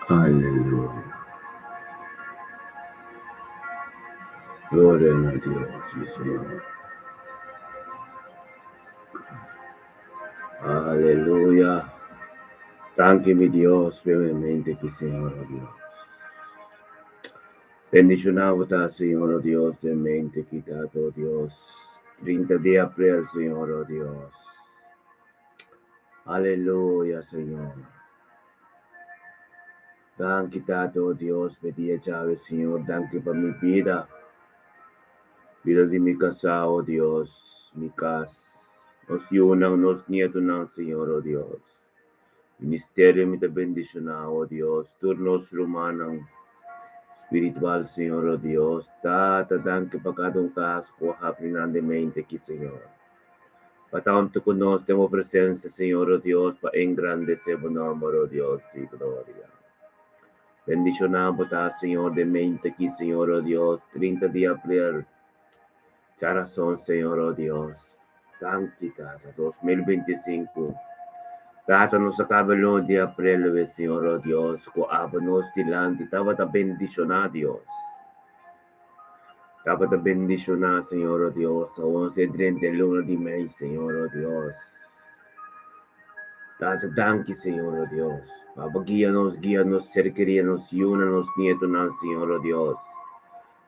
Aleluya. Gloria na Dios, sí, Señor. Aleluya. Danki mi Dios, brevemente ki Señor, oh Dios. Bendicionado ta, Señor, oh Dios, de mente quitado, oh Dios. 30 de abril, Señor, oh Dios. Aleluya, Señor. Danki, Tata, oh Dios, pa e dia djawe, Señor. Danki pa mi bida, bida di mi kasá, oh Dios, mi kas, nos yunan, nos nietonan, Señor, oh Dios. Ministerio mi ta bendishoná, oh Dios, tur nos rumannan spiritual, Señor, oh Dios. Tata, danki pa kada un kas ku a habri nan den mente aki, Señor. Pa tantu ku nos den bo presensia, Señor, oh Dios, pa engrandesé bo nòmber, oh Dios di gloria. Bendishoná bo ta, Señor, den mente aki, Señor, oh Dios, 30 di aprel. Djarason, Señor, oh Dios. Danki, Tata, 2025. Tata, nos a kaba luna di aprel, we, Señor, oh Dios, ku abo nos dilanti tabata bendishoná, Dios. Tabata bendishoná, Señor, oh Dios, awor nos e drenta e luna di mei, Señor, oh Dios. Tata, danki, Señor, oh Dios. Papa, guia nos, guia nos ser kerí, nos yunan, nos nietonan, Señor, oh Dios.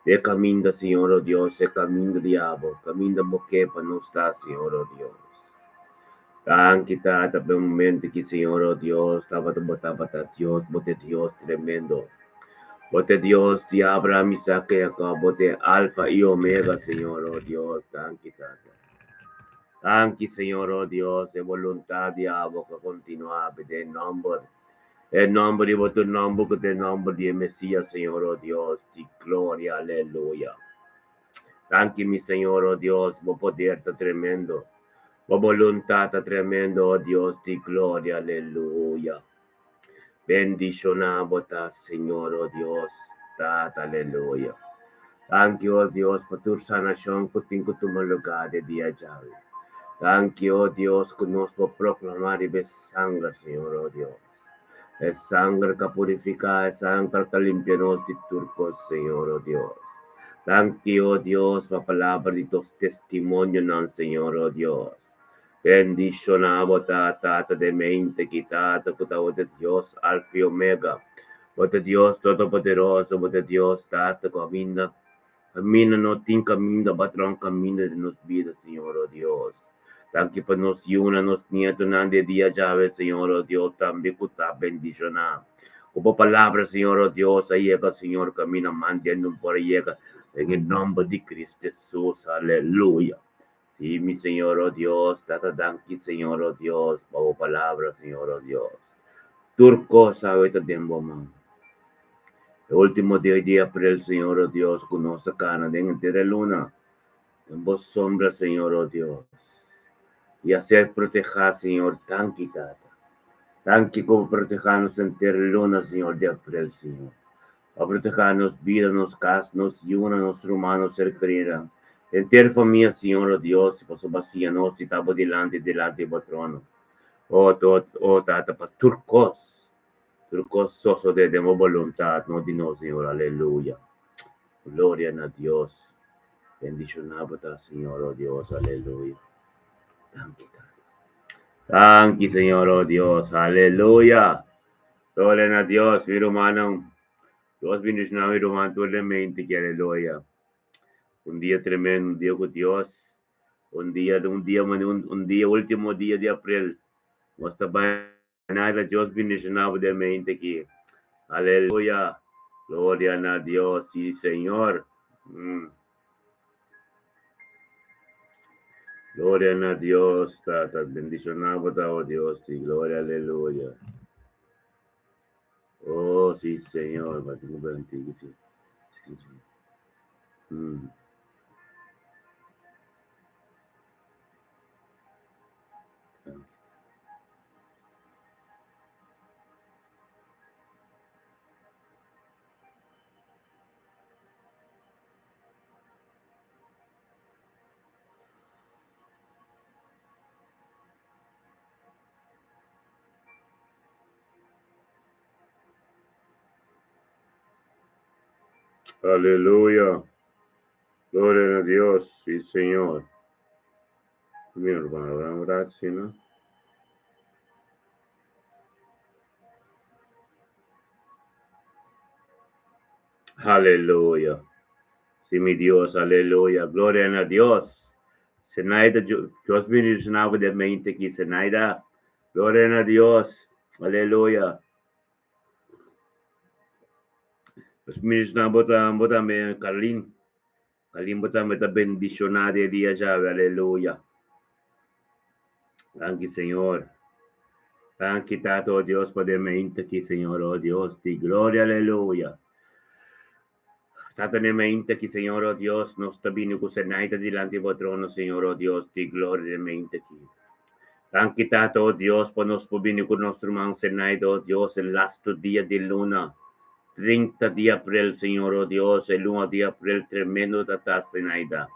E kaminda, Señor, oh Dios, e kaminda di abo, kaminda bo ke pa nos ta, Señor, oh Dios. Danki, Tata, pa e momento aki, Señor, oh Dios, tabata bo tabata Dios, bo ta e Dios tremendo. Bo ta Dios di Abraham, Isaac i Jacob, bo ta Alfa i Omega, Señor, oh Dios, danki Tata. Danki, Señor, oh Dios, e boluntat di abo ka kontinuá den nòmber, e nòmber di bo tur nòmber ku ta e nòmber di e Mesias, Señor, oh Dios, di gloria, aleluya. Danki, mi Señor, oh Dios, bo poder ta tremendo, bo boluntat ta tremendo, oh Dios di gloria, aleluya. Bendishoná bo ta, Señor, oh Dios, Tata, aleluya. Danki, oh Dios, pa tur sanashon ku tin ku tuma lugá de dia djawe. Danki, oh Dios, ku nos por proklamá riba e sanger, Señor, oh Dios. E sanger ka purifiká, e sanger ka limpia nos di tur kos, Señor, oh Dios. Danki, oh Dios, pa palabra di nos testimonionan, Señor, oh Dios. Bendishoná bo ta, Tata den mente ki Tata ku ta bo ta Dios Alfa i Omega, bo ta Dios Todopoderoso, bo ta Dios Tata ku aminda kaminda no tin kaminda bo a traha un kaminda den nos bida Señor o Dios. Danki pa nos yunan, nos nietonan di e dia djawe Señor o Dios tambe ku ta bendishoná ku bo palabra Señor o Dios a yega Señor kaminda manden un por a yega den e nomber di Cristo Jesus aleluya. Sí, mi Señor, oh Dios, Tata danki, Señor, oh Dios, pa bo palabra, Señor, oh Dios. Tur kos awe ta den bo man. E último dia di aprel, Señor, oh Dios, ku nos a kana den henter e luna, den bo sombra, Señor, oh Dios. I a ser protehá, Señor, danki, Tata. Danki ku bo protehá nos henter e luna, Señor, di aprel, Señor. Pa protehá nos bida, nos kas, nos yunan, nos ruman, nos ser kerida, henter famia, Señor, o Dios, pasobra siña nos si ta bo dilanti, dilanti bo trono. O, o Tata, pa tur kos, tur kos sosodé den bo boluntat, no di nos, Señor. Aleluya. Gloria na Dios. Bendishoná bo ta, Señor, oh Dios. Aleluya. Danki, Tata. Danki, Señor, oh Dios. Aleluya. Gloria na Dios, mi rumannan. Dios bendishoná mi ruman tur den mente ki. Aleluya. Un dia tremendo, un dia ku Dios. Un dia, un dia, un dia, último dia di aprel. Nos ta bai nada Dios bendishoná bo den mente ki. Aleluya. Gloria na Dios, sí, Señor. Gloria na Dios, Tata. Bendishoná bo ta, oh Dios, sí. Gloria, aleluya. Oh, sí, Señor. Sí, sí, sí. Aleluya. Gloria a Dios, sí, Señor. Mi hermano, gracias, ¿no? Aleluya. Sí, mi Dios, aleluya. Gloria a Dios. Senaida, Dios bendicionado de mente aquí, Senaida. Gloria a Dios. Aleluya. Dios bendicionado bo tambe, Carlin. Carlin, bo tambe ta bendicionado de dia llave. Aleluya. Danki, Señor. Danki, Tata, oh Dios, pa den mente aquí, Señor, oh Dios, di gloria, aleluya. Tata, den mente aquí, Señor, oh Dios, nos ta bini ku Senaida dilanti bo trono, Señor, oh Dios, di gloria den mente aquí. Danki, Tata, oh Dios, pa nos por bini ku nos ruman Senaida, oh Dios, e lastu dia di luna, 30 di aprel, Señor, oh Dios, e luna di aprel tremendo ta Senaida.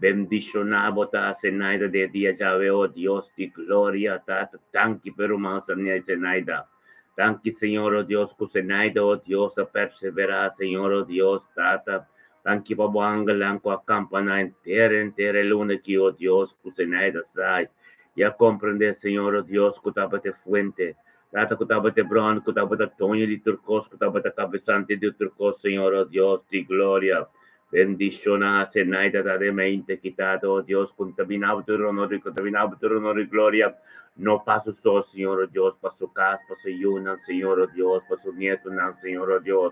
Bendishoná bo ta Senaida de dia djawe, oh Dios di gloria, Tata, danki pa ruman Senaida. Danki, Señor, oh Dios, ku Senaida, oh Dios, a perseverá, Señor, oh Dios, Tata. Danki pa bo angelnan ku a kampaná henter, henter e luna aki, oh Dios, ku Senaida sai. I a komprendé, Señor, oh Dios, ku tabata e fuente, Tata, ku tabata e bron, ku tabata doño di tur kos, ku tabata kabesante di tur kos, Señor, oh Dios di gloria. Bendishoná Senaida ta den mente aki, Tata, oh Dios, ku ta bini abo tur honor i ku ta bini abo tur honor i gloria, no pa su so, Señor, oh Dios, pa su kas, pa su yunan, Señor, oh Dios, pa su nietonan, Señor, oh Dios.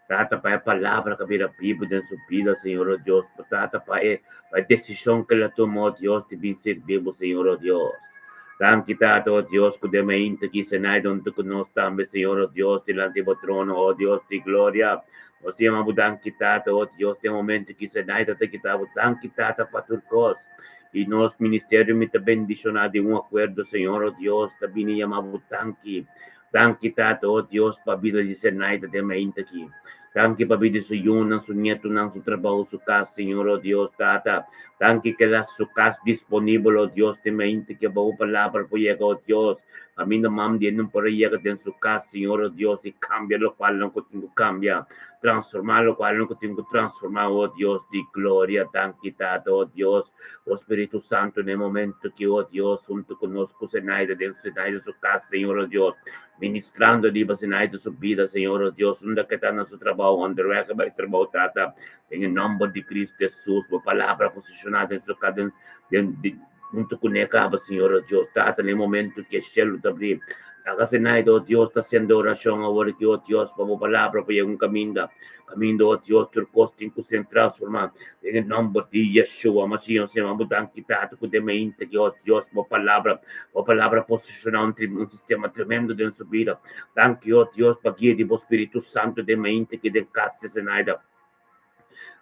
Tata, pa e palabra ku a bira bibu den su bida, Señor, oh Dios, Tata, pa e pa e desishon ku el a tuma, oh Dios, di bin sirbi bo, Señor, oh Dios. Danki, Tata, oh Dios, ku den mainta aki Senaida huntu ku nos tambe, Señor, oh Dios, dilanti bo trono, oh Dios di gloria. Nos ta yama bo danki, Tata, oh Dios, den momento ki Senaida ta kita bo danki, Tata, pa tur kos. I nos ministerio mi ta bendishoná di un akuerdo, Señor, oh Dios, ta bini yama bo danki. Danki, Tata, oh Dios, pa bida di Senaida den mainta aki. Danki pa bida di su yunan, su nietunan, su trabou, su kas, Señor, oh Dios, Tata. Danki ku el a su kas disponibel, oh Dios, den mainta aki bo palabra por yega, oh Dios. Kaminda mam di e no por a yega den su kas, Señor, oh Dios, i kambia lokualnan ku tin ku kambia, transformá lokualnan ku tin ku transformá, oh Dios di gloria. Danki, Tata, oh Dios, bo Spiritu Santu na e momento aki, oh Dios, huntu ku nos ku Zenaida den Zenaida su kas, Señor, oh Dios, ministrando riba Zenaida su bida, Señor, oh Dios, unda ku e ta na su trabou, onderweg bai trabou, Tata, den e nòmber di Cristo Hesus, bo palabra posishoná den su kas, den den Huntu ku ne kaba, Señor, o Dios, Tata, na e momentu ku e shelu ta abrí, laga Zenaida, o Dios, ta sende orashon awor aki, o Dios, pa bo palabra por yega un kaminda, kaminda, o Dios, tur kos tin ku ser transformá den e nòmber di Yeshua Mashiach. Señor, bo danki, Tata, ku den mainta aki, o Dios, bo palabra, bo palabra a posishoná un un sistema tremendo den su bida. Danki, o Dios, pa guia di bo Spiritu Santu den mainta aki den kas di Zenaida.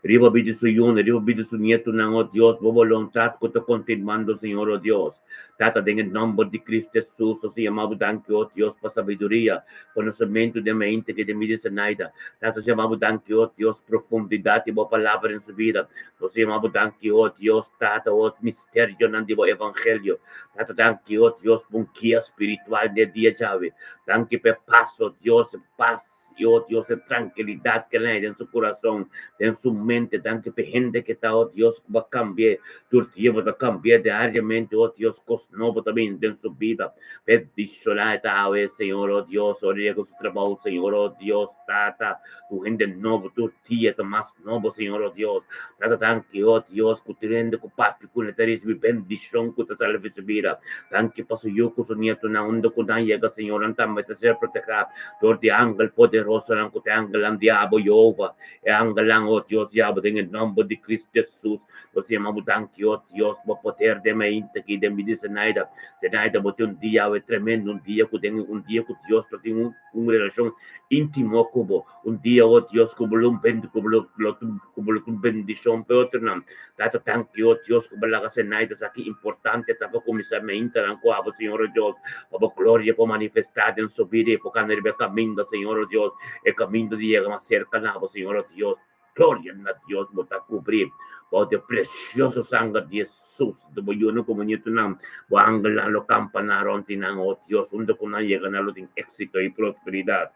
Riba bida su yunan, riba bida su nietunan, o Dios, bo boluntat ku ta kontinuando, Señor, o Dios. Tata, den e nòmber di Kristu Hesus, nos ta yama bo danki, o Dios, pa sabiduria, konosementu den mente ku den bida Zenaida. Tata, nos ta yama bo danki, o Dios, profundidat di bo palabra den su bida. Nos ta yama bo danki, o Dios, Tata, o misterionan di bo evangelio. Tata, danki, o Dios, pa un guia spiritual den e dia djawe. Danki pa e pas, o Dios, e pas. i, oh Dios, e trankilidat ku el a haña den su kurason, den su mente. Danki pa e hende ku ta, oh Dios, ku bo a kambi'é. Tur dia bo ta kambi'é diariamente, oh Dios, kos nobo ta bini den su bida. Bendishoná e ta awe, Señor, oh Dios, ora yega su trabou, Señor, oh Dios, Tata, un hende nobo tur dia ta mas nobo, Señor, oh Dios. Tata, danki, oh Dios, ku tur hende ku papia ku ne ta risibí bendishon ku ta sali for su bida. Danki pa su yu ku su nietonan, unda ku nan yega, Señor, nan tambe ta ser protehá dor di angel poderosonan ku ta e angelnan di abo, Jehová, e angelnan, oh Dios, di abo, den e nòmber di Cristo Jesus. Nos yama bo danki, oh Dios, bo poder den mainta aki den bida di Zenaida. Zenaida, bo tin un dia awe tremendo, un dia ku den un dia ku Dios lo tin un un relashon íntimo ku bo. Un dia, oh Dios, ku bo lo ku bo lo lo ku bo lo tin bendishon pa e otronan. Tata, danki, oh Dios, ku bo laga Zenaida sa ki importante ta pa kuminsá maintanan ku abo, Señor, oh Dios, pa bo gloria por manifestá den su bida i por kana riba e kaminda, Señor, oh Dios, e kaminda di yega mas serka na bo, Señor, oh Dios. Gloria na Dios, bo ta cubri bao di e precioso sanger di Jesus, di bo yunan como nietunan, bo angelnan lo campa nan rond di nan, oh Dios, unda cu nan yega nan lo tin exito y prosperidad.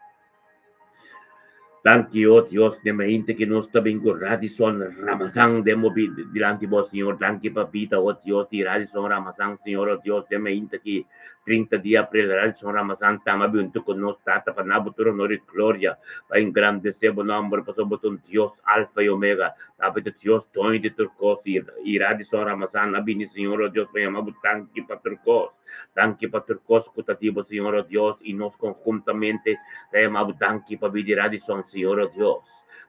Danki, oh Dios, den mainta ki nos ta bin cu Radisson Ramazan den bo dilanti bo, Señor. Danki pa bida, oh Dios, di Radisson Ramazan, Señor, oh Dios, den mainta ki 30 di april, Radisson Ramazan tamba bintu cu nos, Tata, pa na bo tur honor y gloria, pa engrandece bo nomber, pasobra bo ta un Dios Alfa y Omega, ta bo ta Dios doño di tur cos, y y Radisson Ramazan a bini, Señor, oh Dios, pa yama bo danki pa tur cos, danki pa tur cos cu ta di bo, Señor, oh Dios, y nos conhuntamente ta yama bo danki pa bidi Radisson, Señor, oh Dios.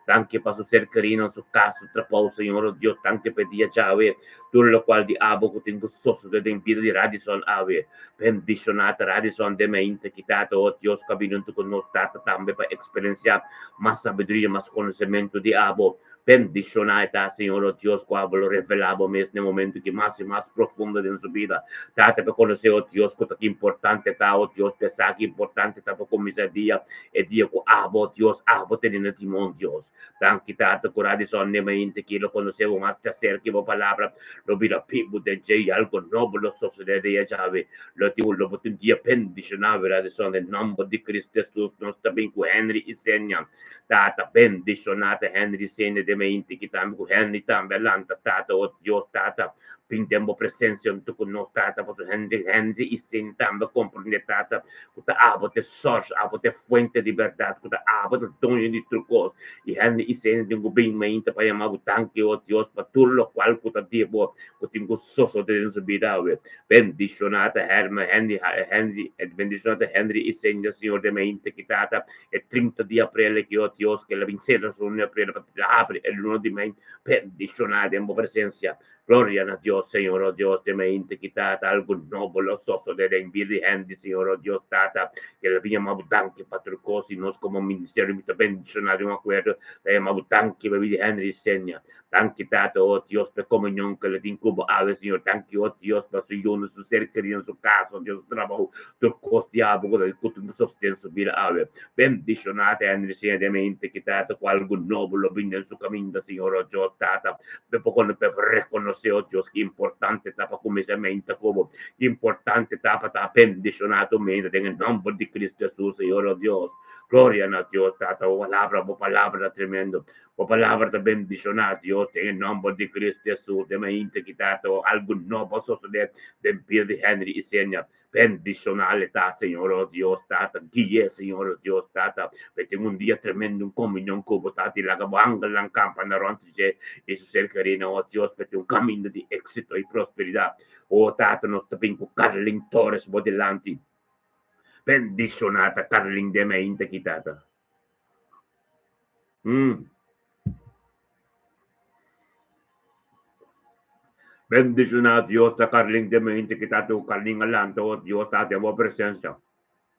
Danki pa su ser kerinan, su kas, su trabou, Señor, oh Dios, danki pa e dia djawe, tur lokual di abo ku tin ku sosode den bida di Radisson awe. Bendishoná ta Radisson den mainta ki Tata, oh Dios, ku a bini huntu ku nos, Tata, tambe pa eksperensiá mas sabiduria, mas konosementu di abo. Bendishoná e ta, Señor, oh Dios, ku abo lo revelá bo mes na e momentu ki mas i mas profundo den su bida. Tata, pa konosé, oh Dios, ku ta ki importante ta, oh Dios, pa e sa ki importante ta pa kuminsá e dia, e dia ku abo, Dios, abo tene na timon, Dios. Danki, Tata, ku Radisson den mainta ki lo konosé bo mas djaserka i bo palabra lo bira bibu den dje i algo nobo lo sosodé den e djawe. Lo tin un lo bo tin un dia bendishoná, Radisson, den nòmber di Cristo Jesus nos ta bin ku Henry i Senia. Tata, bendishoná ta Henry i Senia den mainta ki tambe ku Henry tambe a lanta, Tata, o Dios, Tata, bin den bo presensia huntu ku nos, Tata, pasobra Henry, Henry i Senia tambe a komprendé, Tata, ku ta abo ta e source, abo ta e fuente di bèrdat, ku ta abo ta doño di tur kos. I hende i sende tin ku bin mainta pa yama bo danki, o Dios, pa tur lokual ku ta di bo, ku tin ku sosode den su bida awe. Bendishoná ta Herman, Henry, Henry, bendishoná ta Henry i sende, Señor, den mainta ki tata e 30 di aprel aki, o Dios, ku el a bin sera su luna di aprel pa habri e luna di mei. Bendishoná den bo presensia. Gloria na Dios, Señor, oh Dios, den mainta ki Tata, algo nobo lo sosode den bida di hende, Señor, oh Dios, Tata, ke lo bin yama bo danki pa tur kos, i nos komo ministerio mi ta bendishoná den un akuerdo, ta yama bo danki pa bida di Henry Senia. Danki, Tata, oh Dios, pa e komunion ke lo tin ku bo awe, Señor. Danki, oh Dios, pa su yunan, su ser kerido, su kas, oh Dios, su trabou, tur kos di abo ku ta ku tin sosten su bida awe. Bendishoná ta Henry Senia den mainta ki Tata, ku algo nobo lo bin den su kaminda, Señor, oh Dios, Tata. Pe poko no pe rekonosé, oh Dios, ki importante ta pa kuminsá menta ku bo, ki importante ta pa ta bendishoná tu menta den e nòmber di Cristo Hesus, Señor, oh Dios. Gloria na Dios, Tata, bo palabra, bo palabra ta tremendo. Bo palabra ta bendishoná, Dios, den e nòmber di Cristo Hesus, den mainta ki Tata, oh, algu nobo a sosodé den bida di Henry i Senia. Bendishoná e ta, Señor, oh Dios, Tata. Gui'é, Señor, oh Dios, Tata. P'e tin un dia tremendo, un komunion ku bo, Tata, i laga bo angelnan kampa na rònt dje i su ser kerínan, oh Dios, p'e tin un kaminda di éksito i prosperidat. Oh Tata, nos ta bin ku Carlin Torres bo dilanti. Bendishoná ta Carlin den mainta aki, Tata. Bendishoná Dios ta Carlin den mente ki ta tu Carlin a lanta oh Dios ta den bo presencia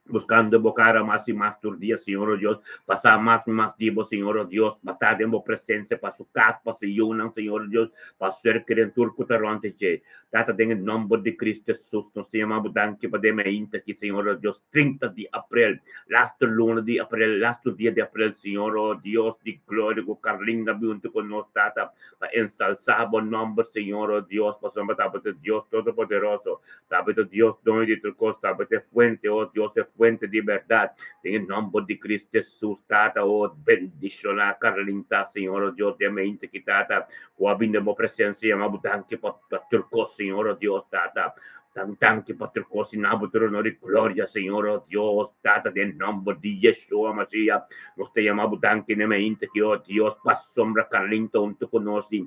buscando bo cara mas y mas tur dia Señor oh Dios pasa mas y mas di bo Señor oh Dios pa ta den bo presencia pa su cas pa su yunan Señor oh Dios pa su ser keren tur cu ta rond dje Tata den e nomber di Cristo Jesus nos ta yama bo danki pa den mainta aki Señor oh Dios 30 di aprel lastu luna di aprel lastu dia di aprel Señor oh Dios di gloria cu Carlinda bin hunto cu nos Tata pa ensalsa bo nomber Señor oh Dios pasobra bo ta Dios todopoderoso ta bo ta Dios doño di tur cos ta bo ta e fuente oh Dios e fuente. fuente di bèrdat. Den e nòmber di Cristo Jesus, Tata, o bendishoná Carlinta, Señor, o Dios, den mente ki, Tata, ku a bini den bo presensia, yama bo danki pa tur kos, Señor, o Dios, Tata. Dan danki pa tur kos i na bo tur honor i gloria, Señor, o Dios, Tata, den nòmber di Yeshua Mashiach, nos ta yama bo danki den mente ki, o Dios, pasobra Carlinta huntu ku nos di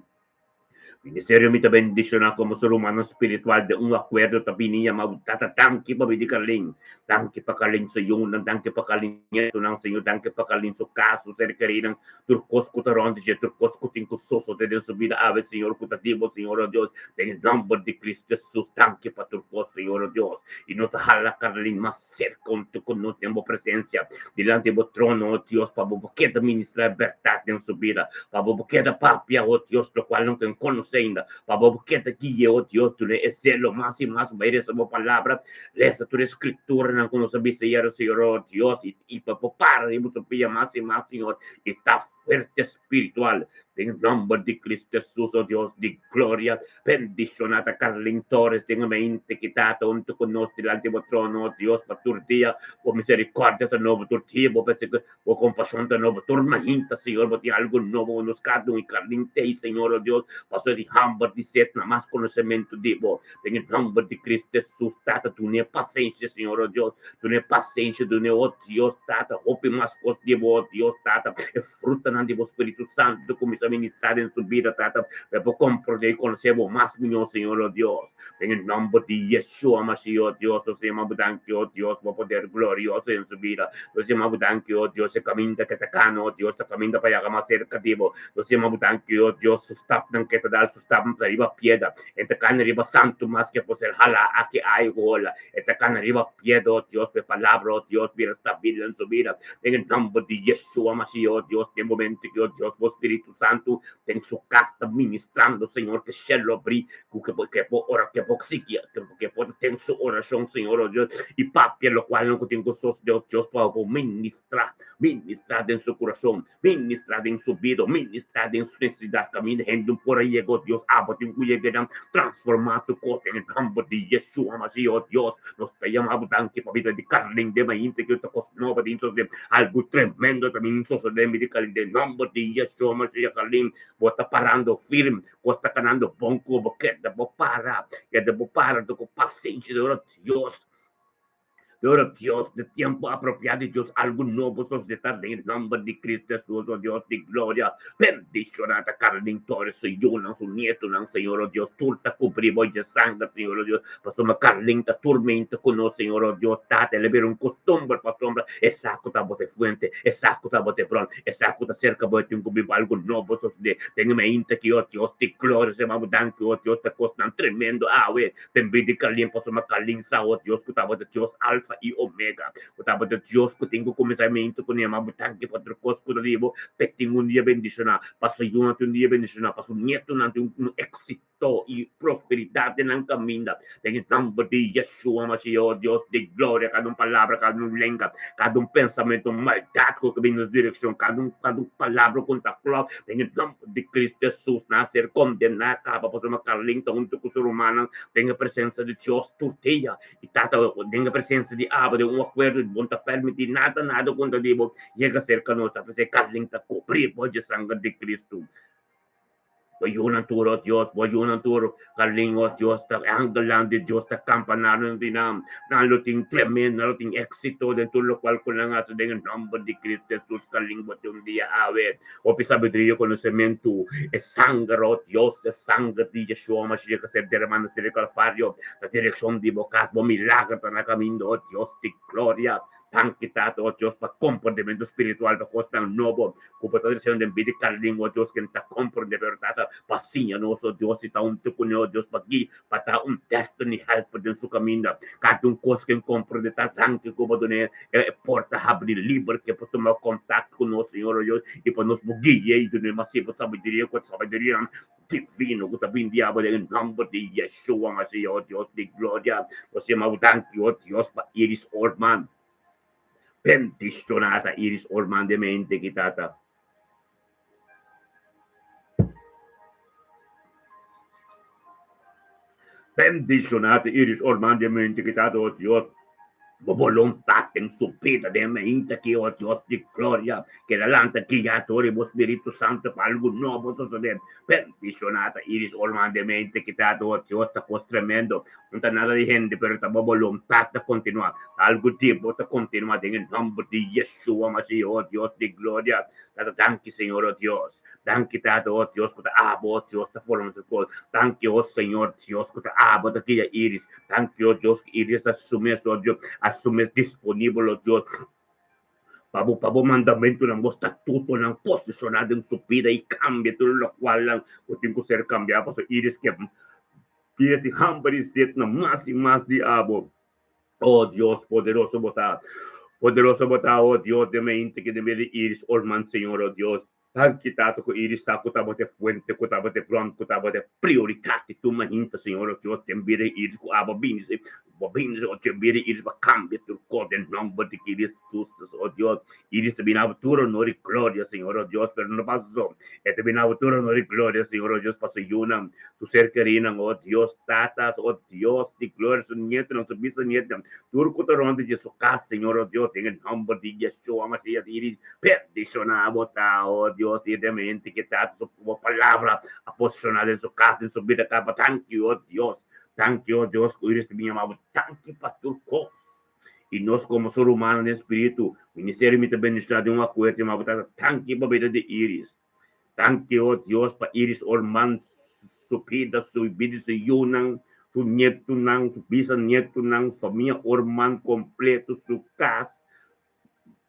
Ministerio mi ta bendiciona como su rumannan spiritual den un acuerdo ta bini yama bo Tata danki pa bidi Carlin, danki pa Carlin su yunan, danki pa Carlin nietonan Señor, danki pa Carlin su casa, su ser kerinan, tur cos cu ta rond di dje, tur cos cu tin cu sosode den su bida awe Señor cu ta di bo Señor oh Dios, den e nomber di Cristo Jesus danki pa tur cos Señor oh Dios y no ta hala Carlin mas serka huntu ku nos den bo presensia, dilanti bo trono, o Dios, pa bo bo keda ministrá e bèrdat den su bida, pa bo bo keda papia, o Dios, lokual nan ken konosé ainda, pa bo bo keda gui'é, o Dios, dun'é e zelo mas i mas pa bai resa bo palabra, lesa tur e skrituranan ku nos a bisa yera, Señor, o Dios, i pa bo para riba su pia mas i mas, Señor, i ta fuerte spiritual. Den nomber di Cristo Jesus, o Dios di gloria, bendiciona ta Carlin Torres den e mente ki Tata hunto cu nos dilanti bo trono, o Dios, pa tur dia. Bo misericordia ta nobo tur dia, bo bo compasion ta nobo tur mainta, Señor. Bo tin algo nobo pa nos cada un y Carlin t'ey, Señor, o Dios, pasobra di hamber, di sed, na mas conocemento di bo. Den e nomber di Cristo Jesus, Tata, dun'e pasensia, Señor, o Dios, dun'e pasensia, dun'e, o Dios, Tata, hopi mas cos di bo, o Dios, Tata, e frutanan di bo Spiritu Santo cuminsa ministra den su bida, Tata, pa e por comprende y conoce bo mas miho, Señor, o Dios. Den e nomber di Yeshua Mashiach, o Dios, nos ta yama bo danki, o Dios, bo poder glorioso den su bida. Nos ta yama bo danki, o Dios, e caminda ke ta cana, o Dios, ta caminda pa yaga mas cerca di bo. Nos ta yama bo danki, o Dios, su stapnan ke ta dal, su stapnan ta riba piedra. E ta cana riba santu mas ke por ser hala aki ay ku hola. E ta cana riba piedra, o Dios, pa e palabra, o Dios, bira stabil den su bida. Den e nomber di Yeshua Mashiach, o Dios, den momento ki, o Dios, bo Spiritu Santu den su cas ta ministrando, Señor, ke shelo abri, ku ke por, ke por ora, ke por sigui, ke por ten su oracion, Señor, o Dios, i papia locualnan ku tin ku sosode, o Dios, pa bo ministra, ministra den su curason. Ministra den su bida, ministra den su necesidad, caminda hende un por a yega, oh Dios, abo tin cu yega nan, transforma tu cos den e nomber di Yeshua Mashiach, oh Dios, nos ta yama bo danki pa bida di Carlin den mainta cu ta cos nobo den sosode, algo tremendo ta bin sosode den bida di Carlin, den nomber di Yeshua Mashiach, Carlin, bo ta parando firme, cos ta canando bon cu bo, keda bo para, keda bo para cu pasenshi, Dios. Pero Dios, den tempo apropiado di Dios, algo nobo sosdetá den e nomber di Cristo Jesús, oh Dios di gloria. Bendicioná ta cada den Torres, su yunan, su nietonan, Señor, oh Dios, tur ta cubrí bo dje sanger, Señor, oh Dios, pasobra Carlin ta turmenta cu nos, Señor, oh Dios, Tata, el a bira un costumber, pasobra e sa cu ta bo ta e fuente, e sa cu ta bo ta e bron, e sa cu ta cerca bo, e tin cu biba algo nobo sosdé den e mainta aki, oh Dios di gloria, Señor, bo danki, oh Dios, pa e cosnan tremendo awe. Den bida di Kalin, pasobra Kalin sa, o Dios, ku tabata Dios Alfa i Omega, ku tabata Dios ku tin ku kuminsamentu ku Nehemia butanki pa tur kos ku ta di bo, p'e tin un dia bendishoná, pa su yunan tin un dia bendishoná, pa su nietunan tin un éksito i prosperidat den nan kaminda. Den e nòmber di Yeshua Mashiach, o Dios di gloria, kada un palabra, kada un lenga, kada un pensamentu maldat ku ta bini nos direkshon, kada un kada un palabra ku no ta klòp, Den e nòmber di Cristo Hesus, nan a ser kondená kaba pasobra Carlin ta huntu ku su rumannan den e presensia di Dios tur dia i Tata den e presensia di Abba den un akuerdo di bo no ta permití nada nada kontra di bo yega serka nos ta p'esei Carlin ta kubrí bo dje sanger di Cristo. Bo yunan tur, o Dios, bo yunan tur, Carlin, o Dios, ta angelnan di Dios ta kampa na rond di nan. Nan lo tin tremendo, nan lo tin éxito den tur lokual ku nan hasi den e nòmber di Cristo Hesus. Carlin, bo tin un dia awe. Hopi sabiduria i konosementu. E sanger, o Dios, e sanger di Yeshua Mashiach a ser derama na tera di Kalvario na direkshon di bo kas. Bo milager ta na kaminda, o Dios di gloria. Danki, Tata, o Dios, pa komprondementu spiritual, pa kosnan nobo ku bo ta tresiendo den bida di kada lingua, o Dios, ken ta komprondé. Pero, Tata, pa siña nos, o Dios, i ta un tukuné, o Dios, pa guia, pa ta un destiny helper den su kaminda. Kada un kos ken komprondé, ta danki ku bo dun'é e porta habri liber ke por tuma kontakto ku nos, Señor, o Dios, i pa nos por guia i dun'é mas siempre sabiduria ku e sabiduria divino ku ta bin di abo den e nòmber di Yeshua Mashiach, o Dios di gloria. Nos yama bo danki, o Dios, pa Iris Orman. Bendishoná ta Iris Orman den mente ki Tata. Bendishoná ta Iris Orman den mente ki Tata, o Dios. Bo boluntat den su bida den mainta ki, o Dios di gloria, keda lanta guia dor di bo Spiritu Santu pa algu nobo sosode. Bendiciona ta Iris Orman den mainta ki ta, o Dios, ta cos tremendo. No ta nada di hende, pero ta bo boluntat ta continua. Ta algu di bo ta continua den e nomber di Yeshua Mashiach, o Dios di gloria. Tata, danki, Señor, o Dios. Danki, Tata, o Dios, ku ta abo, o Dios, ta forma tur kos. Danki, o Señor Dios, ku ta abo ta guia Iris. Danki, o Dios, ku Iris ta su mes, o Dios, a su mes disponibel, o Dios, pa bo, pa bo mandamentunan, bo statutonan posishoná den su bida i kambia tur lokualnan ku tin ku ser kambiá, pasobra Iris ke, Iris tin hamber i set na mas i mas di abo. O Dios, poderoso bo ta. Poderoso bo ta, o Dios, den mente ke den bida di Iris Orman, Señor, o Dios. Danki, Tata, ku Iris sa ku tabata e fuente, ku tabata e bron, ku tabata e prioritat di tur mahinta, Señor, o Dios, den bida di Iris, ku abo bini, bo bini, o Dios, bida di Iris pa kambia tur kos den nomber di Cristo, o Dios. Iris ta bini abo tur honor i gloria, Señor, o Dios, pero no pa so. E ta bini abo tur honor i gloria, Señor, o Dios, pa su yunan, su ser kerinan, o Dios, tatas, o Dios di gloria, su nietonan, su bisanietonan, tur ku ta rond di dje su kas, Señor, o Dios, den e nomber di Yeshua Mashiach, Iris bendishoná bo ta, o Dios, i den mente ki tata su bo palabra a posishoná den su kas, den su bida kaba. Danki, o Dios, danki, o Dios, ku Iris ta bin yama bo. Danki pa tur kos. I nos komo su rumannan den spiritu, ministerio mi ta bendishoná den un akuerdo yama bo, Tata, danki pa bida di Iris. Danki, o Dios, pa Iris Orman su bida, su bida di su yunan, su nietunan, su bisanietunan, su famia Orman kompleto, su kas,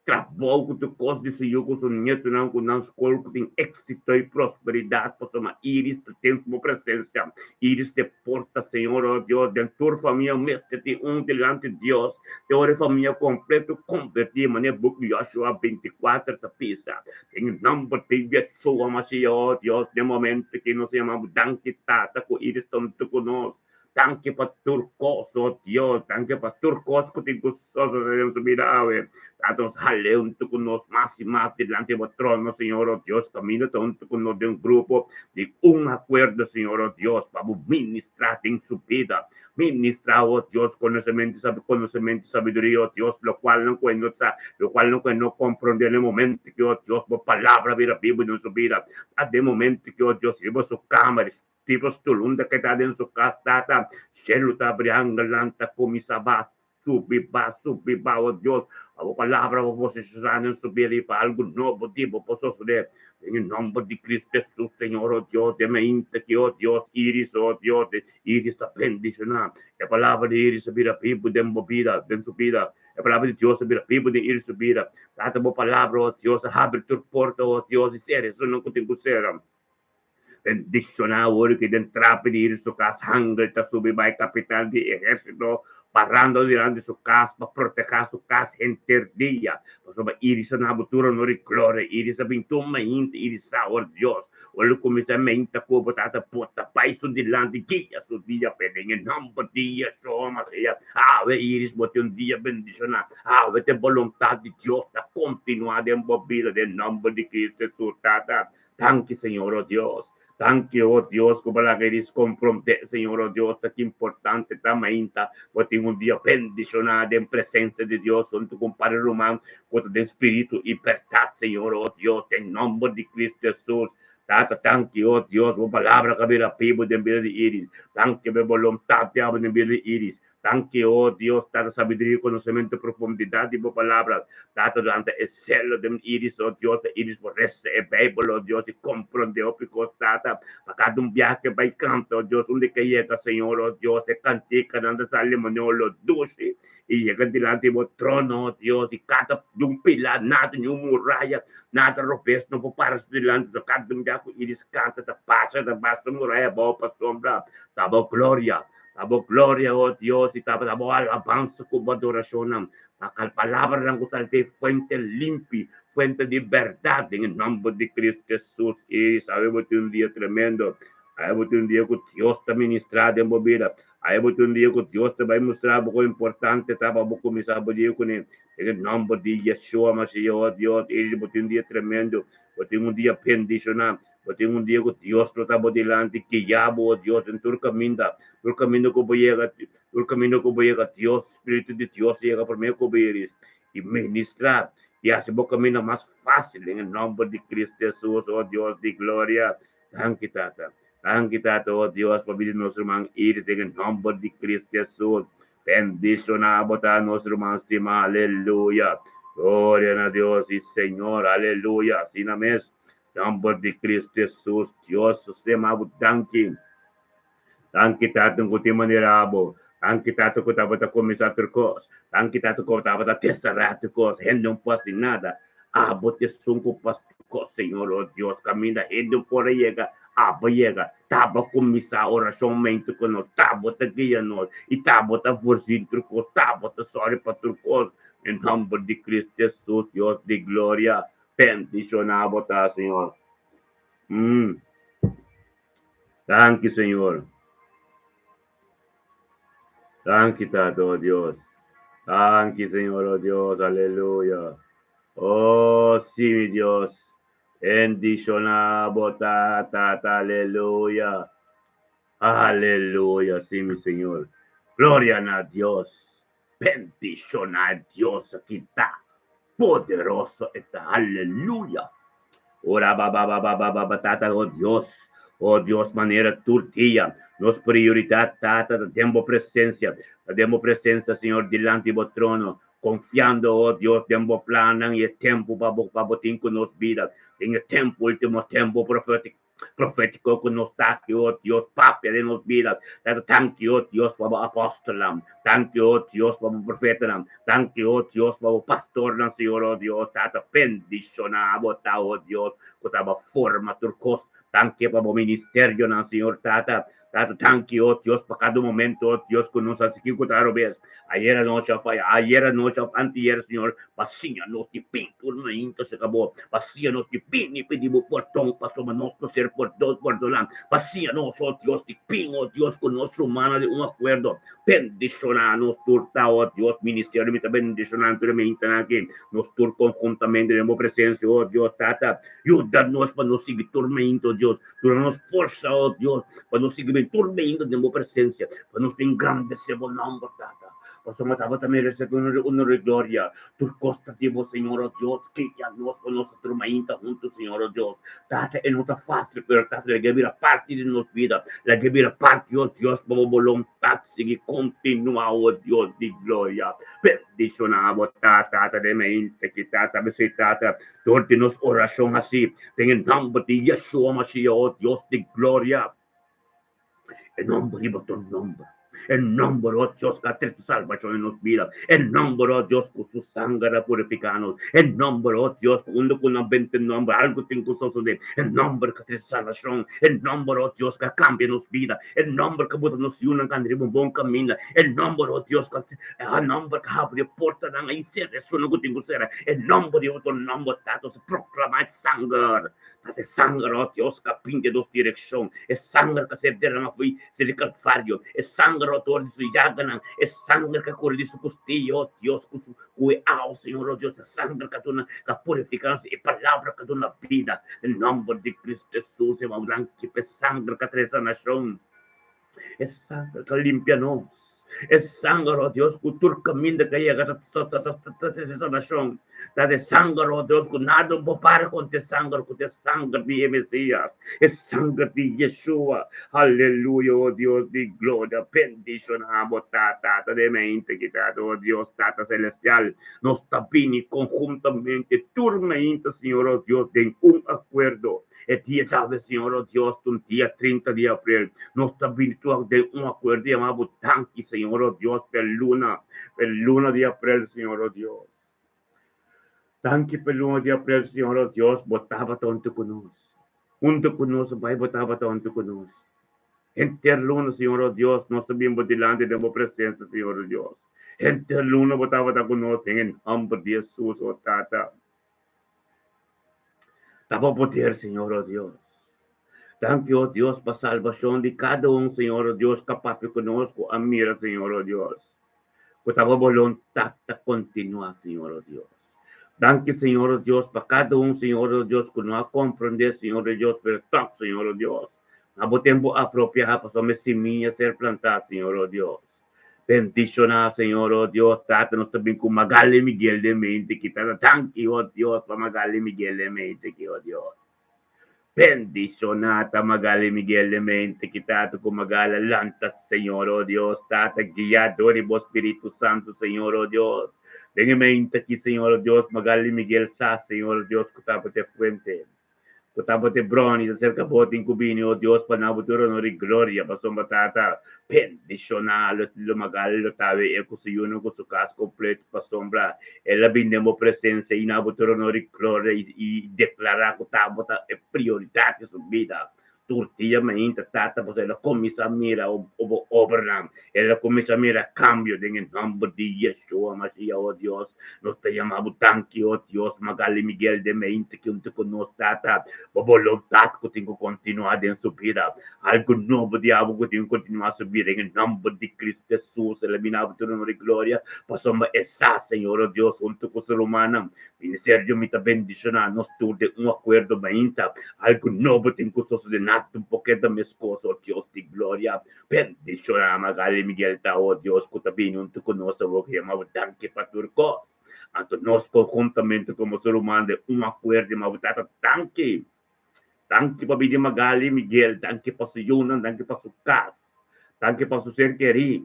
trabou ku tur kos di su yu ku su nietunan ku nan skol ku tin éksito i prosperidat, pasobra Iris ta den bo presensia. Iris te porta, Señor, o Dios, den tur famia mester tin un dilanti Dios, te ora e famia kompleto kombertí manera buk di Joshua 24 ta bisa. Den e nomber di Yeshua Mashiach, oh Dios, den momento ki nos yama bo, danki Tata ku Iris ta huntu ku nos. Danki pa tur kos, oh Dios, danki pa tur kos ku tin ku sosode den su bida awe. Tata, nos hal'é huntu ku nos mas i mas dilanti bo trono, Señor, oh Dios, kaminda ta huntu ku nos den un grupo di un akuerdo, Señor, oh Dios, pa bo ministrá den su bida. Ministrá, oh Dios, konosementu i konosementu i sabiduria, oh Dios, lokualnan ku e no sa, lokualnan ku e no komprondé na e momentu ki, oh Dios, bo palabra bira bibu den su bida. Ta den momentu ki, oh Dios, riba su kama, riba stul unda ku e ta den su kas, Tata, shelu ta abri, angelnan ta kuminsá bas, subi ba, subi ba, oh Dios, pa bo palabra, bo posishoná den su bida i pa algu nobo di bo por sosodé. Den e nòmber di Cristo Hesus, Señor, oh Dios, den mainta ki, oh Dios, Iris, oh Dios, Iris ta bendishoná. E palabra di Iris a bira bibu den bo bida, den su bida. E palabra di Dios a bira bibu den Iris su bida. Tata, bo palabra, oh Dios, a habri tur porta, oh Dios, i sera esunnan ku tin ku sera. Bendishoná awor ku den trapi di Iris su kas, hangel ta subi bai kapital di ehérsito, parando dilanti su kas pa protehá su kas henter dia. Pasobra Iris a na bo tur honor i gloria. Iris a bin tuma hende, Iris sa, oh Dios, Ora lo kuminsá menta ku bo tata por ta bai su dilanti guia su dia p'e den e nòmber di Yeshua Masias. Awe Iris bo tin un dia bendishoná. Awe ta e boluntat di Dios ta kontinuá den bo bida den nòmber di Cristo Hesus Tata. Danki Señor o Dios. Danki o Dios ku bo laga Iris komprondé Señor o Dios ta ki importante ta mainta bo tin un dia bendishoná den presensia di Dios huntu ku un par di ruman ku ta den spiritu i bèrdat, Señor, o Dios, den nòmber di Cristo Hesus. Tata, danki, o Dios, bo palabra ka bira bibu den bida di Iris. Danki pa e boluntat di abo den bida di Iris. Danki, o Dios, Tata, sabiduria, konosementu, profundidat di bo palabra. Tata, durante e selo den Iris, o Dios, pa Iris por resa e Beibel, o Dios, i komprondé hopi kos, Tata, pa kada un biaha ke bai kanta, o Dios, unda ke yega, Señor, o Dios, e kantikanan ta sali manera olo dushi. I yega dilanti bo trono, o Dios, i kada un pilar, nada, ni un muraya, nada robes no por para su dilanti. So kada un bia ku Iris kanta ta pasa, ta basta muraya abou pasobra ta bo gloria, ta bo gloria, o Dios, i ta bo alabansa ku bo adorashonnan. Pa kal palabranan ku sali di fuente limpi, fuente di bèrdat, den e nòmber di Cristo Hesus. Iris, awe bo tin un dia tremendo. Awe bo tin un dia ku Dios ta ministrá den bo bida. Awe bo tin un dia ku Dios ta bai mustra bo kon importante ta pa bo kuminsá bo dia kuné. Den e nòmber di Yeshua Mashiach, o Dios, Iris, bo tin un dia tremendo. Bo tin un dia bendishoná. Bo tin un dia ku Dios lo ta bo dilanti, guia bo, o Dios, den tur kaminda, tur kaminda ku bo yega, tur kaminda ku bo yega, Dios, Spiritu di Dios yega promé ku bo iris i ministrá i hasi bo kaminda mas fásil den e nòmber di Cristo Hesus, o Dios di gloria. Danki, Tata. Danki, Tata, o Dios, pa bida di nos ruman Iris den e nòmber di Cristo Hesus. Bendishoná bo ta nos ruman stimá. Aleluya. Gloria na Dios i Señor. Aleluya. Asina mes. Nòmber di Cristo Hesus, Dios sostema bo. Danki. Danki, Tata, ku tin manera abo. Danki, Tata, ku tabata kuminsá tur kos. Danki, Tata, ku tabata teserá tur kos. Hende no por hasi nada. Abo ta esun ku pas tur kos, Señor, o Dios. Kaminda hende no por a yega, abo a yega. Tabo a kuminsá orashonmentu ku nos. Tabo ta guia nos i tabo ta voorzien tur kos. Tabo ta sòri pa tur kos. Den nòmber di Cristo Hesus, Dios di gloria, bendishoná bo ta, Señor. Mm. Danki, Señor. Danki, Tata, oh Dios. Danki, Señor, oh Dios. Aleluya. Oh, sí, mi Dios. Bendishoná bo ta, Tata. Aleluya. Aleluya, sí, mi Señor. Gloria na Dios. Bendishoná Dios aki ta poderoso e ta. Aleluya. Ora ba ba ba ba ba ba ba tata oh Dios. Oh Dios manera tur dia nos prioridat tata ta den bo presencia. Ta den bo presencia Señor dilanti bo trono confiando oh Dios den bo plannan y e tempo pa bo pa bo tin cu nos bida den e tempo ultimo tempo profetico Profétiko ku nos ta aki, o Dios, papia den nos bida. Tata, danki, o Dios, pa bo apòstelnan. Danki, o Dios, pa bo profetanan. Danki, o Dios, pa bo pastornan, Señor, o Dios. Tata, bendishoná bo ta, o Dios, ku ta bo forma tur kos. Danki pa bo ministerionan, Señor, Tata. Tata, danki, o Dios, pa kada momento, o Dios, ku nos a sigui ku ta robes. Ayer anochi of ayer anochi of antier, Señor, pa siña nos di bin tur mainta serka bo, pa siña nos di bin i pidi bo pordon pasobra nos no ser pordon pordoná. Pa siña nos, o Dios, di bin, o Dios, ku nos rumannan di un akuerdo. Bendishoná nos tur ta, o Dios, ministerio mi ta bendishoná tur e maintanan aki, nos tur konhuntamente den bo presensia, o Dios, Tata. Yuda nos pa nos sigui tur mainta, o Dios. Duna nos forsa, oh Dios, pa nos sigui bin tur beinta den bo presencia, pa nos bin grandece bo nomber, Tata. Pasobra tabata merece tur honor y gloria. Tur cos ta di bo, Señor, oh Dios. Guia nos pa nos ta tur mainta hunto, Señor, oh Dios. Tata, e no ta facil, pero Tata, laga bira parti di nos bida. Laga bira parti, oh Dios, pa bo boluntad sigui continua, oh Dios di gloria. Bendiciona bo, Tata, Tata, den mainta aki, Tata, besey, Tata. Dor di nos orashon hasí den e nòmber di Yeshua Mashiach, o Dios di gloria, e nòmber riba tur nòmber, e nòmber, o Dios, ku a trese salbashon den nos bida, e nòmber, o Dios, ku su sanger a purifiká nos, e nòmber, o Dios, ku unda ku nan benta e nòmber algu tin ku sosodé, e nòmber ku a trese salbashon, e nòmber, o Dios, ku a kambia nos bida, e nòmber ku a buta nos yunan kanda riba un bon kaminda, e nòmber, o Dios, ku a E nomber ku habri e portanan i sera esunnan ku tin ku sera. E nomber di otro nomber ta nos proklama e sanger. Ta e sanger, o Dios, ku a pinta nos direkshon. E sanger ku a ser derama fo'i ser di Kalvario. E sanger, o dor di su yaganan. E sanger ku a kore di su kustia, o Dios, ku su ku e awa, Señor, o Dios. E sanger ku a duna, ku a purifiká nos. E palabra ku a duna bida. Den nomber di Kristu Hesus, e danki pa e sanger ku a trese sanashon. E sanger ku a limpia nos. E sanger, oh Dios, ku tur kaminda ku a yega ta trese sanashon. Ta e sanger, oh Dios, ku nada no por para kontra e sanger, ku ta e sanger di e Mesias, e sanger di Yeshua. Aleluya, oh Dios di gloria. Bendishoná bo Tata, Tata den mainta ki Tata, oh Dios, Tata Selestial. Nos ta bini konhuntamente tur mainta, Señor, oh Dios, den un akuerdo. E dia djawe, Señor, o Dios, ta un dia 30 di aprel. Nos ta bini tur den un akuerdo yama bo danki, Señor, o Dios, p'e luna, p'e luna di aprel, Señor, o Dios. Danki p'e luna di aprel, Señor, o Dios, bo tabata huntu ku nos. Huntu ku nos bai, bo tabata huntu ku nos. Henter luna, Señor, o Dios, nos ta bin bo dilanti den bo presensia, Señor, o Dios. Henter luna bo tabata ku nos den e nòmber di Hesus, o Tata. Ta bo poder, Señor, o Dios. Danki, o Dios, pa salbashon di kada un, Señor, o Dios, ku a papia ku nos, ku a mira, Señor, o Dios. Ku ta bo boluntat ta kontinuá, Señor, o Dios. Danki Señor o Dios pa kada un Señor o Dios ku no a komprondé Señor o Dios pero tòg Señor o Dios na bo tempu apropiá pasobra e simia ser plantá Señor o Dios. Bendishoná Señor o Dios Tata nos ta bin ku Magali Miguel den mente ki Tata danki o Dios pa Magali Miguel den mente ki o Dios. Bendishoná ta Magali Miguel den mente ki Tata ku Magali a lanta Señor o Dios Tata guiá dor di bo Spiritu Santu Señor o Dios den e mente aki Señor o Dios Magali Miguel sa Señor o Dios ku tabata e fuente ku tabata e bron i ta serka bo tin ku bini o Dios pa na bo tur honor i gloria pasobra Tata bendishoná lo Magali lo tawe e ku su yunan ku su kas kompleto pasobra El a bin den bo presensia i na bo tur honor i gloria i deklará ku ta bo ta e prioridat di su bida. Tur dia mainta Tata pasobra el a kuminsá mira bo obranan, el a kuminsá mira kambio den e nòmber di Yeshua Mashiach, o Dios. Nos ta yama bo danki, o Dios, Magali Miguel den mainta ki huntu ku nos, Tata, bo boluntat ku tin ku kontinuá den su bida. Algu nobo di abo ku tin ku kontinuá su bida den e nòmber di Kristu Hesus. El a bini abo tur honor i gloria, pasobra e sa, Señor, o Dios, huntu ku su rumannan. Ministerio mi ta bendishoná nos tur den un akuerdo mainta. Algu nobo tin ku sosodé, nada un poke ta meskos, o Dios di gloria. Bendishoná Magali Miguel ta, o Dios, ku ta bini huntu ku nos awor ku yama bo danki pa tur kos. Anto nos konhuntamente komo su ruman den un akuerdo yama bo Tata danki. Danki pa bini Magali Miguel, danki pa su yunan, danki pa su kas, danki pa su ser kerí,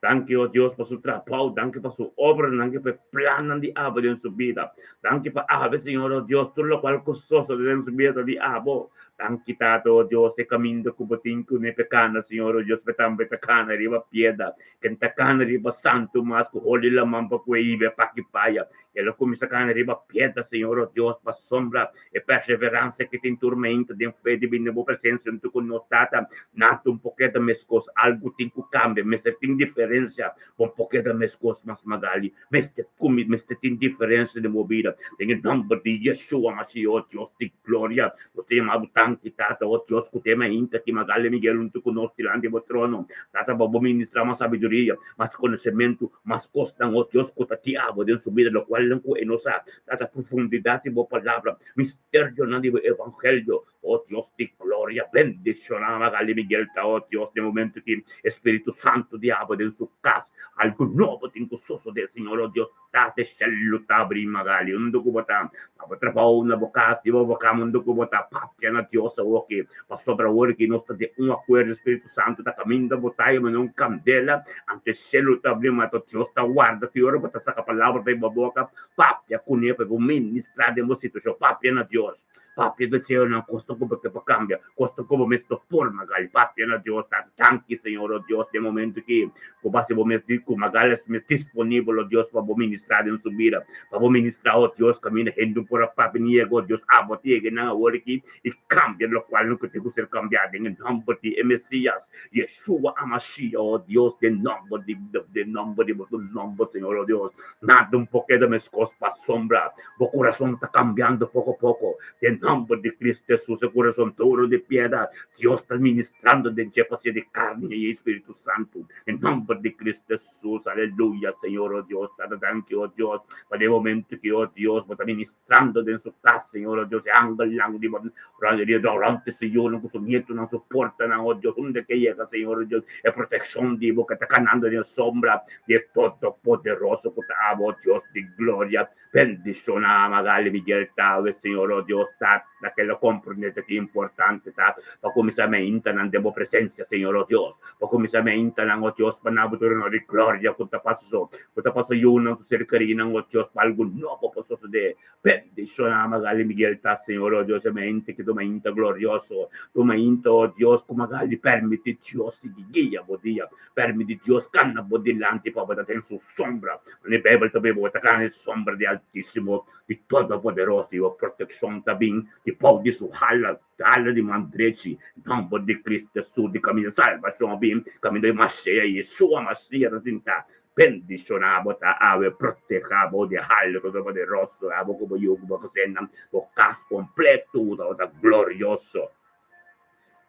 danki o Dios pa su trabou, danki pa su obranan, danki pa e plannan di abo den su bida, danki pa awe Señor o Dios tur lokual ku sosode den su bida ta di abo, danki Tata o Dios e kaminda ku bo tin ku ne pe kana Señor o Dios pe tambe ta kana riba pieda, ken ta kana riba santu mas ku holi laman pa ku e ibe paki paya, El a kuminsá kana riba piedra, Señor, o Dios, pasobra e perseveransia ki tin tur meinta den fe di bini den bo presensia huntu ku nos, Tata. Nada un por keda meskos, algu tin ku kambia, mester tin diferensia. Bo por keda meskos mas Magali, mester kumi, mester tin diferensia den bo bida. Den e nòmber di Yeshua Mashiach, o Dios di gloria, nos ta yama bo danki, Tata, o Dios, ku te meinta ki Magali Miguel huntu ku nos dilanti bo trono. Tata, pa bo ministrá mas sabiduria, mas konosementu, mas kosnan, o Dios, ku ta guia bo den su bida, lokualnan ku e no sa, ta ta profundidat di bo palabra, misterionan di bo evangelio, o Dios di gloria, bendishoná Magali Miguel ta, o Dios, den momento ki e Spiritu Santu di abo den su kas, algu nobo tin ku sosodé, Señor, o Dios, Tata e shelu ta abri, Magali, unda ku bo ta? Na bo trabou, na bo kas, riba bo kama, unda ku bo ta, papia na Dios awoki, pasobra awor ki nos ta den un akuerdo, Spiritu Santu ta kaminda bo ta yama na un kandela, anto e shelu ta abri, ma anto Dios ta warda ki ora bo ta saka palabra for di bo boka, papia kuné pa bo ministrá den bo situashon, papia na Dios. Papia di Señor nan kosta ku bo ke pa kambia, kosta ku bo mes no por magal. Papia na Dios ta danki Señor, o Dios, den momento ki bo basi bo mes di ku magal es mes disponibel, o Dios, pa bo ministra den su bida, pa bo ministra, o Dios, kaminda hende por a papia ni yega, o Dios, abo ta yega nan awor aki i kambia lokual no ku tin ku ser kambiá den e nòmber di e Mesias, Yeshua Amashiah, o Dios, den nòmber di, den nòmber di bo tu nòmber, Señor, o Dios. Nada un por keda meskos pasobra Bo kurason ta kambiando poko poko. Den nòmber di Kristu Hesus, e kurason duru di piedra, Dios ta ministrando den dje pa sia di karni i e Spiritu Santu. Den nòmber di Kristu Hesus, aleluya, Señor, o Dios, Tata, danki, o Dios, pa den momento ki, o Dios, bo ta ministrando den su kas, Señor, o Dios, e angelnan di bo rònt su yunan ku su nietunan, su portanan, o Dios, unda ke yega, Señor, o Dios, e protekshon di bo ke ta kanando den e sombra di e Todopoderoso ku ta abo, Dios di gloria. Bendiciona Magali Miguel Tawe, Señor, oh Dios, Tata, ke lo comprende ki importante ta pa cuminsa meintanan den bo presencia, Señor, oh Dios, pa cuminsa meintanan, oh Dios, pa nan bo trono di gloria cu ta pasa so, cu ta pasa yunan su ser kerinan, oh Dios, pa algo nobo por sosode. Bendiciona Magali Miguel Ta, Señor, oh Dios, e meinta ki ta un meinta glorioso, ta un meinta, oh Dios, cu Magali permiti Dios sigui guia bo dia. Permiti Dios kana bo dilanti pa bo ta den su sombra. Manera Bijbel ta bisa, bo ta kana den sombra di Altísimo, di Todopoderoso, i bo protekshon ta bin di bou di su hala, hala di man drechi. Nòmber di Cristo Hesus di kaminda salbashon a bin, kaminda di Mashiach, Yeshua Mashiach ta sintá. Bendishoná bo ta awe, protehá bo di hala di Todopoderoso, abo ku bo yu ku bo gesinnan, bo kas kompleto tabata glorioso.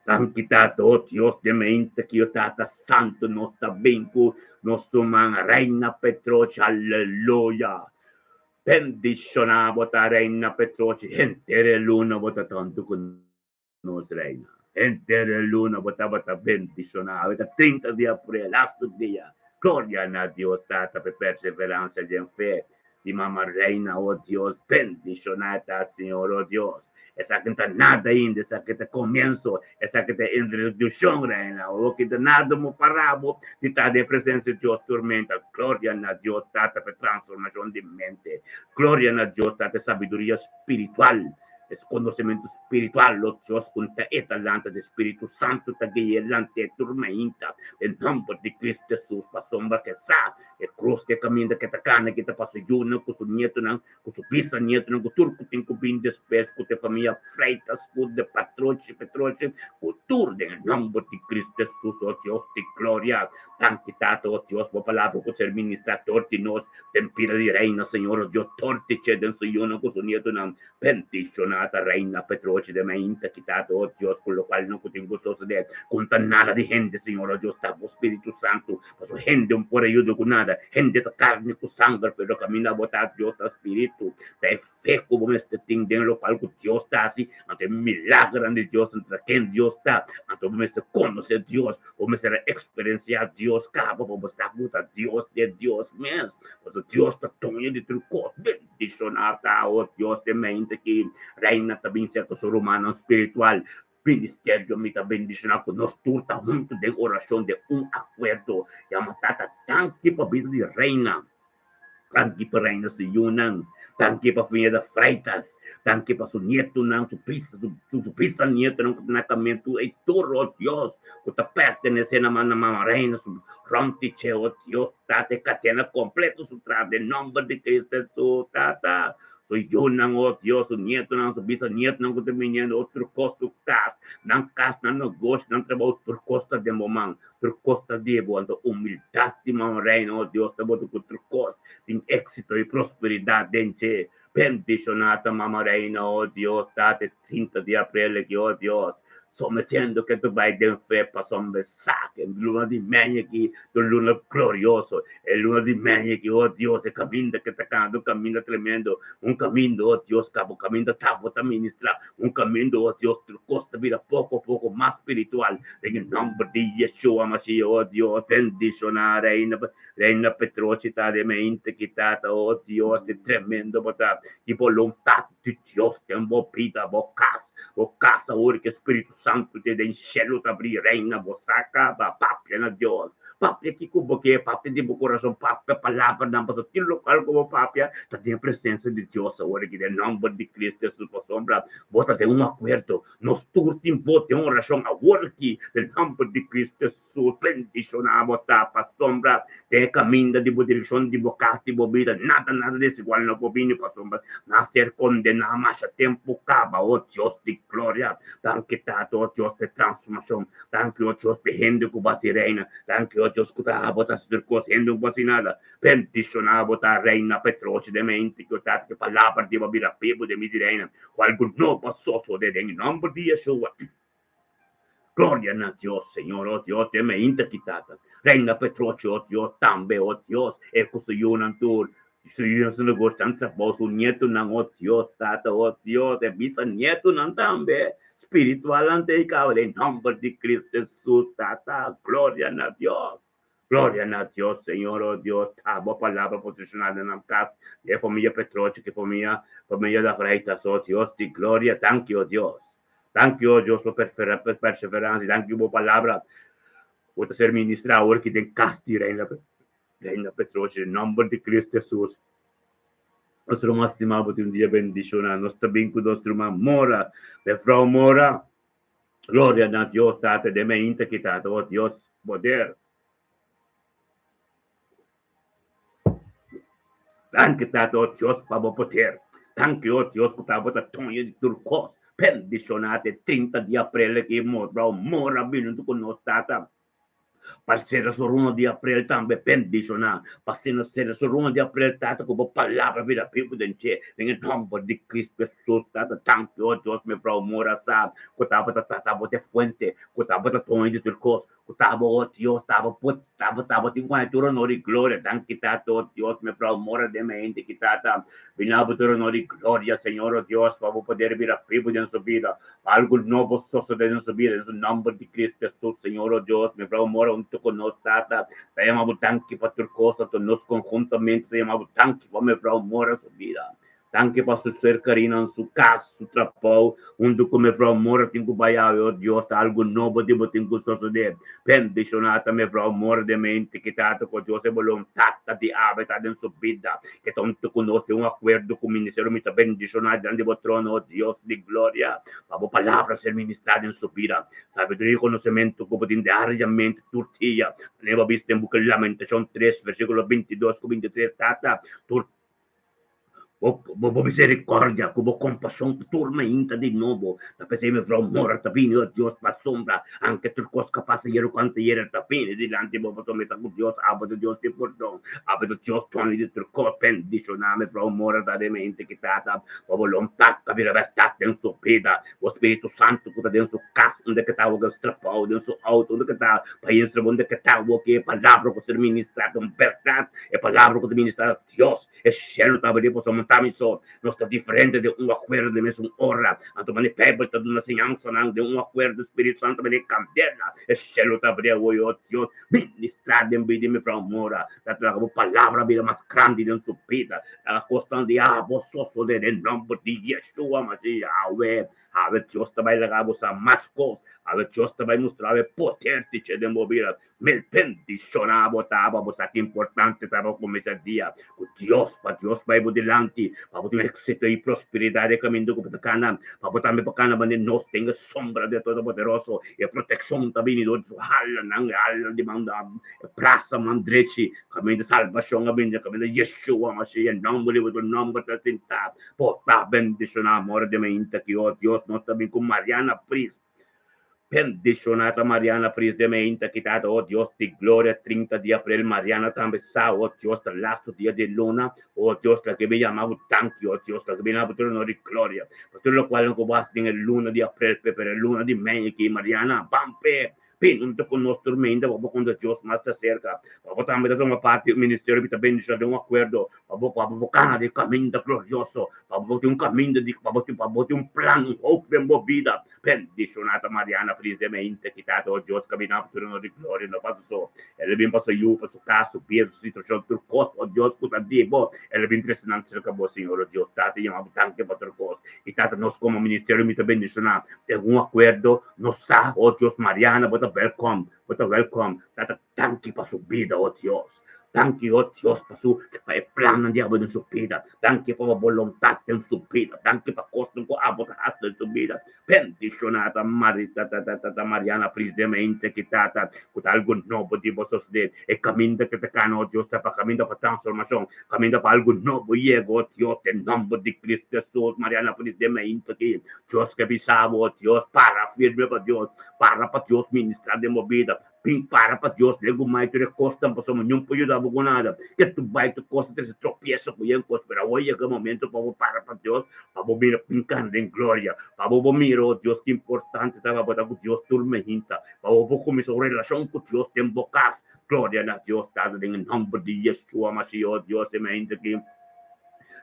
Danki Tata, oh Dios den mente ki yo Tata Santo nos ta bin ku nos ruman Reina Petrocha, aleluya. Bendishoná bo ta Reina Petrochi henter e luna bo ta tantu ku nos Reina. Henter e luna bo tabata bendishoná. Awe ta 30 di aprel, lastu dia. Gloria na Dios Tata p'e perseveransia den fe di Mama Reina, o Dios, bendishoná ta Señor, o Dios. Esaki no ta nada ainda, esaki ta komienso, esaki ta introduccion, Reina. O ki ta nada mo para bo di ta den presencia di Dios tur menta. Gloria na Dios Tata p'e transformacion di mente. Gloria na Dios Tata p'e sabiduria spiritual. Es konosementu spiritual, o Dios, ku ta e ta lanta di Spiritu Santu ta guia e lant'é tur mainta den nòmber di Kristu Hesus, pasobra ke sa e krus ku e kaminda ke ta kana ke ta pasa yunan ku su nietunan, ku su bisanietunan, ku tur ku tin ku bin despues, ku ta e famia Freitas, ku de Patrochi, Petrochi, ku tur den e nòmber di Kristu Hesus, o Dios di gloria. Danki Tata, o Dios, bo palabra ku ser ministrá dor di nos den bida di Reina, Señor, o Dios, dor di dje den su yunan ku su nietunan. Bendishoná ta Reina Petrochi den mainta ki Tata, o Dios, ku lokual no ku tin ku sosodé. Konta nada di hende, Señor, o Dios, ta bo Spiritu Santu, pasobra hende un por a yuda ku nada. Hende ta karni ku sanger, pero kaminda bo ta, Dios ta Spiritu. Ta e fe ku bo mester tin den lokual ku Dios ta hasi, anto e milagernan di Dios ta ken Dios ta. Anto bo mester konosé Dios, bo mester a eksperensiá Dios kaba pa bo sa ku ta Dios di e Dios mes. Pasobra Dios ta doño di tur kos. Bendishoná ta, o Dios, den mente ki Reina ta bin serka su rumannan spiritual. Ministerio mi ta bendishoná ku nos tur ta huntu den orashon den un akuerdo. Yama Tata danki pa bida di Reina. Danki pa Reina su yunan, danki pa familia de Freitas, danki pa su nietunan, su bisa, su, su bisanietonan ku ta na kamentu ei tur, oh Dios, ku ta pertenesé na na mama Reina, su rònt di dje, oh Dios, Tata, e kadena kompleto su tras den nòmber di Cristo Hesus, Tata. Su yunan, oh Dios, su nietonan, su bisanietonan ku ta biniendo, oh, tur kos, su kas, nan kas, nan negoshi, nan trabou, tur kos ta den bo man. Tur kos ta di bo, anto humildat di Mama Reina, oh Dios, ta bota ku tur kos tin éksito i prosperidat den dje. Bendishoná ta Mama Reina, oh Dios, Tata, e 30 di aprel aki, oh Dios, sometiendo ke ta bai den fe pasobra e sa ku e luna di mei aki ta un luna glorioso, e luna di mei aki, oh Dios, e kaminda ke ta kana ta un kaminda tremendo, un kaminda, oh Dios, kabo kaminda ta bo ta ministrá, un kaminda, oh Dios, tur kos ta bira poko poko mas spiritual. Den e nomber di Yeshua Mashiach, oh Dios, bendiciona Reina, Reina Petrochi ta den mente ki tata, oh Dios, di tremendo bo ta, di boluntad di Dios den bo bida, bo cas, bo casa ora ki Spiritu Santo te den shelu ta bri, Reina, bo sa caba, papia na Dios, papia kiko bo ke, papia di bo corazon, papia palabranan, pasobra tin locual cu bo papia ta den presencia di Dios awor aki, den nomber di Cristo Jesus, pasobra bo ta den un acuerdo. Nos tur tin bo den orashon awor aki den nòmber di Cristo Jesus. Bendishoná bo ta pasobra den e kaminda di bo direkshon di bo kas di bo bida nada nada desigual no por bini pasobra nan a ser kondená masha tempu kaba. O Dios di gloria, danki Tata, o Dios p'e transformashon, danki o Dios p'e hende ku bo hasi reina, danki o Dios ku ta abo ta hasi tur kos, hende ku bo hasi nada. Bendishoná bo ta reina Petrochi den mente ku Tata ku e palabra di bo a bira bibu den mi di reina. Ku algu nobo a sosodé den e nòmber di Yeshua. Gloria na Dios, Señor, oh Dios, den mainta ki Tata. Reina Petrochi, oh Dios, tambe, oh Dios, e ku su yunan tur, su yunan su negoshi, nan trabou, su nietunan, oh Dios, Tata, oh Dios, e bisanietunan tambe, spiritualnan te i kaba den nòmber di Cristo Jesus, Tata. Gloria na Dios. Gloria na Dios, Señor, oh Dios, ta bo palabra posicioná den nan cas, di e familia Petrochi, ki familia, familia da Freitas, oh Dios di gloria, danki, oh Dios. Danki, oh Dios, pa perseverancia, danki bo palabra, bo ta ser ministrá awor ki den cas di Reina, Reina Petrochi, den nomber di Cristo Jesus. Nos ruman stimá, bo tin un dia bendicioná, nos ta bin cu nos ruman Mora, mevrouw Mora. Gloria na Dios Tata den mainta ki Tata, oh Dios poder. Danki Tata, oh Dios pa bo poder. Danki, oh Dios, ku ta bo ta doño di tur kos. Bendishoná te 30 di aprel aki mevrouw Mora bini huntu ku nos Tata. Pa sera su luna di aprel tambe bendishoná. Pa asina sera su luna di aprel Tata ku bo palabra bira bibu den dje. Den e nòmber di Kristu Hesus Tata danki o Dios mevrouw Mora sa ku tabata tata bo ta e fuente ku tabata doño di tur kos ku taba o Dios taba por taba tabatin ku haña tur honor i gloria danki Tata o Dios mevrouw Mora den mi hende ki Tata bina bo tur honor i gloria Señor o Dios pa bo poder bira bibu den su bida Pa algu nobo sosode den su bida, den su nomber di Cristo Jesus, Señor o Dios, mevrouw mora hunto cu nos, Tata, ta yama bo danki pa tur cos, anto nos conhuntamente ta yama bo danki pa mevrouw mora su bida. Danki pa su cercarinan, su cas, su trabou, hunto cu mevrouw mora tin cu bai awe, o Dios, ta algu nobo di bo tin cu sosode. Bendiciona ta mevrouw mora den mente ki Tata cu Dios e boluntad ta di awe ta den su bida. Ke ta huntu ku nos den un akuerdo ku ministerio mi ta bendishoná dilanti bo trono, o Dios di gloria, pa bo palabra ser ministrá den su bida. Sabiduria i konosementu ku bo tin diariamente tur dia. Manera bo a bisa den buki Lamentashon tres, versíkulo 22 ku 23, Tata, tur bo miserikòrdia ku bo kompashon tur mainta di nobo. Ta p'esei mevrouw Mora ta bini, o Dios, pa sombra, anke tur kos ka pasa yero ku anteyer ta bini dilanti bo, pasobra mi sa ku Dios abo ta Dios di pordon, abo ta Dios doño di tur kos. Bendishoná mevrouw Mora ta den mente ki tata pa boluntat ta bira bèrdat den su bida. Bo Spiritu Santu ku ta den su kas, unda ke ta awor, den su trabou, den su outo, unda ke ta, pa instruí bo unda ke ta awor, ku e palabra ku ser ministrá ta un bèrdat, e palabra ku ta ministrá Dios. E shelu ta abrí pasobra no ta mi so. Nos ta diferente den un akuerdo den mesun ora. Anto manera Beibel ta duna siñansanan den un akuerdo, Spiritu Santu manera kandela. E shelu ta abrí awor i o Dios ministrá den bida di mi frou Mora. Ta laga bo palabra bira mas grandi den su bida. Laga kosnan di abo sosodé den nòmber di Yeshua Mashiach. Awe. Awe Dios ta bai laga bo sa mas kos. Awe Dios ta bai mustra bo e poder di dje den bo bida. Mil bendishoná bo ta pa bo sa ki importante ta pa kuminsá dia ku Dios, pa Dios bai bo dilanti, pa bo tin éksito i prosperidat den kaminda ku bo ta kana, pa bo tambe por kana manera nos den e sombra di e Todopoderoso. E protekshon ta bini dor di su halanan, e hala di man e brasa man drechi, kaminda salbashon a bini, kaminda Yeshua Mashiach, e nòmber di bo tur nòmber ta sintá. Bo ta bendishoná amor di mainta ki, o Dios, nos ta bin ku Mariana Pris. Bendishoná ta Mariana Pris de mainta ki tata, o Dios di gloria, 30 di aprel Mariana tambe sa, o Dios, ta lastu dia di luna, o Dios, laga mi yama bo danki, o Dios, laga mi duna bo tur honor i gloria pa tur lokual ku bo hasi den e luna di aprel, pero e luna di mei aki, Mariana, ban p'e. Bin hunto ku nos tur meinda pa bo konta Dios mas ta serka, pa bo tambe ta tuma parti di un ministerio ku ta bendishoná den un akuerdo, pa bo pa bo kana den kaminda glorioso, pa bo tin un kaminda di pa bo tin pa bo tin un plan, un hoop den bo bida. Bendishoná ta Mariana Fris de Meinta ki ta dor Dios kaminá pa tur honor di gloria no pa su so. El a bin pa su yu, pa su kas, su bida, su situashon, tur kos, o Dios ku ta di bo, el a bin trese nan serka bo, Señor, o Dios Tata, yama bo danki pa tur kos. I Tata, nos komo ministerio mi ta bendishoná den un akuerdo. Nos sa, oh Dios, Mariana, bo ta welkom, bo ta welkom. Tata, danki pa su bida, oh Dios. Danki, oh Dios, pa su, pa e plannan di abo den su bida. Danki pa bo boluntat den su bida. Danki pa kosnan ku abo ta hasi den su bida. Bendishoná ta Mari, ta, ta, ta, ta Mariana Prisdemente ki Tata, ku ta algu nobo di bo sosodé. E kaminda ku ta kana, oh Dios, ta pa kaminda pa transformashon, kaminda pa algu nobo yega, oh Dios, den nòmber di Kristu Hesus. Mariana Prisdemente ki. Dios ke bisa bo, Dios, para firme pa Dios, para pa Dios ministra den bo bida, bin para pa Dios legumai tur e kosnan pasobra niun por yuda bo ku nada. Ke tu bai tur kos ta trese tropieso ku yen kos, pero awor yega e momento pa bo para pa Dios, pa bo mira bin kana den gloria, pa bo bo mira, oh Dios, ki importante ta pa bo ta ku Dios tur mehinta, pa bo por kuminsa un relashon ku Dios den bo kas. Gloria na Dios Tata den e nomber di Yeshua Mashiach, oh Dios, e mehinta aki.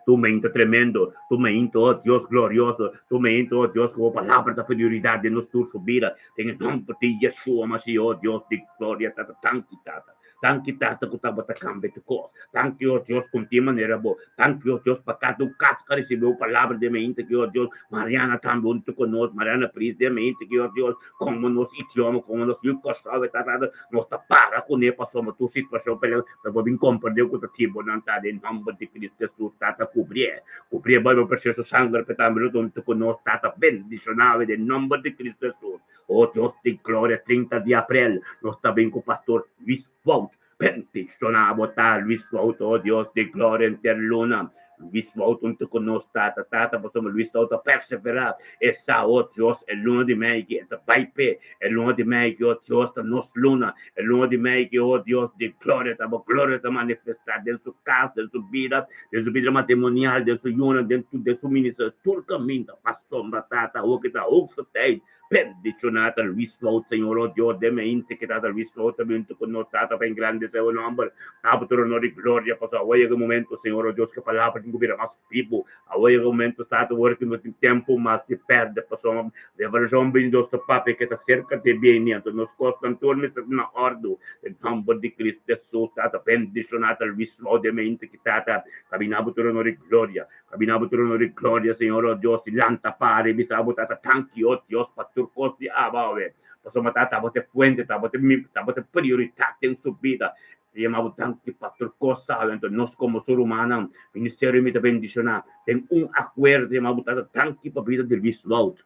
Tu mente tremendo, tu mente, oh Dios glorioso, tu mente, oh Dios, ku bo palabra ta prioridat den nos tur su bida. Den e nomber di Yeshua Mashiach, oh Dios di gloria, Tata, danki, Tata. Danki, Tata, ku tabata kambia tur kos. Danki, oh Dios, ku tin manera bo. Danki, oh Dios, pa kada un kas ku a risibí bo palabra den mente aki, oh Dios. Mariana tambe huntu ku nos, Mariana Pris den mente aki, oh Dios. Komo nos idioma, komo nos yu Kòrsou, Tata, nos ta para kuné pasobra tur situashon pelea. Pa bo bin komprendé ku ta tiemponan ta den nòmber di Cristo Hesus Tata kubrié, kubrié bai bo presioso sanger pe tambe lo dunta ku nos Tata bendishonado den nòmber di Cristo Hesus. O Dios di gloria 30 di aprel nos ta bin ku Pastor Luis Wout bendishoná bo ta Luis Wout o Dios di gloria henter luna. Luis Wout huntu ku nos tata, tata pasobra Luis Wout a perseverá. E sa, oh Dios, e luna di mei aki e ta bai p'e. E luna di mei aki, oh Dios, ta nos luna. E luna di mei aki, oh Dios di gloria, ta bo gloria ta manifestá den su kas, den su bida, den su bida matrimonial, den su yunan, den tur, den su ministerio, tur kaminda. Pasobra, Tata, awor ki ta hoogste tijd Bendiciona ta Luis Wout, Señor, oh Dios, den mi hinte ke Tata Luis Wout ta bintu ku nos, Tata, pa engrandece bo nomber. Abo tur honor i gloria, pasobra awe yega e momento, Señor, oh Dios, ke palabra tin ku bira mas bibu. Awe yega e momento, Tata, ora ku no tin tempu mas di perde, pasobra revelacion bini Dios ta papia ke ta serka di bini, anto nos kosnan tur mester ta na ordu. Den nomber di Cristo Jesus, Tata, bendiciona ta Luis Wout den mi hinte ki, Tata, kabina bo tur honor i gloria. Kabina bo trono di gloria, Señor, oh Dios, i lanta para i bisa bo Tata, Tanki, oh Dios, pa tur kos di aba awe. Pasobra Tata, abo ta e fuente, abo ta e abo ta e prioridat den su bida. Ta yama bo danki pa tur kos awe. Anto nos komo su rumannan, ministerio mi ta bendishoná den un akuerdo, ta yama bo Tata, danki pa bida di Luis Wout.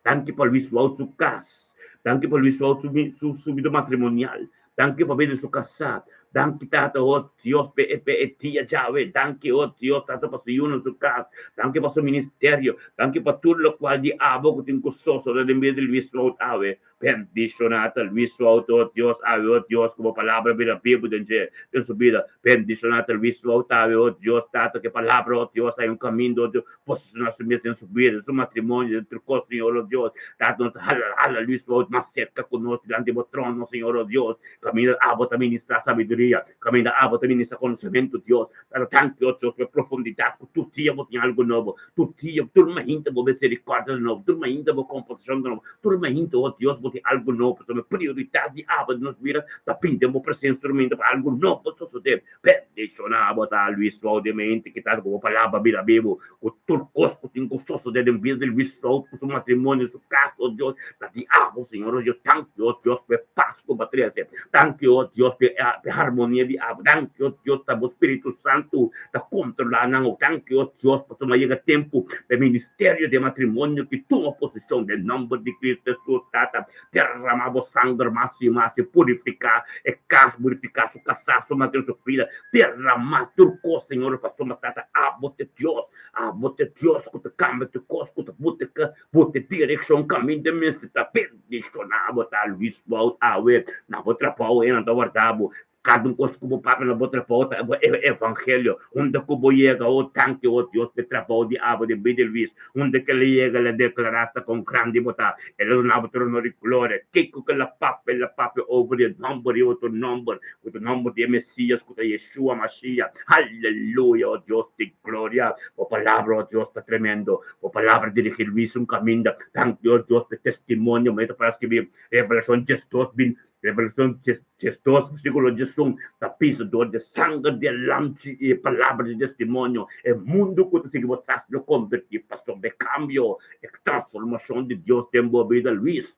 Danki pa Luis Wout su kas. Danki pa Luis Wout su su su bida matrimonial. Danki pa bida di su kasá. Danki Tata, oh Dios, pa e pa e dia djawe. Danki, oh Dios, Tata, pa su yunan su kas. Danki pa su ministerio. Danki pa tur lokual di abo ku tin ku sosodé den bida di Luis Wout awe. Bendishoná ta Luis Wout, oh Dios, awe, oh Dios, ku bo palabra bira bibu den dje, den su bida. Bendishoná ta Luis Wout awe, oh Dios, Tata, ku e palabra, oh Dios, hay un kaminda, oh Dios, posishoná su mes den su bida, den su matrimonio, den tur kos, Señor, oh Dios. Tata, nos ta hala, hala Luis Wout mas serka ku nos dilanti bo trono, Señor, oh Dios. Kaminda abo ta ministrá sabiduria, kaminda abo ta ministrá konosementu, Dios. Tata, danki, oh Dios, pa e profundidat ku tur dia bo tin algu nobo. Tur dia, tur mainta bo misericordia ta nobo, tur mainta bo compasión ta nobo, tur mainta, oh Dios, bo tin algo nobo, pasobra e prioridad di abo den nos bida ta bin den bo presencia tur mainta pa algo nobo sosode. Bendiciona bo ta Luis Wout den mente ki ta ku bo palabra bira bibu, ku tur cos ku tin ku sosode den bida di Luis Wout, ku su matrimonio, su cas, oh Dios, ta di abo, Señor, oh Dios. Danki, oh Dios, pa e pas ku bo a trece. Danki, oh Dios, pa e harmonia di abo. Danki, oh Dios, ta bo Spiritu Santu ta kontrolá nan. O danki, o Dios, pasobra a yega tempu pa e ministerio di matrimonio ki tuma posishon den nòmber di Kristu Hesus. Tata, derramá bo sanger mas i mas i purifiká e kas, purifiká su kasá, su matrimonio, su bida. Derramá tur kos, Señor, pasobra, Tata, abo ta Dios. Abo ta Dios ku ta kambia tur kos, ku ta buta buta direkshon kaminda mester ta. Bendishoná bo ta Luis Wout awe na bo trabou, e nan ta warda bo. Kada un kos ku bo papia na bo trabou ta e evangelio. Unda ku bo yega, o danki, o Dios, p'e trabou di abo den bida di Luis. Unda ku el a yega, el a deklará ta kon grandi bo ta. El a duna bo tur honor i gloria. Kiko ku el a papia, el a papia over di e nòmber i otro nòmber, ku ta nòmber di e Mesias, ku ta Yeshua Mashiach. Aleluya, o Dios di gloria. Bo palabra, o Dios, ta tremendo. Bo palabra dirigí Luis un kaminda. Danki, o Dios, p'e testimonio. Mi ta para skibí Revelashon diesdos bin Revelashon diesdos, versíkulo 11 ta bisa, Dor di e sanger di e Lamchi i e palabra di testimonio, e mundu ku ta sigui bo tras lo kombertí pasobra e kambio, e transformashon di Dios den bo bida. Luis,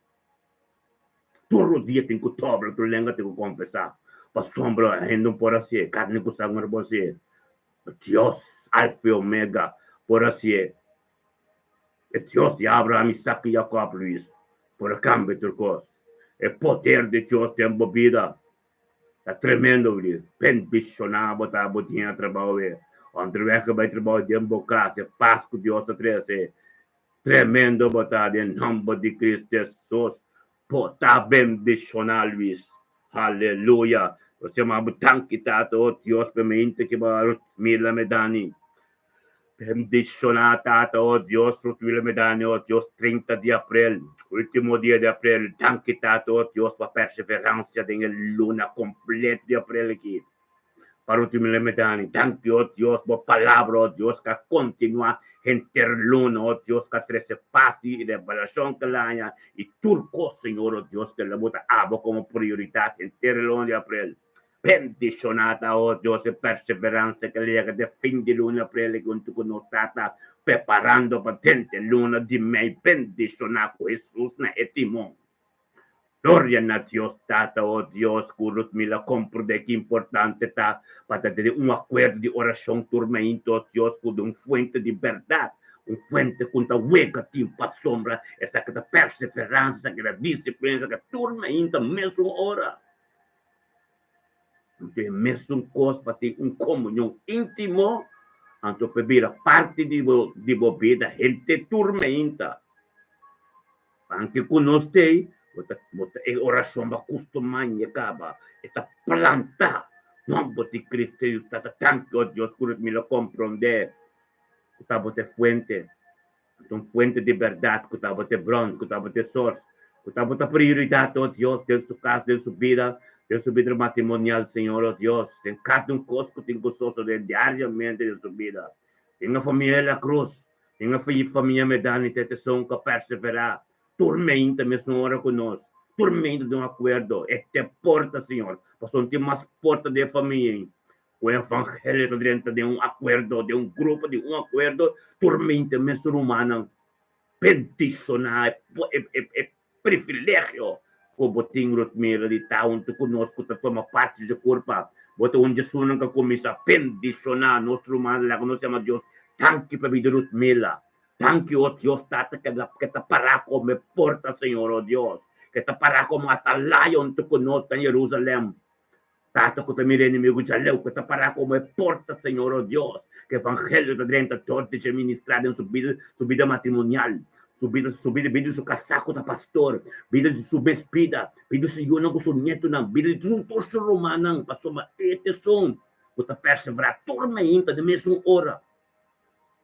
tur dia tin ku tobla, tur lenga tin ku konfesá, pasobra hende no por hasié, karni ku sanger no por hasié, Dios, Alfa i Omega, por hasié. E Dios di Abraham, Isaac i Jacob, Luis, por a cambia tur cos. E poder di Dios den bo bida ta tremendo, Luis. Bendiciona bo ta bo dia trabao e. Onderweg bay trabao den bo cas, e paz cu Dios ta trece, tremendo bo ta den nomber di Cristo Jesus. Bo ta bendiciona, Luis. Haleluya. Nos yama bo danki, Tata, oh Dios, pa e mente ki bo a mira me dani. Bendishoná Tata, oh Dios, Ruth Willem Medani, oh Dios, 30 di aprel, ultimo dia di aprel, danki Tata, oh Dios, pa perseverancia den e luna completo di aprel aki. Pa Ruth Willem Medani, danki, oh Dios, bo palabra, oh Dios, ka continua henter luna, oh Dios, ka trece paz y revelacion kel aña y tur cos, Señor, oh Dios, ke lo bo ta abo como prioridad henter e luna di aprel. Bendishoná ta, oh Dios, e perseveransia ke llega te fin di luna aprel i huntu ku nos Tata preparando pa drenta e luna di mei. Bendishoná ku Hesus na e timon. Gloria na Dios Tata, oh Dios, ku Rutmila komprendé ki importante ta pa ta tene un akuerdo di orashon tur mainta, oh Dios, ku di un fuente di bèrdat, un fuente ku ta wega tin pasobra esaki ta perseveransia, esaki ta disiplina, esaki tur mainta mesun ora. Anto e mesun kos pa tin un komunion íntimo. Anto pa bira parti di bo di bo bida henter tur meinta. Anke ku nos t'ei, bo ta bo ta e orashon bo a kustumá ñe kaba, e ta plantá. Nòmber di Cristo Hesus Tata, danki o Dios ku mi lo komprondé ku ta bo ta e fuente, ku ta un fuente di bèrdat, ku ta bo ta e bron, ku ta bo ta e source, ku ta bo ta prioridat o Dios den su kas, den su bida, den su bida matrimonial Señor o Dios, den kada un kos ku tin ku sosodé diariamente den su bida. Den e famia de la Cruz, Den e famia Medani ta e esun ku a perseverá tur meinta mesun ora ku nos, tur meinta den un akuerdo. E ta e porta, Señor, pasobra no tin mas porta den e famia ei ku e evangelio ta drenta den un akuerdo, den un grupo di un akuerdo, tur meinta mesun rumannan. Bendishoná e privilegio ku bo tin, Rutmira, di ta huntu ku nos ku ta tuma parti dje kurpa. Bo ta un dje esunnan ku a kuminsá bendishoná nos rumannan. Laga nos yama Dios danki pa bida Rutmila. Danki, o Dios Tata, ke ke ta pará komo e porta, Señor, o Dios, ke ta pará komo atalaya huntu ku nos na Jerusalèm. Tata ku ta mira enemigu djaleu, ku ta pará komo e porta, Señor, o Dios, ku evangelio ta drenta dor di dje ministrá den su bida, su bida matrimonial, su bida, su bida, bida di su kasá ku ta pastor, bida di su mes bida, bida di su yunan ku su nietunan, bida di tur tur su rumannan, pasobra e ta esun ku ta perseverá tur mainta den mesun ora.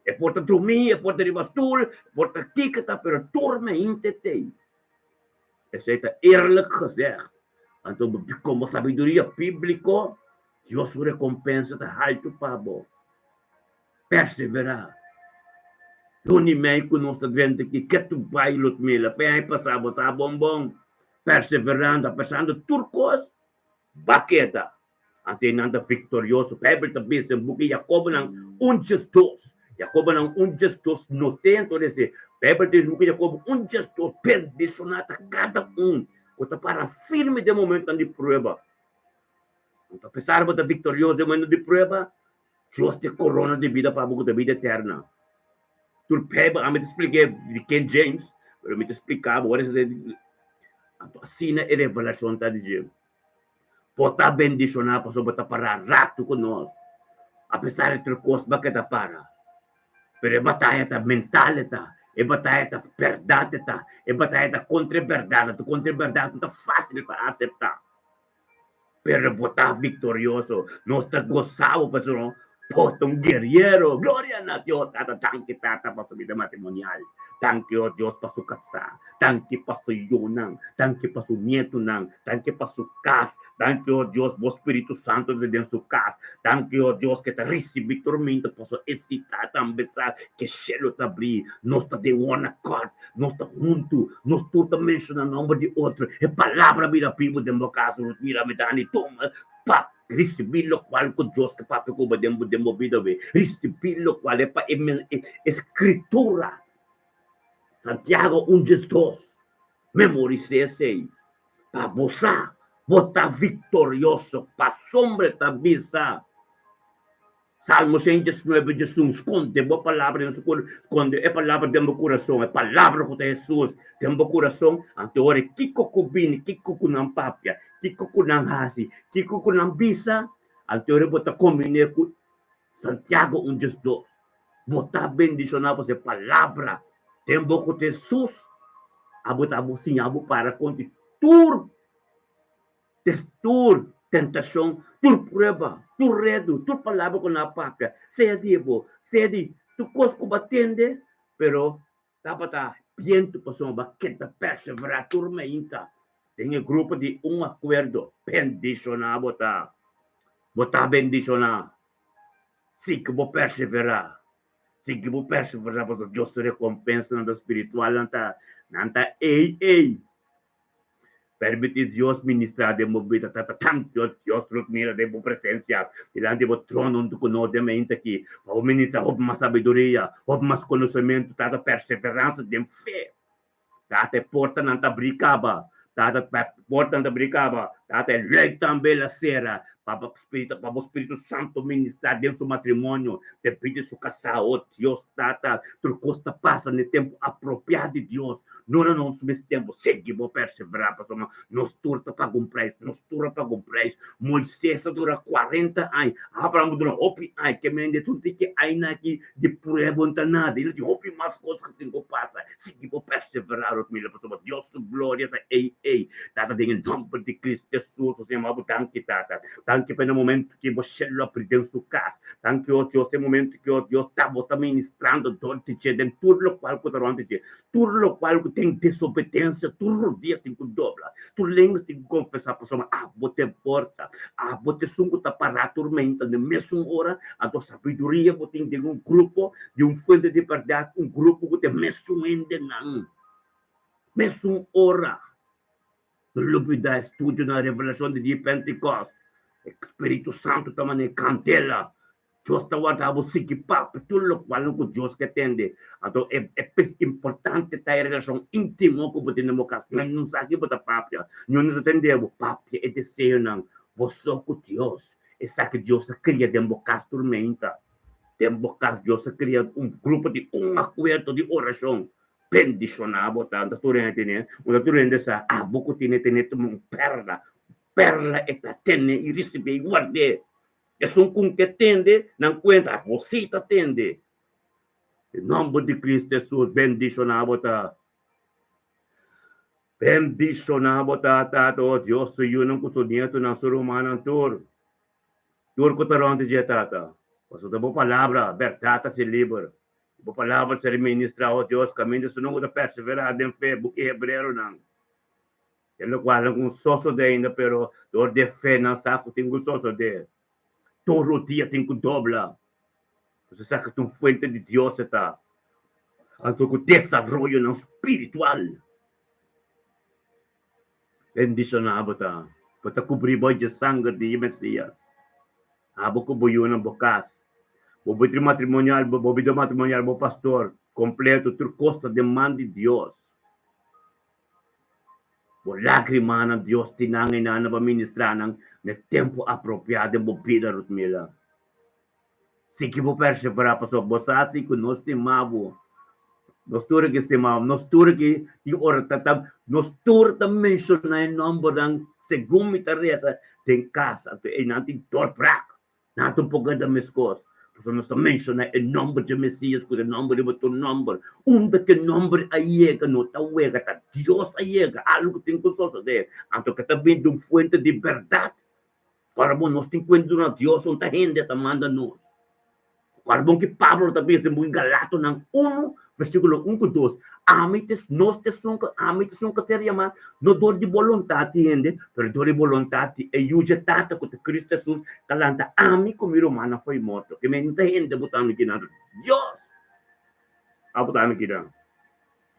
E por ta drumí, e por ta riba stul, e por ta kiko ta, pero tur mainta e t'ei. Esei ta eerlijk gezegd. Anto komo sabiduria bíbliko, Dios su rekompensa ta haltu pa bo. Perseverá. Luni mei ku nos ta drenta aki, ke tu bai Ludmila? Fe ai pasá bo sa bon bon. Perseverando, apesando tur kos, ba keda. Anto e nan ta viktorioso. Beibel ta bisa den buki Jakobonan un djes dos. Jakobonan un djes dos not'é anto dese. Beibel ta bisa buki Jakobo un djes dos, Bendishoná ta kada un ku ta para firme den momentunan di prueba. Anto apesar bo ta viktorioso den momentu di prueba, Dios ta e korona di bida pa bo ku ta bida eterna. Tur Beibel, ami ta splik'é di King James, pero mi ta splika bo ora Anto asina e revelashon ta di dje. Bo ta bendishoná pasobra bo ta pará ratu ku nos. Apesar di tur kos bo a keda para. Pero e bataya ta mental e ta, e bataya ta bèrdat e ta, e bataya ta kontra e bèrdat, anto kontra e bèrdat no ta fásil pa aseptá. Pero bo ta viktorioso, nos ta gosa bo pasobra bo ta un gueriero. Gloria na Dios! Tata, danki Tata pa su bida matrimonial. Danki, o Dios, pa su kasá. Danki pa su yunan, danki pa su nietunan, danki pa su kas. Danki, o Dios, bo Spiritu Santu ta den su kas. Danki, o Dios, ke ta risibí tormenta pasobra e si ta tambe sa ke shelu ta abrí. Nos ta den one accord, nos ta huntu, nos tur ta menshoná nòmber di otro. E palabra bira bibu den bo kas, Ruth, mira mi Dani, tuma pa risibí lokual ku Dios ke papia ku bo den bo den bo bida awe. Risibí lokual e pa e Skritura. Santiago un djes dos, Memoris'é esei, pa bo sa bo ta viktorioso, pasobra e ta bisa, Salmo shen djes nuebe djes un, Skonde bo palabra den su kor, skonde e palabra den bo kurason, e palabra ku ta Hesus den bo kurason, anto ora kiko ku bini, kiko ku nan papia, kiko ku nan hasi, kiko ku nan bisa, anto ora bo ta kombiné ku Santiago un djes dos, Bo ta bendishoná pasobra e palabra den bo ku ta Hesus abo ta abo siña bo para kontra tur tur tentashon, tur prueba, tur redu, tur palabra ku nan a papia, sea di bo, sea di tur kos ku bo a tende, pero tabata bientu pasobra bo a keda perseverá tur mainta den e grupo di un akuerdo. Bendishoná bo ta, bo ta bendishoná. Sigui bo perseverá. Sigui bo perseverá pasobra Dios su rekompensanan ta spiritual, nan ta, nan ta ei ei. Permití Dios ministrá den bo bida. Tata, tantu yo Dios lo mira den bo presensia, dilanti bo trono huntu ku nos den mente aki, pa bo ministrá hopi mas sabiduria, hopi mas konosementu, Tata, perseveransa den fe. Tata, e portanan ta abrí kaba. Tata, portanan ta abrí kaba. Tata, e lei tambe el a sera pa bo Spiritu, pa bo Spiritu Santo ministrá den su matrimonio, den bida di su kasá. O Dios, Tata, tur kos ta pasa na e tempu apropiá di Dios, no na nos mes tempu. Sigui bo perseverá, pasobra nos tur ta paga un preis, nos tur a paga un preis. Moisés a dura kuarenta aña, Abraham a dura hopi aña, ke mende tur di ki añanan aki di prueba no ta nada, i lo tin hopi mas kos ku tin ku pasa. Sigui bo perseverá, Rutmila, pasobra Dios su gloria ta ei ei. Tata, den e nòmber di Kristu Hesus, nos yama bo danki, Tata. Danki pa e momentu ki bo shelu a bri den su kas. Danki, o Dios, e momentu ki, o Dios, ta bo ta ministrando dor di dje den tur lokual ku ta rònt di dje. Tur lokual ku ten desobedensia, tur rodia tin ku dobla, tur lenga tin ku konfesá, pasobra abo ta e porta, abo ta esun ku ta pará tormenta den mesun ora. Anto sabiduria bo tin den un grupo di un fuente di bèrdat, un grupo ku ta e mesun hendenan, mesun ora. No lubidá e studio na Revelashon di dia Pentikòst, e Spiritu Santu ta manera kandela. Dios ta warda bo sigui papia tur lokual ku Dios ke tende. Anto e e pes importante ta e relashon íntimo ku bo tin den bo kas. Ño no sa ki bo ta papia, ño no ta tende bo papia e deseonan bo so ku Dios. Esaki Dios a kria den bo kas tur meinta. Den bo kas Dios a kria un grupo di un akuerdo di orashon. Bendishoná bo ta. Unda tur hende tene, unda tur hende sa abo ku tene tene tuma un perla. Perla e ta tene i risibí i ward'é. Esun ku ke tende, nan kuenta, bo sí ta tende. Den nòmber di Kristu Hesus, bendishoná bo ta. Bendishoná bo ta, Tata, o Dios, su yunan ku su nietunan, su rumannan tur, tur ku ta rònt di dje, Tata. Pasobra ta bo palabra, bèrdat ta hasi liber. Bo palabra ta ser ministrá, o Dios, kaminda esunnan ku ta perseverá den fe, buki Hebreronan. E lokual nan ku sosodé ainda, pero dor di e fe nan sa ku tin ku sosodé. Tur rodia tin ku dobla. Pasobra esaki ta un fuente di Dios e ta. Anto ku desaroyonan spiritual. Bendishoná bo ta, bo ta kubrí bo dje sanger di e Mesias. Abo ku bo yunan bo kas, bo bida matrimonial, bo bida matrimonial, bo pastor kompleto, tur kos ta den man di Dios. Bo lágrimanan, Dios tin nan einan pa ministrá nan na e tempu apropiá den bo bida, Rutmila. Sigui bo perseverá pasobra bo sa si ku nos stima bo. Nos tur aki stima bo. Nos tur aki tin ora ta ta nos tur ta menshoná e nòmbernan segun mi ta resa den kas. Anto einan tin dorbrak. Nan ta un poko ta meskos. Pasobra nos ta menshoná e nòmber dje Mesías ku ta e nòmber riba tur nòmber. Unda ku e nòmber a yega no ta wega, ta Dios a yega. Algu tin ku sosodé. Anto ke ta bini di un fuente di bèrdat. Ora bon nos tin kuenta duna Dios, un ta hende ta manda nos. Ora bon ki Pablo ta bisa den buki Galatonan unu, versíkulo un ku dos, Ami ta nos ta esun ku ami ta esun ku a ser yamá, no dor di boluntat di hende, pero dor di boluntat di e Yu dje Tata, ku ta Kristu Hesus, ta lanta ami ku mi rumannan fo'i morto. Ke men no ta hende bo ta ami kinan, Dios a bo ta ami kinan.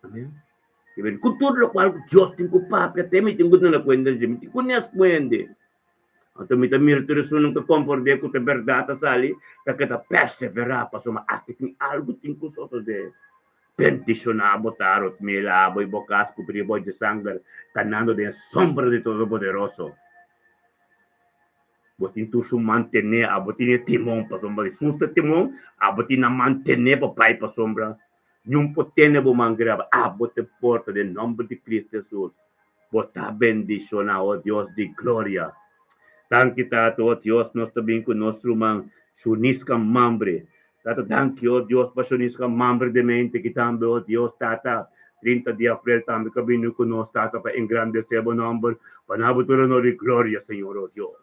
Amen. Ke men ku tur lokual ku Dios tin ku papia te mi tin ku duna kuenta di dje, mi tin ku nes ku hende. Anto mi ta mira tur esunnan ku ta komprondé ku ta bèrdat ta sali, ta keda perseverá pasobra aki tin algu tin ku sosodé. Bendishoná bo ta, Rotmila, abo i bo kas kubrí bo dje sanger, kanando den e sombra di Todopoderoso. Bo tin tur su mantené, abo tin e timon, pasobra Hesus ta timon, abo tin na mantené pa bai pasobra niun por tene bo man graba, abo ta e porta den nòmber di Kristu Hesus. Bo ta bendiciona, o Dios di gloria. Danki, Tata, o Dios, nos ta bin cu nos ruman Shuniska Mambre. Tata, danki, o Dios, pa Shuniska Mambre de mente ki tambe, o Dios, Tata, 30 di april tambe ka bini cu nos, Tata, pa engrandece bo nomber, pa na bo tur honor y gloria, Señor, o Dios.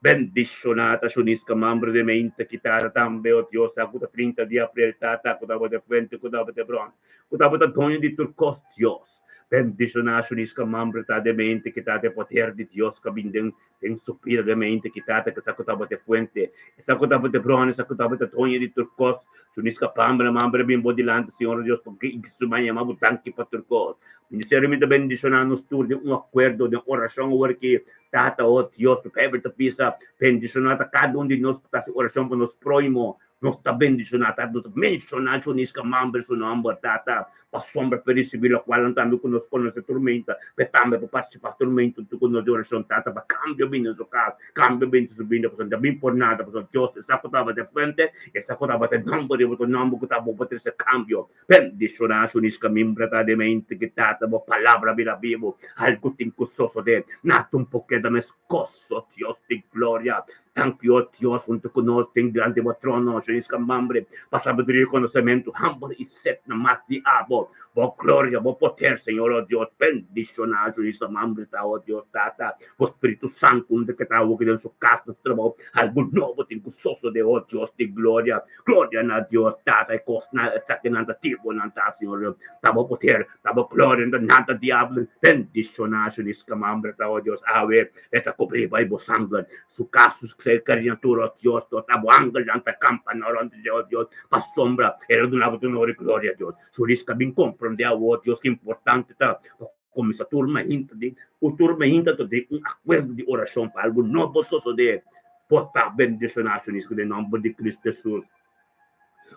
Bendiciona ta Shuniska Mambre de mente ki, Tata, tambe, o Dios, sa cu ta 30 di april, Tata, cu tabata fuente, cu tabata bron, cu tabata doño di tur cos, Dios. Bendishoná Shuniska Mambre ta de mente ki ta de poder di Dios ka bin den den su bida de mente ki ta ta sa ku tabata e fuente e sa ku tabata e bron e sa ku tabata doño di tur kos. Shuniska Pambre Mambre bin bo dilanti Señor Dios pa su man yama bo danki pa tur kos. Ministerio mi ta bendishoná nos tur den un akuerdo den orashon awor ki Tata o Dios ku Bijbel ta bisa bendishoná ta kada un di nos ku ta hasi orashon pa nos prohimo. Nos ta bendishoná, Tata. Nos ta menshoná Shuniska Mambre su nòmber, Tata. Pasobra pa risibí lokual tambe ku nos konosé turmenta, p'e tambe por partisipá turmenta huntu ku nos di orashon. Tata, pa kambio bini na su kas, kambio bini su bida, pasobra no ta bin por nada, pasobra Dios e sa ku tabata e fuente, e sa ku tabata e nòmber riba tur nòmber ku ta bo por trese kambio. Bendishoná su nis kaminda ta den mente ki Tata bo palabra bira bibu, algu tin ku sosodé, nada un por keda meskos, o Dios di gloria. Danki, o Dios, huntu ku nos den dilanti bo trono, su nis kamambre, pa sabiduria i konosementu, hamber i set na mas di abo, bo gloria, bo poder, Señor, o Dios. Bendishoná su nis kamambre ta, o Dios Tata, bo Spiritu Santu, unda ke ta awoki den su kas, na su trabou, algu nobo tin ku sosodé, o Dios di gloria. Gloria na Dios Tata, e kosnan esakinan ta tipo nan ta, Señor. Ta bo poder, ta bo gloria, no ta nada diablo. Bendiciona su niskamambre ta, oh Dios, awe e ta cubri bay bo sanger, su cas, su criatura, oh Dios, ta bo angelnan ta campa na rond dje, oh Dios, pasobra el a duna bo honor y gloria, Dios. Su riska bin comprende awo, oh Dios, ki importante ta pa cuminsa tur mainta di, tur mainta ta den un acuerdo di oracion pa algo nobo sosode. Por ta bendiciona su nisco den nomber di Cristo Jesus.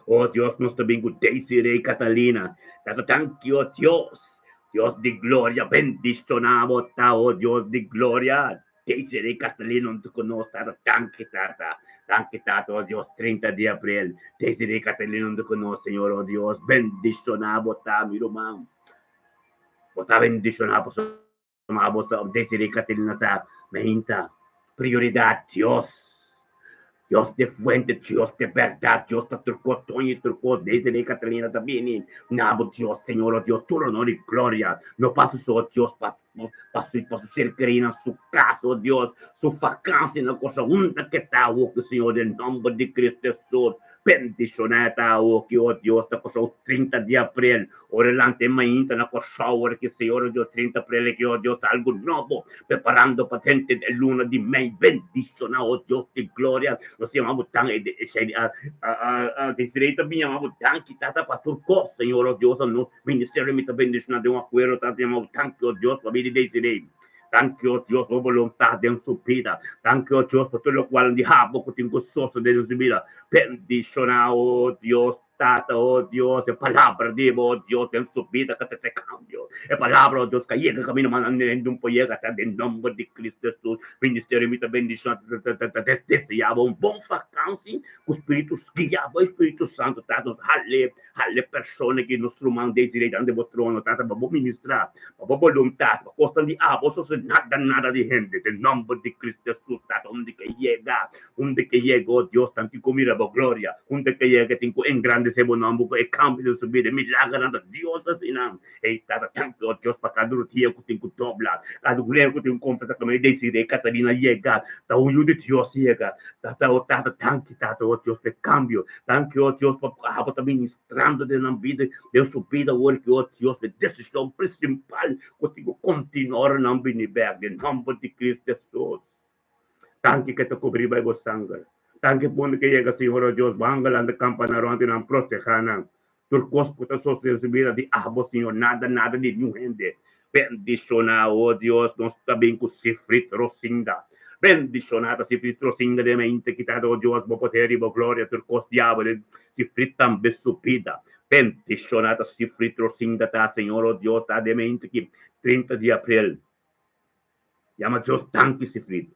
Oh Dios, nos ta bin cu Desiree Catalina. Tata danki, oh Dios. Dios di gloria, bendiciona bo ta, oh Dios di gloria. Desiree Catalina hunto cu nos, Tata, danki, Tata. Danki, Tata, oh Dios, 30 di april. Desiree Catalina hunto cu nos, Señor, oh Dios, bendiciona bo ta, mi ruman. Bo ta bendiciona pasobra Ma bo ta Desiree Catalina sa mainta prioridad Dios. Dios de fuente, Dios de berdad, Dios ta tur cos, doño di tur cos. Desiree Catalina ta bini na bo Dios, Señor, oh Dios, tur honor y gloria. No pa su so, Dios, pa pa su pa su ser querido na su cas, oh Dios, su vakantie na cosa unda ke ta awoki, Señor, den nomber di Cristo Jesus. Bendiciona ta awoki, oh Dios, ta cosa 30 di april. Ora lanta e mainta na Kòrsou, ora ki Señor o Dios 30 aprel aki, o Dios, algu nobo preparando pa drenta e luna di mei. Bendishoná, o Dios di gloria. Nos yama bo tan, Desiree ta bin yama bo danki, Tata, pa tur kos, Señor, o Dios, nos ministerio mi ta bendishoná den un akuerdo, Tata, yama bo danki, o Dios, pa bida di Desiree. Danki, o Dios, pa bo boluntat den su bida. Danki, o Dios, pa tur lokual di habo ku tin ku sosodé den su bida. Bendishoná, o Dios. Tata, oh Dios, e palabra di bo, oh Dios, den su bida ka trese kambio. E palabra, oh Dios, ka yega kaminda mas nan un por yega ta den nomber di Cristo Jesus. Ministerio mi ta bendiciona, ta desea bo un bon vakansi ku Spiritu guia bo, Spiritu Santo, Tata, nos hale, hale persona ki nos ruman Desiree dande bo trono, Tata, pa bo ministra, pa bo boluntat, pa kosnan di abo sosode nada, nada di hende, den nomber di Cristo Jesus, Tata, unda ke yega. Unda ke yega, o Dios, tan tin ku mira bo gloria. Unda ke yega, tin ku engrandesé bo nòmber ku e kambio den su bida. E milagernan ta Dios asina. Ei Tata, danki, o Dios, pa kada rudia ku tin ku dobla, kada muher ku tin ku konfesá ku mi Desiree Catalina yega, ta un yu di Dios yega. Tata, o Tata, danki, Tata, o Dios, pa e kambio. Danki, o Dios, pa abo ta ministrando den nan bida, den su bida awor ki, o Dios, pa e desishon prinsipal ku tin ku kontinua ora nan bini bèk, den nòmber di Cristo Hesus. Tanki ke ta kubrí bai bo sanger. Tanki punto ke yega Señor o Dios, bo angelnan ta kampa na rònt i nan protehá nan. Tur kos ku ta sosodé den su bida di abo, Señor, nada, nada di niun hende. Bendishoná, o Dios, nos ta bin ku Sifrit Rosinda. Bendishoná ta Sifrit Rosinda den mente kita, o Dios, bo poder i bo gloria, tur kos di abo den Sifrit tambe su bida. Bendishoná ta Sifrit Rosinda ta, Señor, o Dios, ta den mente ki 30 di aprel. Yama Dios danki, Sifrid.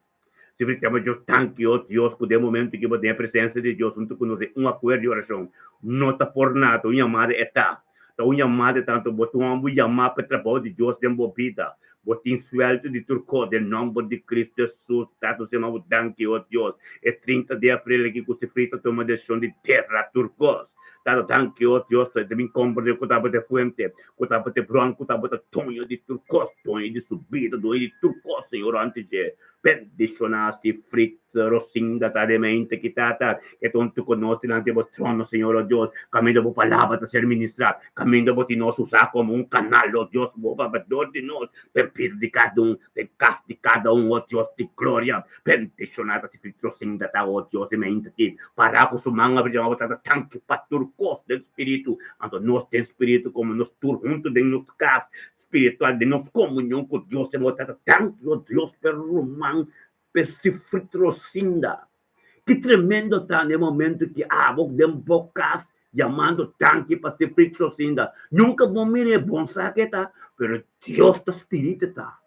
Sifrid yama Dios danki, o Dios, ku den momento ki bo den e presensia di Dios huntu ku nos den un akuerdo di orashon, no ta por nada, un yamada e ta. Ta un yamada e ta, anto bo ta un homber yamá pa e trabou di Dios den bo bida. Bo tin suelto di tur kos den nomber di Cristo Jesus. Tata, nos yama bo danki, o Dios, e 30 di april aki ku Sifrid ta tuma desishon di dera tur kos. Tata, danki, o Dios, ta bin komprende ku tabata e fuente, ku tabata e bron, ku tabata doño di tur kos, doño di su bida, doño di tur kos, Señor, antes dje bendishoná si Fritz Rosinda ta den mente ki Tata, ke ta huntu ku nos dilanti bo trono, Señor, o Dios, kaminda bo palabra ta ser ministrá, kaminda bo tin nos usá komo un kanal, o Dios, bo papia dor di nos, den bida di kada un, den kas di kada un, o Dios di gloria, bendishoná ta si Fritz Rosinda ta, o Dios, den mente ki pará ku su man abrí, bo Tata, danki pa tur kos den spiritu, anto nos den spiritu komo nos tur huntu den nos kas spiritual, den nos komunion ku Dios, bo Tata, danki, o Dios, pa e ruman, pa e si Fritz Rosinda. Ki tremendo ta na e momento ki abo den bo kas. Yamando danki pa Sifrit Rosinda. Nunka bo mira e bon sa ke ta, pero Dios ta spiritu ta.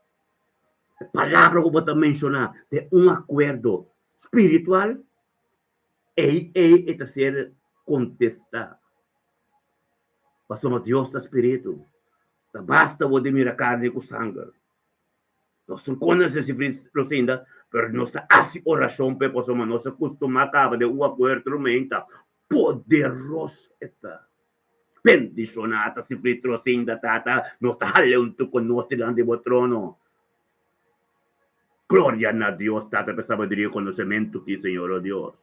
E palabra ku bo ta menshoná den un akuerdo spiritual, ei ei e ta ser kontestá. Pasobra Dios ta spiritu. Ta basta bo di mira karni ku sanger. Nos no konosé Sifrit Rosinda, pero nos ta hasi orashon p'e pasobra nos a kustumá kaba den un akuerdo menta poderoso e ta. Bendishoná ta Sifrit Rosinda, Tata, nos ta hal'é huntu ku nos dilanti bo trono. Gloria na Dios, Tata, p'e sabiduria i konosementu ki, Señor, o Dios.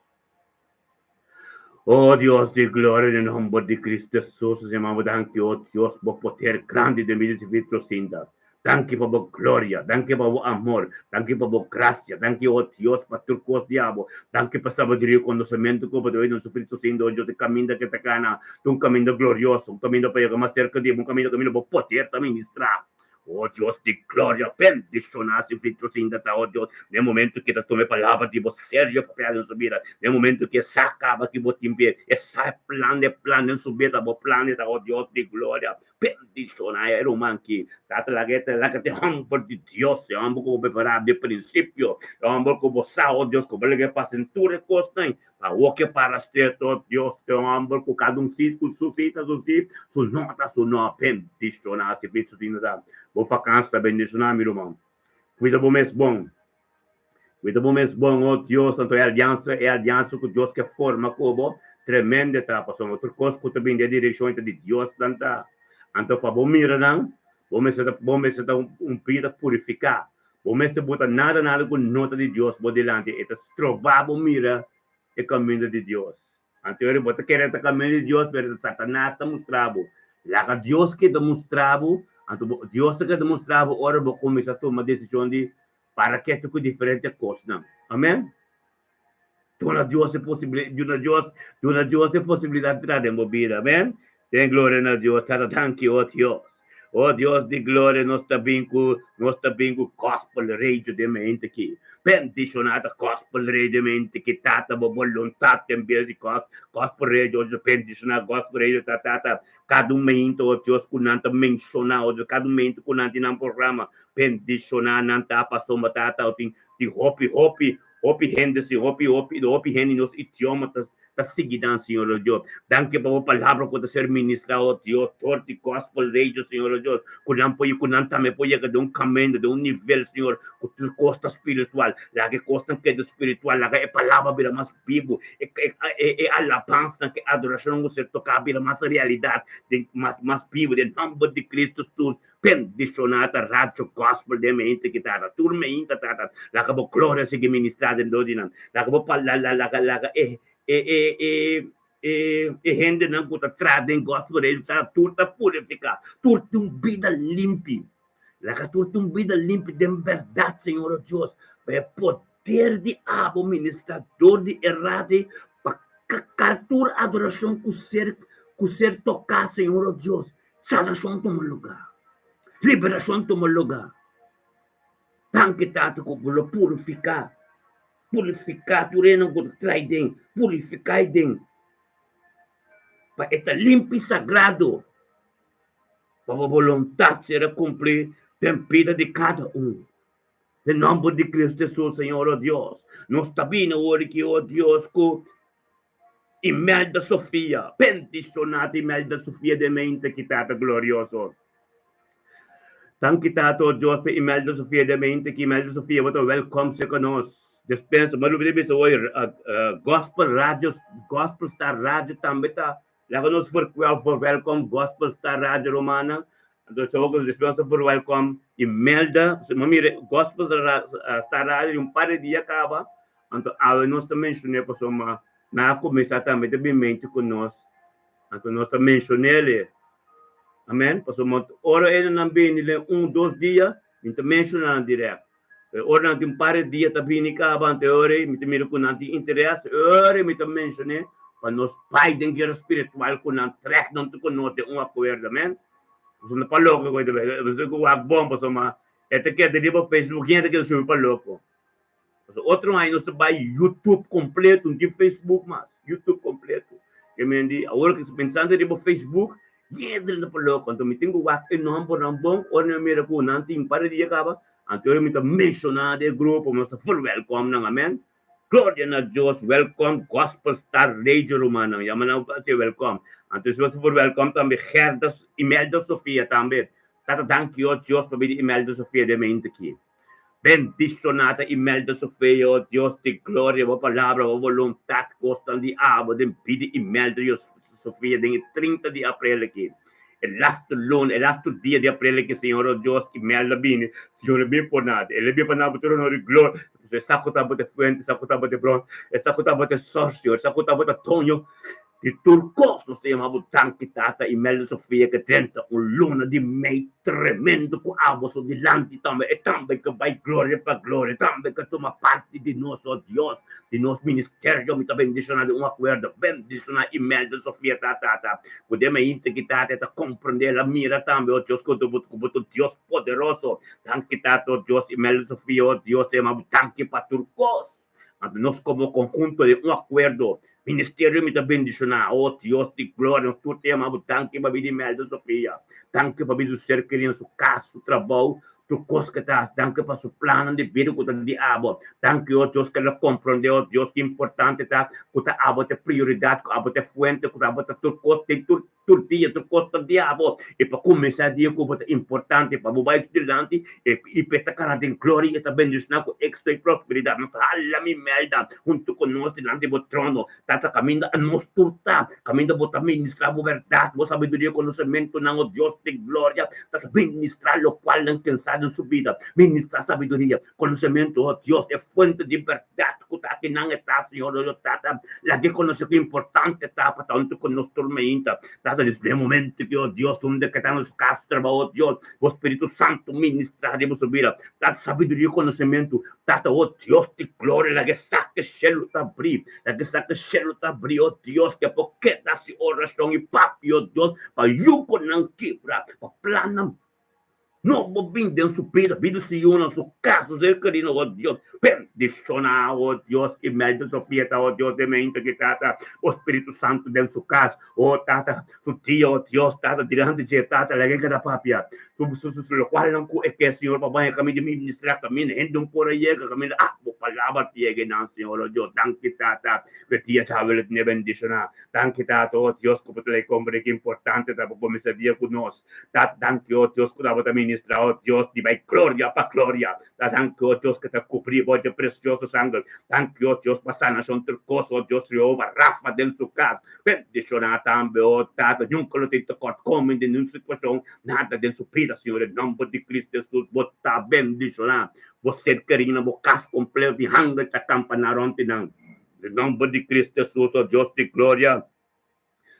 O Dios di gloria, den nomber di Cristo Jesus, nos yama bo danki, o Dios, bo poder grandi den bida di Sifrit Rosinda. Danki pa bo gloria, danki pa bo amor, danki pa bo gracia, danki, o Dios, pa tur cos di abo. Danki pa sabiduria i conocemento cu bo ta oí nos Sifrit Rosinda, o Dios, e caminda ke ta cana ta un caminda glorioso, un caminda pa yega mas cerca di bo, un caminda caminda bo poder ta ministra. O Dios di gloria, bendiciona si Vitrosinda ta, o Dios, den momento ki ta tuma e palabra di bo serio papia den su bida, den momento ki e sa caba ki bo tin p'e, e sa e plan, e plan den su bida, bo plan ta, o Dios di gloria, bendiciona e ruman ki, Tata, laga e ta, laga ta e homber di Dios, e homber ku bo prepara di principio, e homber ku bo sa, o Dios, ku bo laga e pasa den tur e cosnan, Awor ke para streto, Dios te homber ku kada un si ku su si ta su si, su no ta su no. Bendishoná si Cristo tin ta. Bo fakansi ta bendishoná, mi ruman. Kuida bo mes bon. Kuida bo mes bon, o Dios. Anto e aliansa, e aliansa ku Dios ke forma ku bo, tremendo e ta, pasobra tur kos ku ta bini den e direkshon ta di Dios nan ta. Anto pa bo mira nan, bo mester ta, bo mester ta un bida purifiká. Bo mester bota nada nada ku no ta di Dios bo dilanti, e ta stroba bo mira e kaminda di Dios. Anto ora bo ta kere ta kaminda di Dios, pero ta Satanas ta mustra bo. Laga Dios keda mustra bo, anto bo Dios ta keda mustra bo ora bo kuminsá tuma desishon di para ketu ku diferente kosnan. Amen. Duna Dios e posibilidad, duna Dios, duna Dios e posibilidad di traha den bo bida. Amen. Den gloria na Dios. Tata, danki, oh Dios. Oh Dios di gloria, nos ta bin ku, nos ta bin ku gospel radio den mente aki. Bendiciona ta gospel radio den mente aki, Tata, bo voluntad den bida di gospel radio, oh Dios, bendiciona gospel radio, ta, Tata, cada un mente, oh Dios, ku nan ta menciona, oh Dios, cada un mente ku nan tin nan programa, bendiciona nan, ta, pasobra, Tata, oh, tin, tin hopi, hopi, Hopi hende si hopi hopi hopi hende nos idioma ta ta sigui nan Señor o Dios. Danki pa bo palabra ku ta ser ministrá o Dios dor di Gospel Radio Señor o Dios ku nan por ku nan tambe por yega den un kamino den un nivel Señor ku tur kos ta spiritual. Laga e kosnan keda spiritual laga e palabra bira mas bibu e e e alabansanan ku e adorashonnan ku ser toká bira mas realidat den mas mas bibu den nòmber di Cristo Jesús. Bendishoná ta Radio Gospel den meinta ki tata. Tur meinta tata. Laga bo gloria sigui ministrá den dor di nan. Laga bo pa la la laga laga e e e e e e hendenan ku ta traha den Gospel Radio tata tur ta purifiká. Tur tin un bida limpi. Laga tur tin un bida limpi den bèrdat Señor o Dios. Pa e poder di abo ministrá dor di e radio pa ka tur adorashon ku ser ku ser toká Señor o Dios. Salashon tuma lugá. Liberashon tuma lugá. Danki Tata ku bo lo purifiká, purifiká tur esnan ku ta trai den, purifiká e den pa e ta limpi i sagrado, pa bo boluntat ser a kumplí den bida di kada un. Den nòmber di Kristu Hesus, Señor, o Dios, nos ta bini awor aki, o Dios, ku Imelda Sofia, bendishonada Imelda Sofia den mente ki Tata glorioso. Danki Tata o Dios pa Imelda Sofia den mente ki Imelda Sofia bo ta welkom serka nos. Despensa, mi a lubida bisa hoy Gospel Radio, Gospel Star Radio tambe ta laga nos verwelkom Gospel Star Radio Romana. Anto esei oko despues nos ta verwelkom Imelda, mi a mira Gospel Star Radio un par di dia kaba. Anto awe nos ta menshon'é pasobra nan a kuminsá tambe ta bin mente ku nos, anto nos ta menshon'é le. Amèn. Pasobra ora e nan bini den un, dos dia, mi ta menshoná nan dirèkt. Pero ora nan tin un par di dia ta bini kaba, anto e ora ei mi ta mira ku nan tin interes, e ora ei mi ta menshon'é pa nos bai den guera spiritual ku nan, trèk nan tur ku nos den un akuerdo. Amèn. Pasobra no pa loko ku e ta bai, pasobra ku wak bon, pasobra e ta keda riba Facebook, hende ta keda subi pa loko. Pasobra otro aña nos ta bai YouTube completo, no tin Facebook mas, YouTube completo. Ke men di, awor ku pensando riba Facebook, yedre na pa loko. Anto mi tin ku wak e nombernan bon, ora mi a mira ku nan tin un par di dia kaba, anto ora mi ta menshoná den e grupo, nos ta verwelkom nan, amen. Gloria na Dios, welkom Gospel Star Radio rumannan, yama nan pa hasi welkom. Anto nos ta verwelkom tambe Gerda, Imelda Sofia tambe. Tata danki o Dios pa bini Imelda Sofia den mente aki. Bendishoná ta Imelda Sofia o Dios di gloria, bo palabra, bo boluntat kosnan di abo den bida Imelda Sofia den e 30 di aprel aki. E lastu luna, e lastu dia di aprel aki Señor o Dios Imelda bini, Señor e bin por nada, el e bin pa nan bo tur honor i gloria, pasobra e sa ku tabata e fuente, e sa ku tabata e bron, e sa ku tabata e sors, Señor, e sa ku tabata doño Di tur kos nos ta yama bo danki Tata Imelda Sofia ke drenta un luna di mei tremendo ku abo so dilanti tambe e tambe ke bai gloria pa gloria tambe ke tuma parti di nos oh Dios di nos ministerio mi ta bendiciona di un akuerdo bendiciona Imelda Sofia ta Tata ku den mainta ki Tata e ta komprende el a mira tambe oh Dios ku bo ta Dios poderoso danki Tata oh Dios Imelda Sofia oh Dios ta yama bo danki pa tur kos. Anto nos komo konhunto den un akuerdo, ministerio mi ta bendishoná, o Dios di gloria, nos tur ta yama bo danki pa bida Imelda Sofia, danki pa bida su ser kerido, su kas, su trabou, tur kos ke ta hasi, danki pa su plannan di bida ku ta di abo, danki o Dios ke el a komprondé, o Dios, ki importante ta ku ta abo ta e prioridat, ku abo ta e fuente, ku abo ta tur kos den tur. Tur dia tur kos ta di abo i pa kuminsá dia ku bo ta importante pa bo bai su dilanti i pa e ta kana den gloria i ta bendishoná ku éksito i prosperidat. Nos ta hala mi mèlda huntu ku nos dilanti bo trono. Tata, kaminda anos tur ta, kaminda bo ta ministrá bo bèrdat, bo sabiduria i konosementunan, o Dios di gloria, ta ministrá lokual nan kensa den su bida. Ministrá sabiduria, Konosementu, o Dios, e fuente di bèrdat ku ta akinan e ta, Señor, o Tata, laga e konosé ku importante ta pa ta huntu ku nos tur mainta. Tata, desde e momento ki, o Dios, unda ke ta nos kas, trabou, o Dios, bo Spiritu Santu ministrá den boso bida. Tata, sabiduria i konosementu, Tata, o Dios di gloria, laga e sa ke shelu ta abrí, laga e sa ke shelu ta abrí, o Dios, ke por keda hasi orashon i papia, o Dios, pa yugonan kibra, pa plannan No bo bin den su bida, bida su yunan, su kas, su ser kerido, oh Dios. Bendishona, oh Dios, Imelda Sofieta, oh Dios, den mente ki Tata, bo Spiritu Santu den su kas, oh Tata, su dia, oh Dios, Tata, dilanti dje, Tata, laga e keda papia, su, su, su, su lokualnan ku e ke, Señor, pa baña kaminda di ministra, kaminda hende un por a yega, kaminda, ah, bo palabra ta yega einan, Señor, oh Dios. Danki, Tata, ku e dia djawe lo tene bendishona. Danki, Tata, oh Dios, ku bo ta lei komprende ki importante ta pa kuminsá dia ku nos. Ta danki, o Dios, ku tabata ministra, o Dios, di bai gloria pa gloria. Ta danki, o Dios, ku ta kubrí bo dje presioso sanger. Danki, o Dios, pa sanashon tur kos, o Dios Jehova Rafa den su kas. Bendishoná tambe, o Tata, nunka lo tin tekort komi den ningun situashon, nada den su bida, Señor, den nomber di Cristo Hesus, bo ta bendishoná. Bo ser kerí na bo kas kompleto di hangel ta kampaná rònt di nan. Den nomber di Cristo Hesus, o Dios di gloria.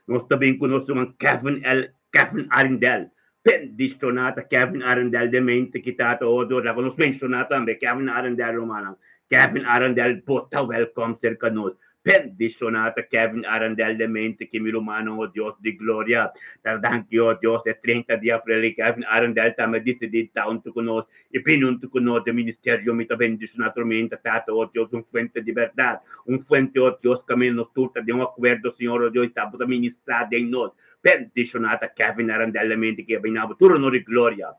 Nos ta bin ku nos ruman Kevin L. Kevin Arrindell. Bendishoná ta Kevin Arrindell den mente ki ta ta otro laga nos menshoná tambe Kevin Arrindell rumannan. Kevin Arrindell bo ta wèlkòm serka nos. Bendishoná ta Kevin Arrindell den mente ki mi rumannan o Dios di gloria. Ta danki o Dios e 30 di aprel i Kevin Arrindell tambe disidí ta huntu ku nos I bini huntu ku nos den ministerio, mi ta bendishoná tur mi hende, Tata, o Dios, un fuente di bèrdat, un fuente, o Dios, kaminda nos tur ta den un akuerdo, Señor, o Dios, i ta bo ta ministrá den nos. Bendishoná ta Kevin Arandel, mente ku e bini abo tur honor i gloria.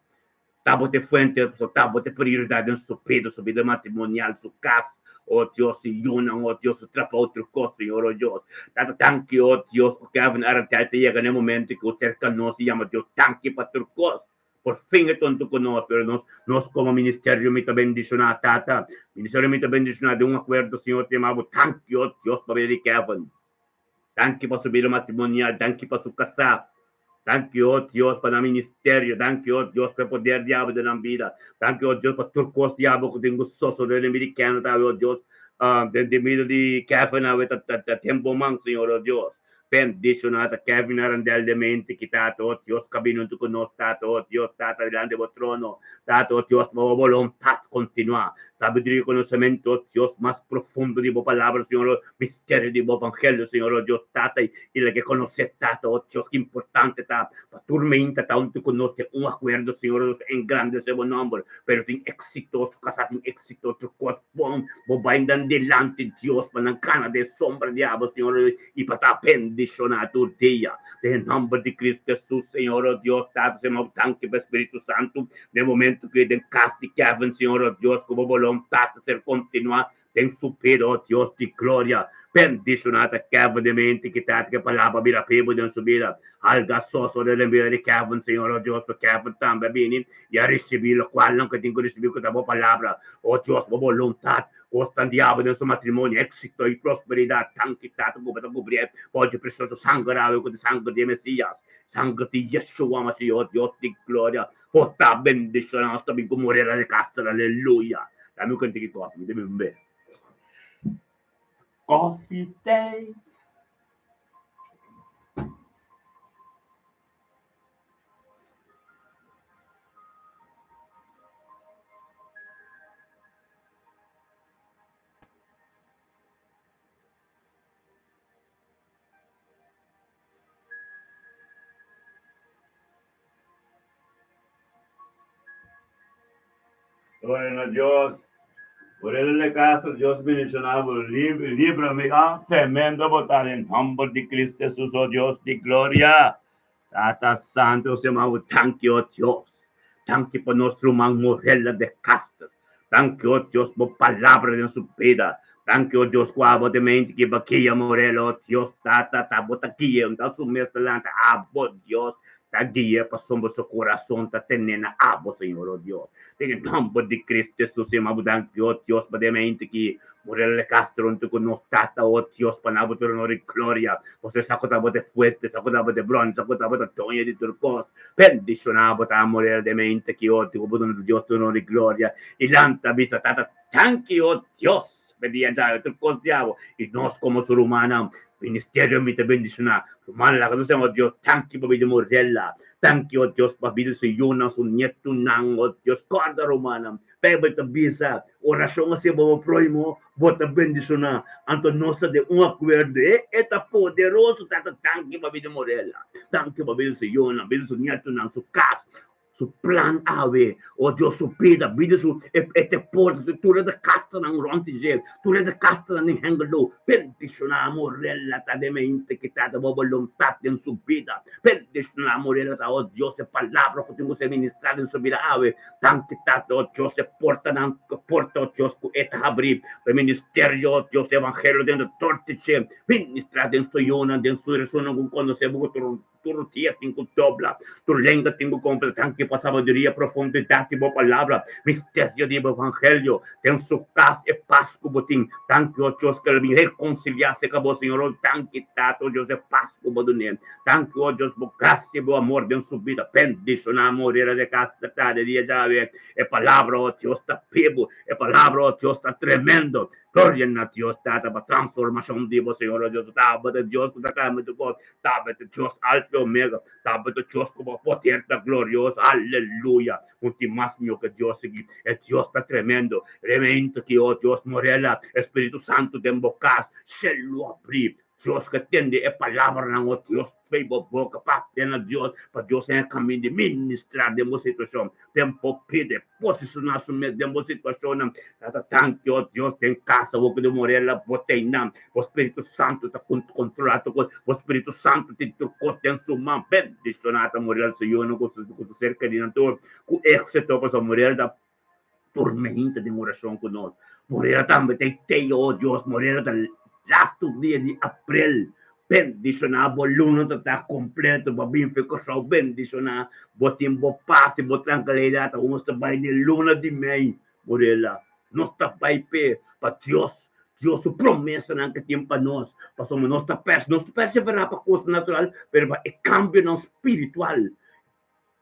Ta bo ta e fuente, pasobra ta bo ta e prioridat den su bida, su bida matrimonial, su kas, o Dios, su yunan, o Dios, su trabou, tur kos, Señor, o Dios. Tata, danki, o Dios, ku Kevin Arandel ta yega na e momento ku serka nos i yama Dios danki pa tur kos. Por fin e tonto ku nos, pero nos, nos komo ministerio mi ta bendishoná, Tata. Ministerio mi ta bendishoná den un akuerdo, Señor, ta yama bo danki, oh Dios, pa bida di Kevin. Danki pa su bida matrimonial, danki pa su kasá. Danki, oh Dios, pa nan ministerio, danki, oh Dios, pa e poder di abo den nan bida. Danki, oh Dios, pa tur kos di abo ku tin ku sosodé den bida di Kenneth awe, oh Dios, den bida di Kevin awe ta, ta, ta den bo man, Señor, oh Dios. Bendiciona ta Kevin Arandel de mente ki Tata oh Dios ka bini huntu ku nos Tata oh Dios Tata dilanti bo trono Tata oh Dios pa bo boluntat kontinua. Sabiduria i konosementu, o Dios, mas profundo di bo Palabra, Señor, o misterio di bo Evangelio, Señor, o Dios Tata, i laga konosé, Tata, o Dios, ki importante ta pa tur meinta ta huntu ku nos den un akuerdo, Señor, o Dios, engrandesé bo nòmber, pero tin éksito, su kasá tin éksito, tur kos bon, bo bai nan dilanti, Dios, pa nan kana den sombra di abo, Señor, i pa ta bendishoná tur dia, den e nòmber di Cristo Hesus, Señor, o Dios Tata, Señor, danki pa e Spiritu Santu. Den momento ku e den kas di Kevin, Señor, oh Dios, ku bo boluntat ta ser kontinuá den su bida, oh Dios di gloria. Bendishoná ta Kevin den mente ki ta ku e palabra bira bibu den su bida. Halga soso den bida di Kevin, Señor, oh Dios, ku Kevin tambe a bini i a risibí lokualnan ku e tin ku risibí ku ta bo palabra, oh Dios, bo boluntat. Kosnan diabel den su matrimonio, éksito i prosperidat. Danki, Tata, ku bo ta kubrié bou di presioso sanger awe ku ta sanger di e Mesias. Sanger di Yeshua Mashiach, oh Dios di gloria, bo ta bendiciona nos ta bin cu Morera de Castro, aleluya. Dame un cantiki koffie, mi ta bin bebe. Koffie tijd. Gloria na Dios. Por el de casa, Dios bendiciona bo. Librame. Ah, tremendo bo ta den nomber di Cristo Jesus, oh Dios di gloria. Tata Santo, se ma thank you, oh Dios. Thank you pa nos ruman Morella de Castro. Thank you, oh Dios, bo palabra den su bida. Thank you, oh Dios, ku abo te mente ki bakia Morella, oh Dios, Tata, ta bo ta guia, ta su mes talanta, abo, Dios, ta guia pasobra su kurason ta tene na abo, Señor, oh Dios. Den e nòmber di Cristo Jesus, Señor, abo danki, oh Dios, pa den mente ki Morella de Castro huntu ku nos Tata, oh Dios, pa nan abo tur honor i gloria. Pasobra sa ku tabata fuerte, sa ku tabata bron, sa ku tabata doño di tur kos. Bendishoná bo ta Morella de mente ki, oh Dios, bo duna Dios tur honor i gloria. I lanta bisa, Tata, danki, oh Dios. Pa dia djawe tur kos di abo i nos komo su rumannan ministerio mi ta bendishoná rumannan laga nos sema Dios danki pa bida Morella danki o Dios pa bida su yunan su nietunan o Dios kòrda rumannan Beibel ta bisa orashon hasi pa bo próhimo bo ta bendishoná anto nos ta den un akuerdo e e ta poderoso tata danki pa bida Morella danki pa bida su yunan bida su nietunan su kas Su plan awe, o Dios su bida, bida su e e te porta su tur e ta kastanan rònt di dje, tur e ta kastanan den Hengelo. Bendishoná Morella ta den mente ki ta ta bo boluntat den su bida. Bendishoná Morella ta, o Dios, e palabra ku tin ku ser ministrá den su bida awe. Danki Tata, o Dios, e portanan, e porta, o Dios, ku e ta habrí pa e ministerio, o Dios, e evangelio den tur di dje. Ministrá den su yunan, den su esunnan ku konosé bo ku tur. Tur dia tin ku dobla, tur lenga tin ku konfesá. Danki pa sabiduria, profundidat di bo palabra, misterio di bo evangelio. Den su kas e pas ku bo tin. Danki, o Dios, ku el a bin rekonsiliá serka bo, Señor. O danki, Tata, o Dios, e pas ku bo dun'é. Danki, o Dios, bo grasia i bo amor den su bida. Bendishoná Morera de kas ta de dia djawe. E palabra, o Dios, ta bibu. E palabra, o Dios, ta tremendo. Gloria na Dios Tata pa transformacion di bo Señor o Dios. Tabata Dios cu ta cambia tur cos. Tabata Dios Alfa y Omega. Tabata Dios cu bo poder ta glorioso. Aleluya. Un tin mas mihor cu Dios aki. E Dios ta tremendo. Remento ki o Dios Morela. Espiritu Santo den bo cas. Cielo abri. Dios ka tende e palabranan, o Dios, fei bo boka papia na Dios, pa Dios haña kaminda di ministrá den bo situashon. Den bo pida, e posishoná su mes den bo situashonnan. Tata, danki, o Dios, den kasa bo ku di Morela bo ta einan. Bo Spiritu Santu ta kontrolá tur kos. Bo Spiritu Santu tin tur kos den su man. Bendishoná ta Morela su yunan ku su ser kerinan tur ku éksito, pasobra Morela ta Tormenta den orashon ku nos. Morera tambe ta e tei, o Dios, morera ta lastu dia di aprel. Bendishoná bo luna ta ta kompleto pa bin fe Kòrsou. Bendishoná bo tin bo pas i bo trankilidat. Nos ta bai den luna di mei, morela. Nos ta bai p'e pa Dios, Dios su promesanan ke tin pa nos. Pasobra nos ta pers, nos ta perseverá pa kos natural, pero pa e kambionan spiritual.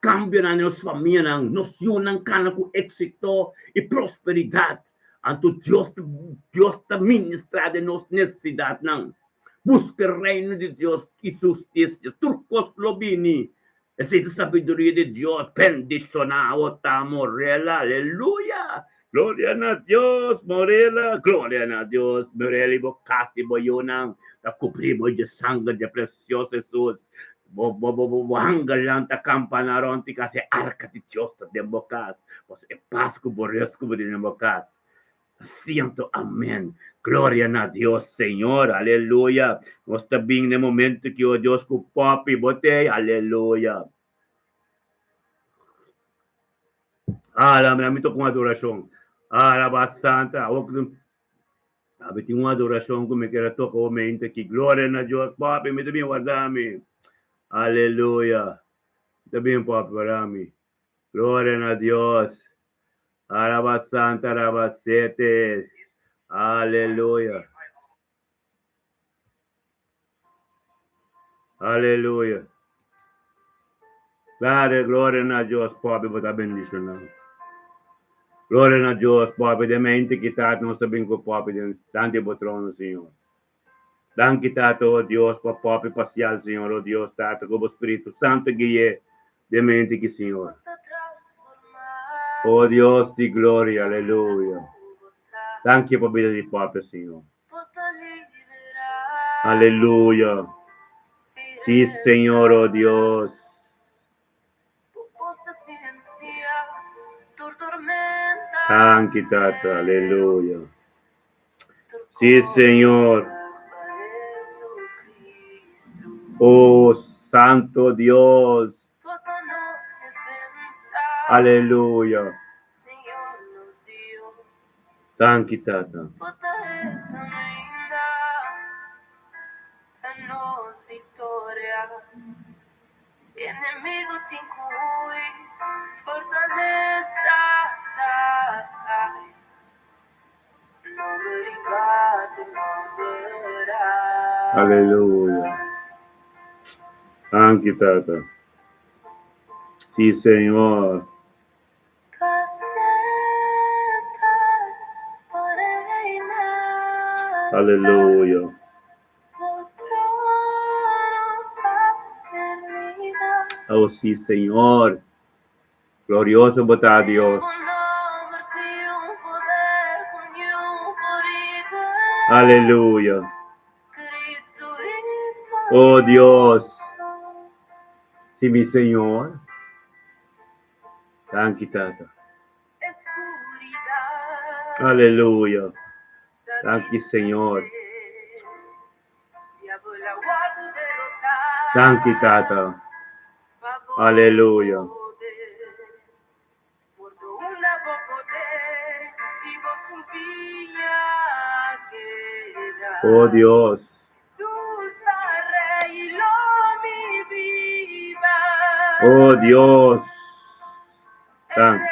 Kambionan den nos famianan, nos yunan kana ku éksito i prosperidat. Anto Dios ta Dios ta ministrá den nos nesesidatnan. Buska e Reino di Dios i su hustisia, tur kos lo bini. Esei ta sabiduria di Dios. Bendishoná bo ta, Morella. Aleluya! Gloria na Dios, Morela. Gloria na Dios, Morela, i bo kas i bo yunan ta kubrí bo dje sanger dje presioso Hesus. Bo bo bo bo angelnan ta kampa na rònt di kas, e arka di Dios ta den bo kas, pasobra e pas ku bo res ku bo tin den bo kas. Siento amen. Gloria na Dios, Señor. Aleluya. Nos ta bin na e momento ki, o Dios, ku popi bo t'ei. Aleluya. Ala, mi mi toca un adoracion. Alaba Santa. Awor ku Abi tin un adoracion ku mi kere toca o mente aki. Gloria na Dios. Papi, mi ta bin warda mi. Aleluya. Mi ta bin, papi, warda mi. Gloria na Dios. Alaba Santa, alaba Sete. Aleluya. Aleluya. Dale gloria na Dios, papi, bo ta bendiciona. Gloria na Dios, papi, den mente ki tata nos ta bin ku papi den danti bo trono, Señor. Danki tata, oh Dios, pa papi pasial, Señor, oh Dios, tata, ku bo Spiritu Santo gui'e den mente ki, Señor. Oh Dios di gloria, aleluya. Danki pa bida di papi, Señor. Aleluya. Sí, Señor, oh Dios. Danki, Tata. Aleluya. Sí, Señor. Oh, Santo Dios. Aleluya. Danki, Tata. Aleluya. Danki, Tata. Sí, Señor. Aleluya. Oh, sí, Señor. Glorioso bo ta, Dios. Aleluya. Oh, Dios. Sí, mi Señor. Danki, Tata. Aleluya. Danki, Señor. Danki, Tata. Aleluya. Oh Dios. Oh Dios. Danki.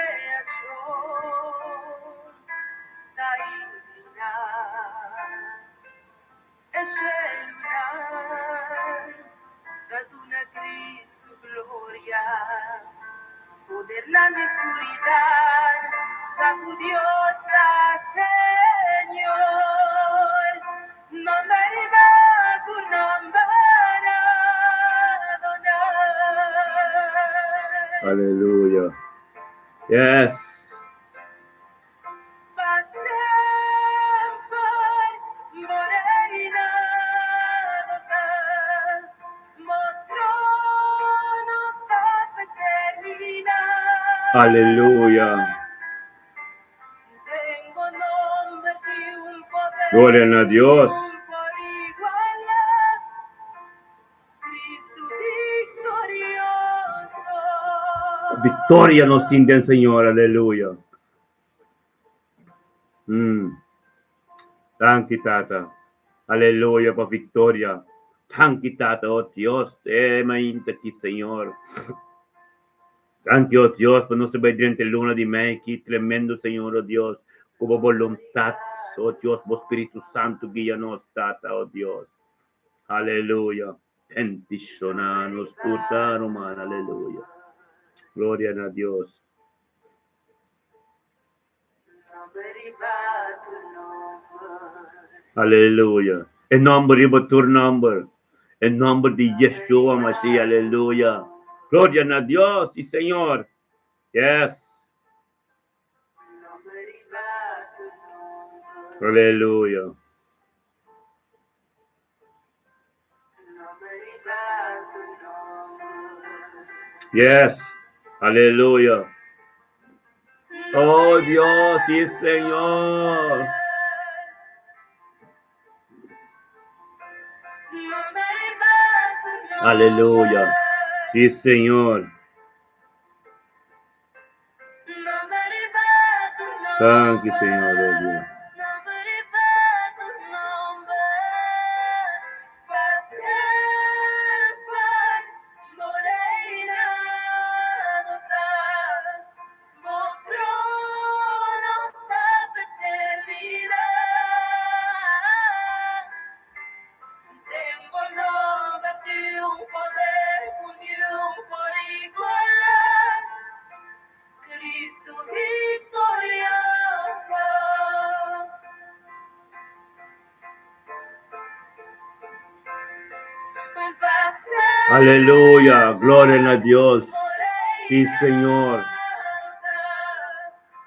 Aleluya. Yes. Aleluya. Gloria na Dios. Victoria nos tin den Señor, aleluya. Mm. Danki, Tata. Aleluya pa victoria. Danki, Tata, oh Dios, eh, mainta ki, Señor. Danki, oh Dios, pa nos ta bai drenta e luna di mei ki tremendo, Señor, oh Dios, ku bo boluntat, oh Dios, bo Spiritu Santu guia nos, Tata, oh Dios. Aleluya. Bendiciona nos tur ta, ruman. Aleluya. Gloria na Dios. Aleluya. E nomber riba tur nomber. E nomber di Yeshua Mashiach. Aleluya. Gloria na Dios y Señor. Yes. Aleluya. Yes. Aleluya. Oh Dios, sí Señor. Aleluya. Sí Señor. Thank you, Señor, oh Dios. Aleluya, gloria a Dios. Sí, Señor.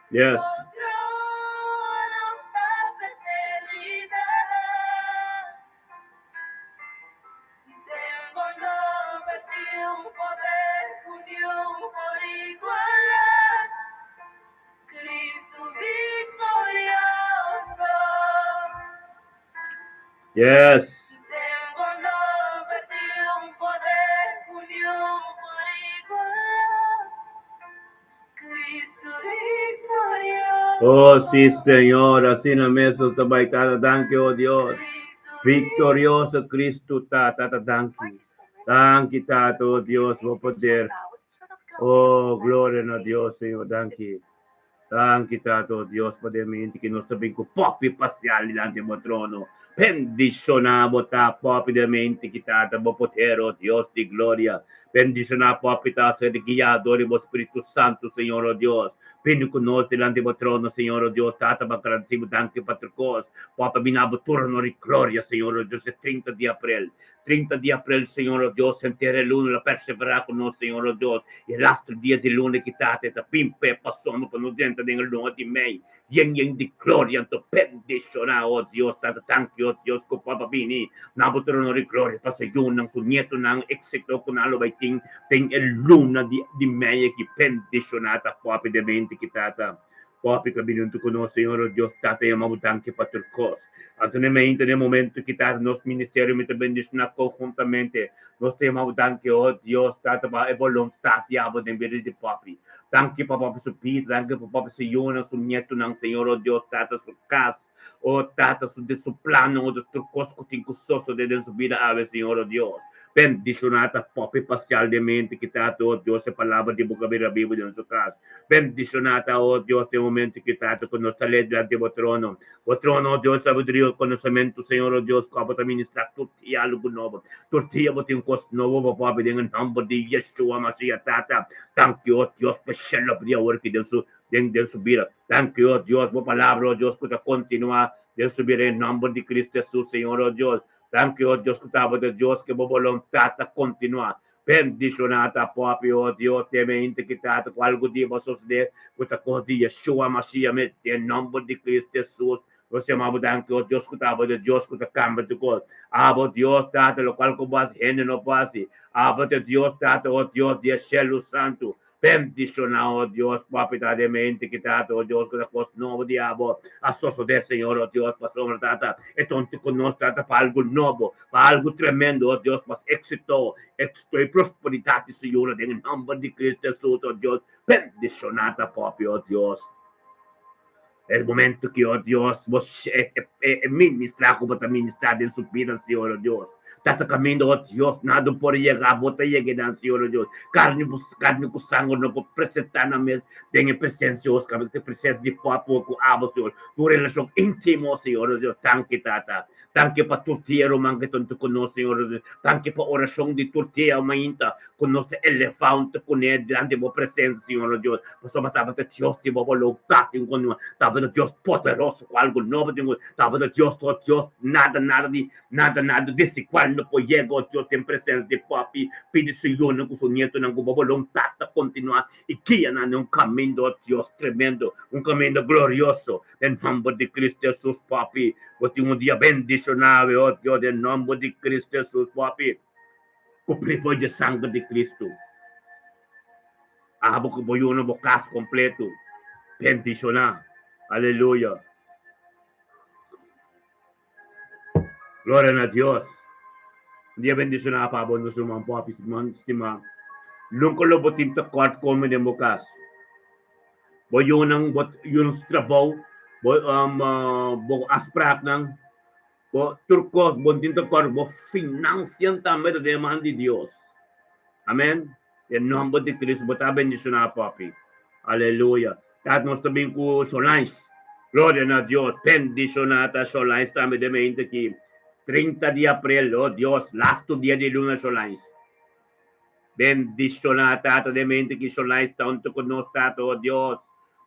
Yes. Yes. Oh, sí, Señor, asina mes ta bai tata, danki, oh Dios. Viktorioso Kristu ta, tata, danki. Danki, tata, oh Dios, bo poder. Oh, gloria na Dios, Señor, danki. Danki, Tata, oh Dios, pa den mente ku nos ta bin ku popi pasial dilanti bo trono. Bendishoná bo ta popi den mente ki Tata, bo poder, oh Dios di gloria. Bendishoná popi ta ser guiá dor di bo Spiritu Santu, Señor, oh Dios. Bini ku nos dilanti bo trono, Señor, oh Dios, Tata, pa gradisí bo danki pa tur kos. Popi bini abo tur honor i gloria, Señor, oh Dios, e 30 di aprel. 30 di aprel, Señor, oh Dios, henter e luna lo perseverá ku nos, Señor, oh Dios, i e lastu dia di luna ki Tata e ta bin p'e pasobra pa nos drenta den e luna di mei, yen yen di gloria, anto bendishoná, oh Dios, Tata, danki, oh Dios, ku Papa bini na bo trono di gloria pa su yunan, su nietonan, éksito ku nan lo bai tin den e luna di di mei aki, bendishoná ta Papi den mente ki Tata. Papi ta bini huntu ku nos, Señor, oh Dios, Tata, yama bo danki pa tur kos. Anto n'e mainta n'e momento ki Tata nos ministerio mi ta bendishoná konhuntamente. Nos ta yama bo danki, oh Dios, Tata, pa e boluntat di abo den bida di Papi. Danki pa Papi su bida, danki pa Papi su yunan, su nietonan, Señor, oh Dios, Tata, su kas, oh Tata, su su plannan, oh Dios, tur kos ku tin ku sosodé den su bida awe, Señor, oh Dios. Bendishoná ta Papi pasial den mente ki Tata, oh Dios, e palabra di bo ka bira bibu den su kas. Bendishoná ta, oh Dios, den momento ki Tata ku nos ta lei dilanti bo trono. Bo trono, oh Dios, sabiduria i konosementu, Señor, oh Dios, ku abo ta ministrá tur dia algu nobo. Tur dia bo tin kos nobo pa papia den e nòmber di Yeshua Mashiach, Tata. Danki, oh Dios, pa shel abrí awor ki den su den den su bida. Danki, oh Dios, bo palabra, oh Dios, ku ta kontinuá den su bida den e nòmber di Cristo Hesus, Señor, oh Dios. Danki, oh Dios, ku ta abo ta Dios, ke bo boluntat ta kontinuá. Bendishoná ta popi, oh Dios, teme hende ki trata ku algu di bo sosodé ku ta kos di Yeshua Mashiach mes, den nòmber di Cristo Hesus. Nos yama bo danki, oh Dios, ku ta abo ta Dios ku ta kambia tur kos. Abo, Dios, Tata, lokual ku bo hasi, hende no por hasi. Abo ta Dios, Tata, oh Dios di e shelu santu. Bendishoná, o Dios, Papi ta den mente ki Tata, o Dios, ku ta kos nobo di abo a sosodé, Señor, o Dios, pasobra, Tata, e tonti ku nos, Tata, pa algu nobo, pa algu tremendo, o Dios, mas éksito, éksito i prosperidat di Señor, den e nòmber di Cristo Hesus, o Dios, bendishoná ta, Papi, o Dios. E momento ki, o Dios, bo e ministrá ku bo ta ministrá den su bida, Señor, o Dios. Tata kaminda, o Dios, nada por yega, bo ta yega einan, Señor, o Dios. Karni bo karni ku sanger no por presentá nan mes den e presensia, o Dios, e presensia di Papa ku abo, Señor. Un relashon íntimo, Señor, o Dios. Danki, Tata. Danki pa tur dia ruman ke ta huntu ku nos, Señor Dios. Danki pa orashon di tur dia mainta ku nos ta elevá huntu kuné dilanti bo presensia, Señor Dios. Pasobra tabata Dios di bo boluntat tin ku nos, tabata Dios poderoso ku algu nobo tin ku nos, tabata Dios, oh Dios, nada, nada di nada, nada desigual no por yega, oh Dios, den presensia di Papi. Pidi su yunan ku su nietonan ku bo boluntat ta kontinuá i guia nan den un kaminda, oh Dios, tremendo, un kaminda glorioso. Den nomber di Cristo Jesus, Papi, bo tin un dia bendishoná awe, oh Dios, den nomber di Cristo Jesus, Papi, kubrí bo dje sanger di Cristo. Abo ku bo yunan bo kas kompleto bendishoná. Aleluya. Gloria na Dios. Un dia bendishoná pa abo nos ruman Papi stimá. Nunka lo bo tin tekort kome den bo kas. Bo yunan, bo yunan su trabou, bo bo afspraaknan, bo tur kos, bo tin tekort, bo finansian tambe ta den e man di Dios. Amen. Den nomber di Cristo bo ta bendishoná papi. Aleluya. Tata nos ta bin ku Solange. Gloria na Dios. Bendishoná ta Solange tambe den mente aki. 30 di aprel, oh Dios, lastu dia di luna Solange. Bendishoná Tata den mente ki Solange ta huntu ku nos Tata, oh Dios.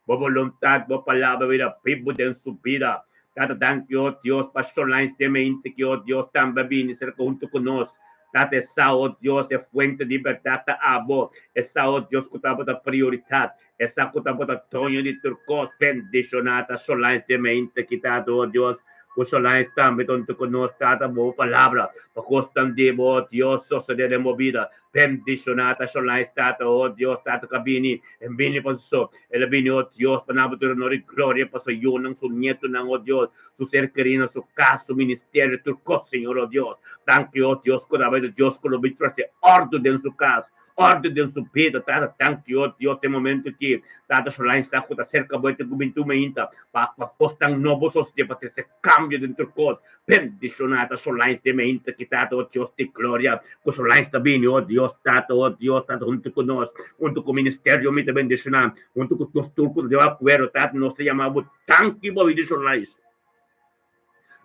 Bo boluntat, bo palabra bira bibu den su bida. Tata danki oh Dios pa Solange den mente ki oh Dios tambe a bini serka huntu ku nos. Tata e sa oh Dios e fuente di bèrdat ta abo. E sa oh Dios ku tabata prioritat. E sa ku tabata doño di tur kos. Bendishoná ta Solange den mente ki Tata oh Dios. Ku Solange tambe ta huntu ku nos Tata bo palabra pa kosnan di bo oh Dios sosodé den bo bida. Bendishoná ta Solange Tata oh Dios Tata ku a bini e bini pa su so. El a bini oh Dios pa nan bo tur honor i gloria pa su yunan su nietunan oh Dios su ser kerinan su kas su ministerio tur kos Señor oh Dios. Danki oh Dios ku tabata Dios ku lo bin trese ordu den su kas. Orde den su bida, Tata, danki, oh Dios, den momento ki Tata Solange sa ku ta serka bo e ta gubintu mainta pa pa kosnan nobo sosodé pa trese kambio den tur kos. Bendishoná ta Solange den mainta ki Tata, oh Dios di gloria, ku Solange ta bini, oh Dios, Tata, oh Dios, Tata, huntu ku nos, huntu ku ministerio mi ta bendishoná, huntu ku nos tur ku ta di akuerdo, Tata, nos ta yama bo danki bo bida Solange.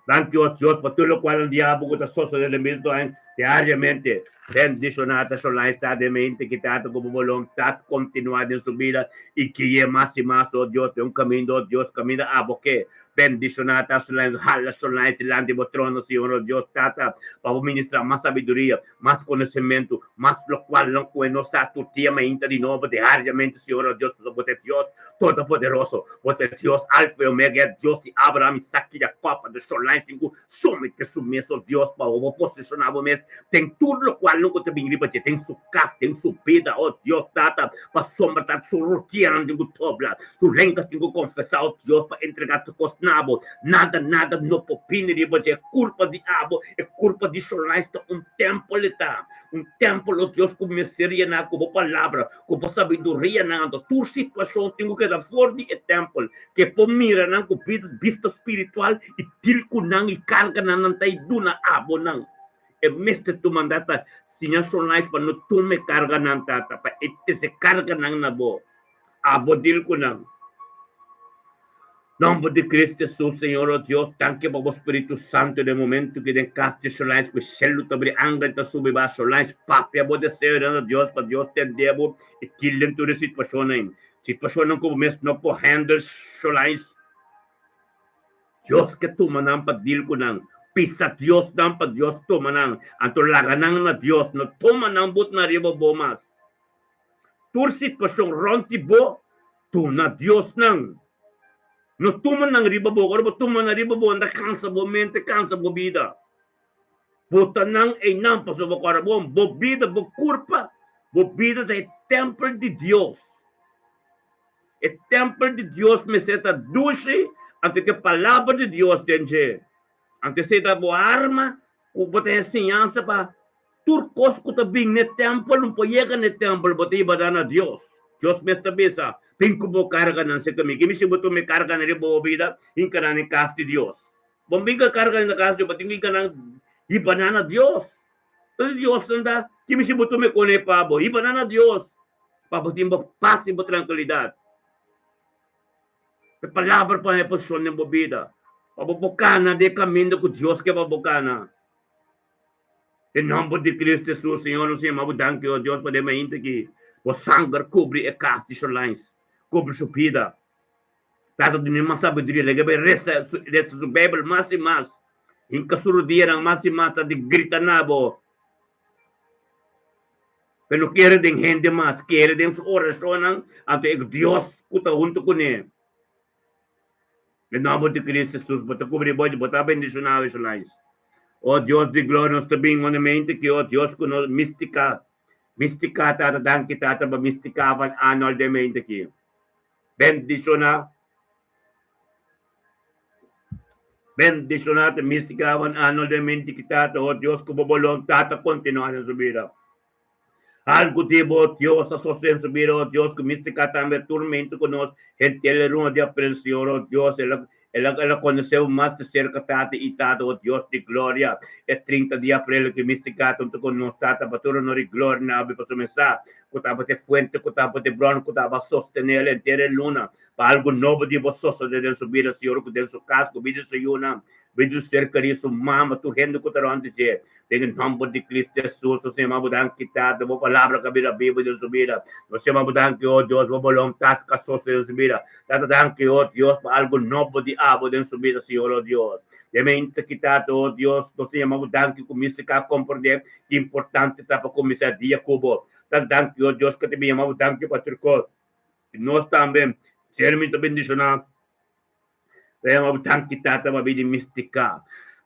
Danki o Dios pa tur lokual un dia bo ku ta sosodé den bida tur diariamente. Bendishoná ta Solange ta den mente ki tata ku bo boluntat kontinuá den su bida i gui'é mas i mas o Dios den un kaminda o Dios kaminda abo ke. Bendishoná ta Solange hala Solange dilanti bo trono Señor o Dios Tata pa bo ministrá mas sabiduria mas konosementu mas lokualnan ku e no sa tur dia mainta di nobo diariamente Señor o Dios pasobra bo ta e Dios Todopoderoso, bo ta e Dios Alfa i Omega, e Dios di Abraham, Isaki i Jakob, anto Solange tin ku somete su mes, o Dios, pa bo posishoná bo mes den tur lokual ku ta bin riba dje, den su kas, den su bida, o Dios Tata, pasobra ta su rutianan tin ku dobla, su lenga tin ku konfesá, o Dios, pa entregá tur kos na bo. Nada, nada no por bini riba dje. E kulpa di abo, e kulpa di Solange ta un tèmpel e ta, un tèmpel, o Dios, ku mester yená ku bo palabra, Ku bo sabiduria nan anto tur situashon tin ku keda for di e tèmpel, ke por mira nan ku bista spiritual i dil ku nan i karga nan nan ta i duna abo nan. E mester tuma nan ta siña Shonais pa no tuma e karga nan tata, pa e trese karga nan na bo. Abo dil ku nan. Nomber di Cristo Jesus, Señor o Dios, danki pa bo Spiritu Santo den momento ki den cas di Solange cu cielo ta bri, angel ta subi ba Solange, papia bo deseonan na Dios pa Dios tende bo y deal den tur e situacionnan. Situacionnan cu bo mes no por handle Solange, Dios ke tuma nan pa deal cu nan. Pisa Dios nan pa Dios tuma nan, anto laga nan na Dios, no tuma nan but na riba bo mas. Tur situacion rond di bo, Tuna Dios nan. No tuma nan riba bo. Ora bo tuma nan riba bo, nan ta kansa bo mente, kansa bo bida. Bota nan einan pasobra bo kòrda bon, bo bida, bo kurpa, bo bida ta e tèmpel di Dios. E tèmpel di Dios mester ta dushi anto ku e palabra di Dios den dje. Anto esei ta bo arma ku bo ta enseñansa pa Tur kos ku ta bin n'e tèmpel no por yega n'e tèmpel, bo ta hiba da na Dios. Dios mes ta bisa, Bin ku bo karganan serka mi. Kimi si bo tuma e karganan riba bo bida, hinka nan den kas di Dios. Bo no bin ku e karganan na kas di Dios, bo tin ku hinka nan, hiba nan na Dios. Entonces Dios nan ta, kimi si bo tuma e kone pa bo, hiba nan na Dios, pa bo tin bo pas i bo trankilidat. E palabra pone e posishon den bo bida. Pa bo por kana den e kaminda ku Dios ke pa bo kana. Den nòmber di Kristu Hesus, Señor, nos yama bo danki, o Dios, pa den mainta aki bo sanger kubri e kas di Sholines, kubri su bida. Tata dun'é mas sabiduria, laga bai resa, resa su Beibel mas i mas, hinka su rudianan mas i mas, ta di grita na bo. Pero no kere den hende mas, kere den su orashonnan, anto e Dios ku ta huntu kuné. Den nòmber di Kristu Hesus, bo ta kubri bo i bo ta bendishoná bo, Sholines. O Dios di gloria, nos ta bin honamente ki, o Dios, ku nos mistika, mistika, Tata, danki, Tata, pa mistika van Arnold den mente aki. Bendishoná. Bendishoná ta mistika van Arnold den mente ki, Tata, o Dios, ku bo boluntat ta kontinuá den su bida. Algu di bo, Dios, a sosten su bida, o Dios, ku mistika tambe turmento ku nos henter el ruma di aprension, o Dios, el a, el a, el a konosé bo mas di serka, Tata i Tata, o Dios di gloria, e 30 di aprel ku mistika tantu ku nos, Tata, pa tur honor i gloria na bo, pasobra mi sa ku tabata e fuente, ku tabata e bron ku tabata sostené el henter e luna, pa algu nobo di bo sosodé den su bida, Señor, ku den su kas, ku bida di su yunan, bida di su ser kerí, su mama, tur hende ku ta rònt di dje. Den e nòmber di Cristo Hesus, nos yama bo danki, Tata, bo palabra ka bira bibu den su bida. Nos yama bo danki, o Dios, bo boluntat ka sosode den su bida. Tata, danki, o Dios, pa algu nobo di abo den su bida, Señor, o Dios. Den mente aki, Tata, o Dios, nos yama bo danki ku mi si ka komprendé ki importante ta pa kuminsá dia ku bo. Tata, danki, o Dios, ku ta bin yama bo danki pa tur kos. I nos tambe, ser mi ta bendishoná. Ta yama bo danki Tata pa bini mistica.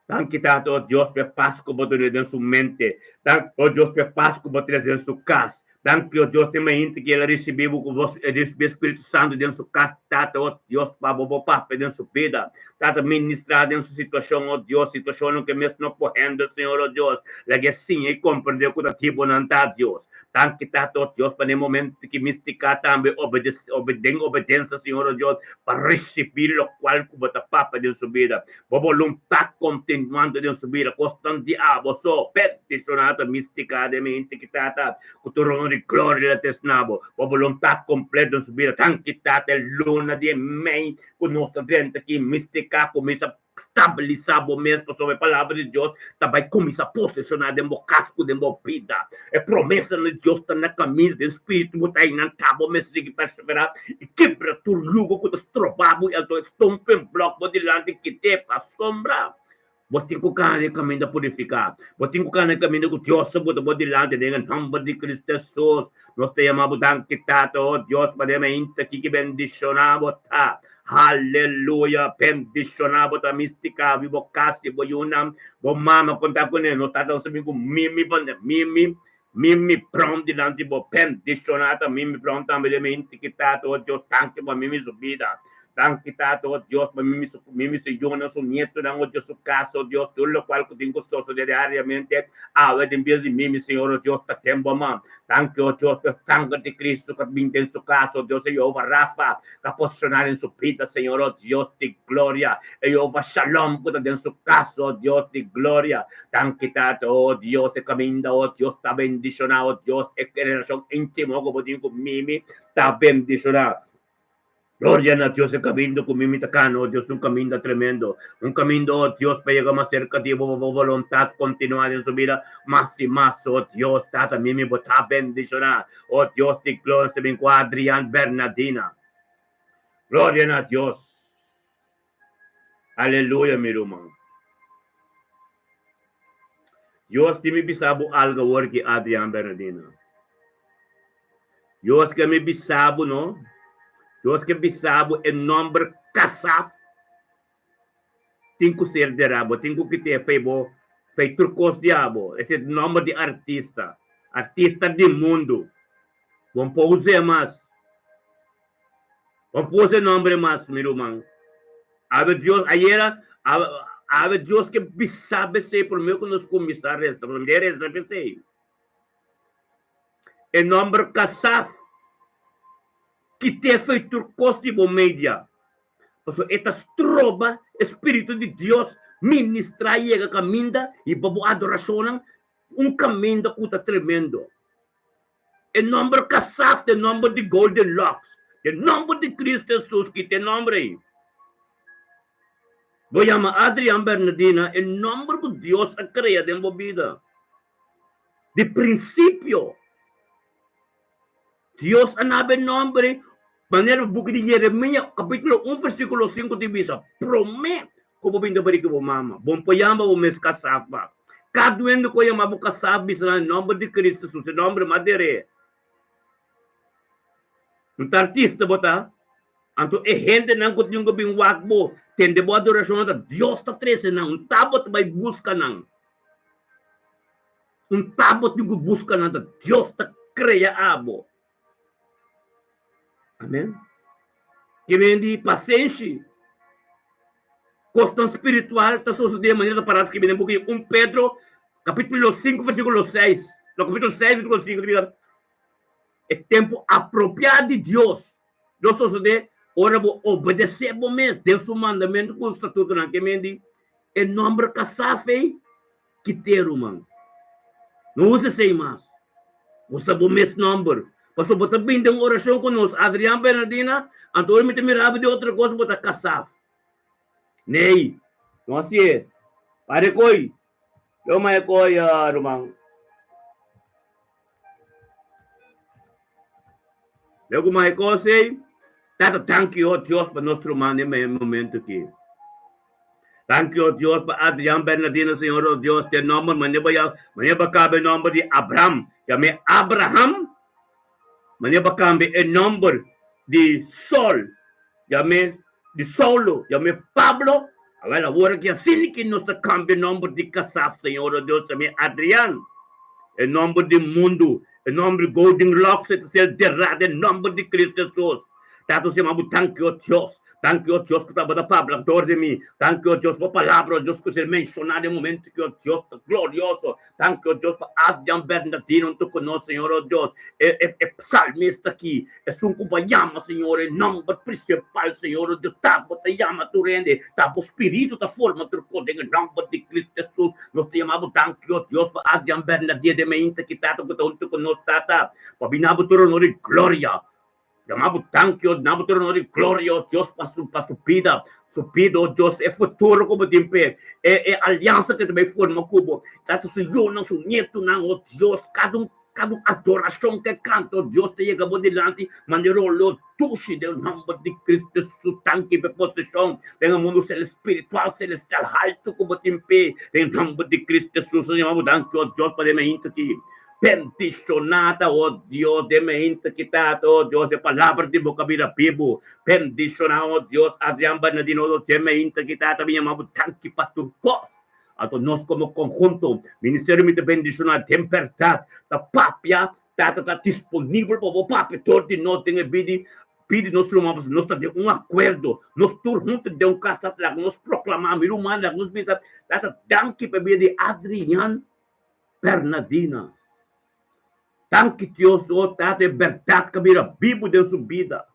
Danki Tata o Dios pa e pas ku bo duna den su mente. Danki o Dios pa e pas ku bo trese den su kas. Danki o Dios den mainta ku el a risibi bo ku bo risibi e Spiritu Santu den su kas Tata o Dios pa bo bo papia den su bida. Tata ministra den su situashon o Dios situashonnan ku e mes no por handle Señor o Dios. Laga e siña i komprende ku ta tipo nan ta Dios. Danki Tata o Dios pa den momento ki mistica tambe obedece den obedensa Señor o Dios pa ricibi locual cu bo ta papia den su bida. Bo boluntad continuando den su bida cosnan di abo so bendiciona ta mistica den mente ki Tata cu tur honor y gloria la tes na bo. Bo boluntad completo den su bida. Danki Tata e luna di e mei cu nos ta drenta aki mistica cuminsa Stabilisá bo mes pasobra e Palabra di Dios ta bai kuminsá poseshoná den bo kas ku den bo bida. E promesanan di Dios ta na kaminda den spiritu bo ta einan ta bo mester sigui perseverá i kibra tur yugo ku ta stroba bo i anto e stumping block bo dilanti kit'é pasobra bo tin ku kana den kaminda purifiká. Bo tin ku kana den kaminda ku Dios ta buta bo dilanti den e nòmber di Cristo Hesus. Nos ta yama bo danki Tata, o Dios, pa den mainta kiki bendishoná bo ta. Haleluya! Bendishoná bo ta mistika vi bo kas i bo yunan, bo mama konta kuné. Nos tata nos ta bin ku Mimi van der Mimi, Mimi Brown dilanti bo. Bendishoná ta Mimi Brown tambe den mainta ki Tata, o Dios, danki pa Mimi su bida. Danki Tata, o Dios, pa Mimi su Mimi su yunan, su nietonan, o Dios, su kas, o Dios, tur lokual ku tin ku sosodé diariamente awe den bida di Mimi, Señor, o Dios, ta den bo man. Danki, o Dios, pa e sanger di Cristo ku a bin den su kas, o Dios, e Jehová Rafa ku a posishoná den su bida, Señor, o Dios di gloria, e Jehová Shalom ku ta den su kas, o Dios di gloria. Danki, Tata, o Dios, e kaminda, o Dios, ta bendishoná, o Dios, e relashon íntimo ku bo tin ku Mimi ta bendishoná. Gloria na Dios, e kaminda ku mi mi ta kana, o Dios, un kaminda tremendo, un kaminda, o Dios, pa yega mas serka di bo, pa bo boluntat kontinuá den su bida mas i mas, o Dios, Tata, mi mi bo ta bendishoná, o Dios di gloria, ta bin ku Adrian Bernadina. Gloria na Dios. Aleluya, mi ruman. Dios tin mi bisa bo algu awor ki Adrian Bernadina. Dios ke mi bisa bo no. Dios ke bisa bo e nomber Kasaf tin ku ser derá bo, tin ku kit'é fei bo, fei tur kos di abo. Ese nomber di artista, artista di mundu. Bo no por us'é mas. Bo no por usa e nomber mas, mi ruman. Awe Dios, ayera, awe Dios ke bisa bo esei promé ku nos kuminsá resa, promé resa p'esei. E nòmber Kasaf kit'é fo'i tur kos di bo media, pasobra e ta stroba e spiritu di Dios ministrá yega kaminda i pa bo adorashonnan un kaminda ku ta tremendo. E nòmber Kasaf ta e nòmber di Golden Locks. Den nòmber di Kristu Hesus kita e nòmber ei. Bo yama Adrian Bernardina e nòmber ku Dios a krea den bo bida. Di prinsipio, Dios a naba e nòmber ei manera buki di Yeremia kapítulo un versíkulo sinku ta bisa, Promé ku bo bin ta bari ku bo mama, bo por yama bo mes Kasafa. Kada hende ku a yama bo Kasaf bisa nan e nòmber di Kristu Jesus, e nòmber mas deré. Un ta artista bo ta? Anto e hendenan ku tin ku bin wak bo, tende bo adorashon ta Dios ta trese nan. Un ta bo ta bai buska nan. Un ta bo tin ku buska nan ta Dios ta krea abo. Amen. Ke men di pasenshi. Kosnan spiritual ta sosodé manera ta pará skibí den buki di 1 Pedro kapítulo 5 versíkulo 6. No, kapítulo 6 versíkulo 5 ta bisa E tempu apropiá di Dios lo sosodé ora bo obedesé bo mes den su mandamentu ku su statutonan. Ke men di e nòmber kasá fei kit'é, ruman. No usa esei mas. Usa bo mes nòmber. Pasobra bo ta bini den orashon ku nos, Adrian Bernardina, anto ora mi ta mira bo di otro kos bo ta kasá. Nei, no hasi es. Pare koi. Lo mai koi, ruman. Leu ku mai kos ei, Tata, danki, o Dios, pa nos ruman den e momento aki. Danki, o Dios, pa Adrian Bernardino, Señor, o Dios, te nomber, mane bo ya, mane bo kaba e nomber di Abram, yam'é Abraham, mane bo kambia e nomber di Sol, yam'é di Saulo, yam'é Pablo, awel awor aki asina ki nos ta kambia nomber di Kasaf, Señor, o Dios, yam'é Adrian, e nomber di mundu, e nomber di Golden Locks e ta ser derá den nomber di Cristo Jesus. Tata, nos yama bo danki, o Dios. Danki, o Dios, ku tabata papia dor di mi. Danki, o Dios, pa palabra, o Dios, ku ser menshoná den momento ki, o Dios, ta glorioso. Danki, o Dios, pa Adrian Bernardino huntu ku nos, Señor, o Dios. E, e, e psalmista aki, esun ku bo a yama, Señor, e nomber principal, Señor, o Dios, ta bo ta yama tur hende, ta bo spiritu ta forma tur kos den e nomber di Cristo Jesus. Nos ta yama bo danki, o Dios, pa Adrian Bernardino den mainta ki, Tata, ku ta huntu ku nos, Tata, pa bina bo tur honor i gloria. Yama bo danki, o duna bo tur honor i gloria, o Dios, pa su, pa su bida, su bida, o Dios, e futuro ku bo tin p'e, e, e aliansa ku e ta bai forma ku bo, Tata, su yunan, su nietunan, o Dios, kada un, kada un adorashon ku e kanta, o Dios, ta yega bo dilanti manera olor dushi den nòmber di Cristo Hesus. Danki p'e posishon den e mundu spiritual selestial haltu ku bo tin p'e, den nòmber di Cristo Hesus. Nos yama bo danki, o Dios, pa den mainta aki. Bendishoná ta, o Dios, den meinta ki tata, o Dios, e palabra di bo ka bira bibu. Bendishoná, o Dios, Adrian Bernardino, o den meinta ki tata, mi yama bo danki pa tur kos. Anto nos komo konhunto, ministerio mi ta bendishoná den bèrdat, ta papia, tata ta disponibel pa bo papia dor di nos den e bidi, pidi nos ruman pasobra nos ta den un akuerdo, nos tur huntu den un kasa, laga nos proklamá, mi ruman, laga nos bisa, tata danki pa e bida di Adrian. Bernadina. Danki Dios oh Tata e berdad ka bira bibu den su bida.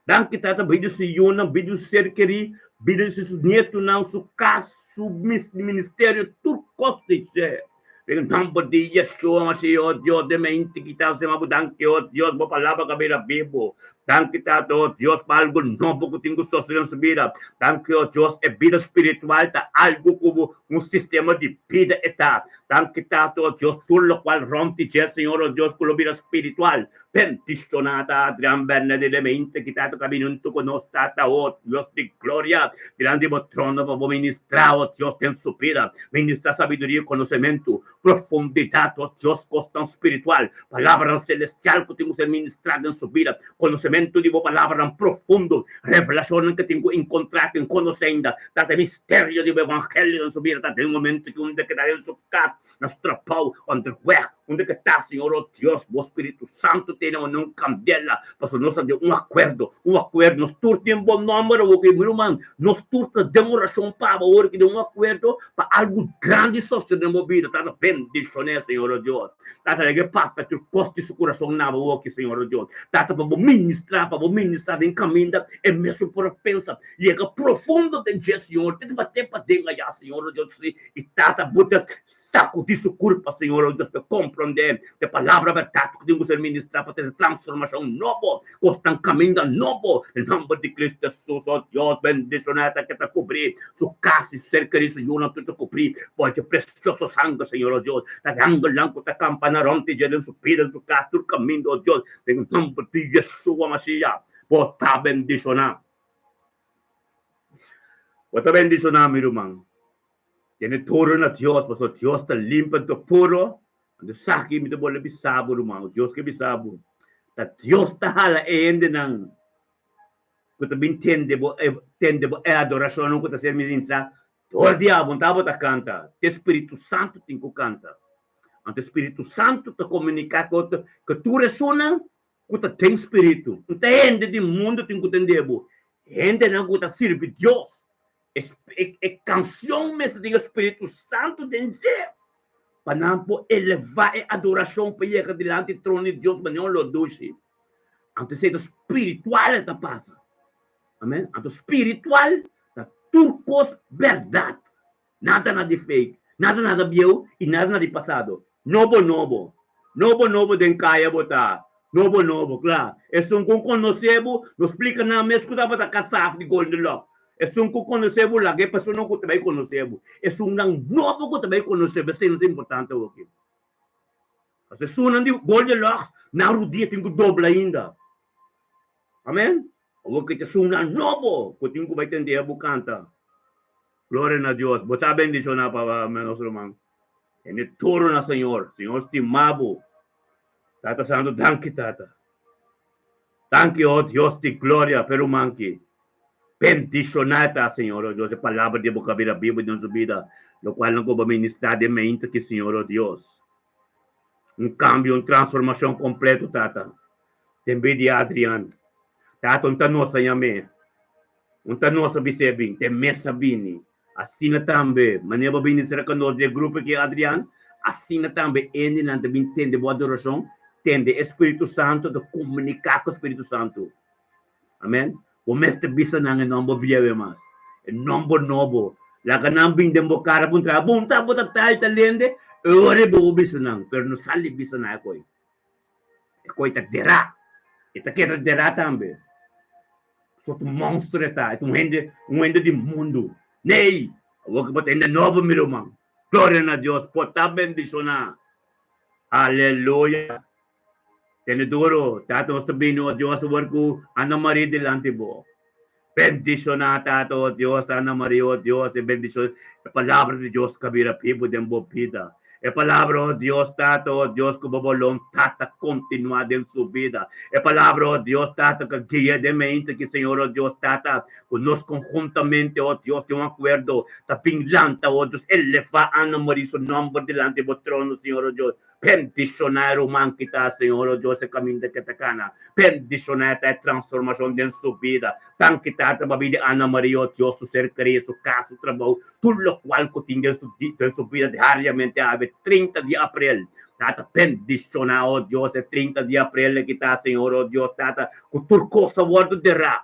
Danki Tata bida su yunan, bida su ser kerí, bida di su nietunan, su kas, su ministerio, tur kos di dje. Den nomber di Yeshua Mashiach oh Dios den mi integridat sema bo danki oh Dios bo palabra ka bira bibu. Danki Tata oh Dios pa algu nobo ku tin ku sosode den su bida. Danki oh Dios e bida spiritual ta algu ku bo Un sistema di bida e ta. Danki Tata, o Dios, tur locual rond di dje, Señor, o Dios, cu lo bira spiritual. Bendiciona ta Adrian Bernadette de mente ki Tata cu a bini hunto cu nos, Tata, o Dios di gloria, dilanti bo trono pa bo ministra, o Dios, den su bida. Ministra sabiduria y conocemento, profundidad, o Dios, cosnan spiritual, palabranan celestial cu tin cu ser ministra den su bida, conocemento di bo palabranan profundo, revelacionnan cu tin cu encontra, tin conoce ainda, Tata, e Misterio di bo evangelio den su bida ta den momento ki unda ke ta den su kas, na su trabou, onderweg, unda ke ta, Señor, o Dios, bo Spiritu Santo tene unda un kandela, pasobra nos ta den un akuerdo, un akuerdo, nos tur tin bo nomber awor ki, mi ruman, nos tur ta den orashon pa bo awor ki den un akuerdo pa algu grandi sosede den bo bida, Tata, bendishon'é, Señor, o Dios. Tata, laga e papia tur kos di su kurason na bo awor ki, Señor, o Dios. Tata, pa bo ministra, pa bo ministra den kaminda e mesun por a pensa. Yega profundo den dje, Señor. Te ta bate paden ayá, Señor, o Dios, i Tata, bo ta Sakudí su kurpa, Señor, o Dios, pa e komprondé e palabra bèrdat ku tin ku ser ministrá pa trese transformashon nobo, kosnan kaminda nobo, den nòmber di Cristo Hesus, o Dios, bendishoná e ta ke ta kubrí su kas i ser kerí, su yunan tur ta kubrí bo dje presioso sanger, Señor, o Dios, ta e angelnan ku ta kampa na rònt di dje den su bida, den su kas, tur kaminda, o Dios, den nòmber di Yeshua Mashiach, bo ta bendishoná. Bo ta bendishoná, mi ruman. Tene toro na Dios, pasobra Dios ta limpi anto puro. Anto esaki mi ta bolbe bisa bo, ruman, Dios ke bisa bo, ta Dios ta hala e hendenan ku ta bin tende bo, tende bo e adorashonnan ku ta ser ministrá dor di abo. Nta abo ta kanta, te Spiritu Santu tin ku kanta. Anto Spiritu Santu ta komuniká ku tur esunnan ku ta den spiritu. Nta hende di mundu tin ku tende bo, hendenan ku ta sirbi Dios. E kanshon mester tin e Spiritu Santu den dje pa nan por elevá e adorashon pa yega dilanti trono di Dios manera un lo dushi. Anto esei ta spiritual e ta pasa. Amen. Anto spiritual ta tur kos bèrdat. Nada na di fake, nada na di bieu i nada na di pasado. Nobo nobo. Nobo nobo den kaya bo ta. Nobo nobo, kla. Esun ku konosé bo, no splika nan mes ku tabata kasá di Goldilocks. Esun ku konosé bo, laga e personanan ku ta bai konosé bo. Esunnan nobo ku ta bai konosé bo, esei no ta importante awoki. Pasobra esunnan di Goldilocks, nan rudia tin ku dobla ainda. Amen. Awoki ta esunnan nobo ku tin ku bai tendé bo kanta. Gloria na Dios. Bo ta bendiciona pa nos ruman. Tene toro na Señor. Señor stima bo. Tata Santo, danki Tata. Danki, oh Dios di gloria, p'e ruman ki. Bendiciona ta, Señor, oh Dios, e palabra di bo kabira bibu den su bida, locual nan ku bo ministra den meinta ki, Señor, oh Dios. Un cambio, un transformacion completo, Tata, den bida di Adrian. Tata, un ta nos a yam'é. Un ta nos a bis'é bin, te mes a bini. Asina tambe, manera bo a bini serka nos di e grupo aki, Adrian, asina tambe hendenan ta bin tende bo adorashon, tende e Spiritu Santu, ta komuniká ku Spiritu Santu. Amen. Bo mester bisa nan e nòmber bieu mas, e nòmber nobo. Laga nan bin den bo kara puntra, Bon ta bo ta tal tal hende? E ora bo por bisa nan, pero no sali bisa nan e koi. E koi ta derá. E ta keda derá tambe. Sot un monster e ta. E ta un hende, un hende di mundu. Ney! Awor ku bo ta hende nobo, mi ruman. Gloria na Dios. Por ta bendishoná. Aleluya. Tene duro. Tata, nos ta bini, o Dios, awor ku Ana Maria dilanti bo. Bendishoná, Tata, o Dios, Ana Maria, o Dios, e bendishon, e palabra di Dios ka bira bibu den bo bida. E palabra, o Dios, Tata, o Dios, ku bo boluntat ta kontinuá den su bida. E palabra, o Dios, Tata, ka guia den mente ki, Señor, o Dios, Tata, ku nos konhuntamente, o Dios, den un akuerdo, ta bin lanta, o Dios, elevá Ana Maria su nòmber dilanti bo trono, Señor, o Dios. Bendishoná e ruman ki ta, Señor, o Dios, e kaminda ke ta kana. Bendishoná e ta e transformashon den su bida. Danki, Tata, pa bida di Ana Maria, o Dios, su ser kerí, su kas, su trabou, tur lokual ku tin den su den su bida diariamente awe, 30 di aprel. Tata, bendishoná, o Dios, e 30 di aprel aki ta, Señor, o Dios, Tata, ku tur kos a wòrdu derá.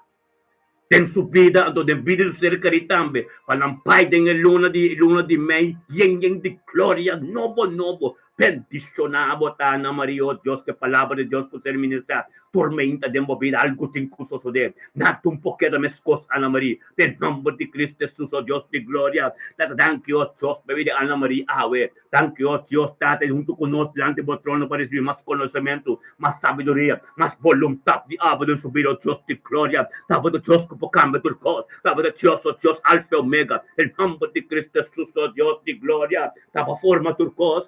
Den su bida, anto den bida di su ser kerí tambe, pa nan bai den e luna di luna di mei yen yen di gloria nobo nobo. Bendishoná bo ta, Ana Maria, o Dios, ku e palabra di Dios ku ser ministrá tormenta den bo bida, algu tin ku sosodé. Nada un por keda meskos, Ana Maria. Den nòmber di Cristo Hesus, o Dios di gloria, Tata, danki, o Dios, pa e bida di Ana Maria awe. Danki, o Dios, Tata, i huntu ku nos dilanti bo trono pa risibí mas konosementu, mas sabiduria, mas boluntat di abo den su bida, o Dios di gloria. Ta bo ta Dios ku por kambia tur kos. Ta bo ta Dios, o Dios, Alfa i Omega. Den nòmber di Cristo Hesus, o Dios di gloria, ta bo forma tur kos.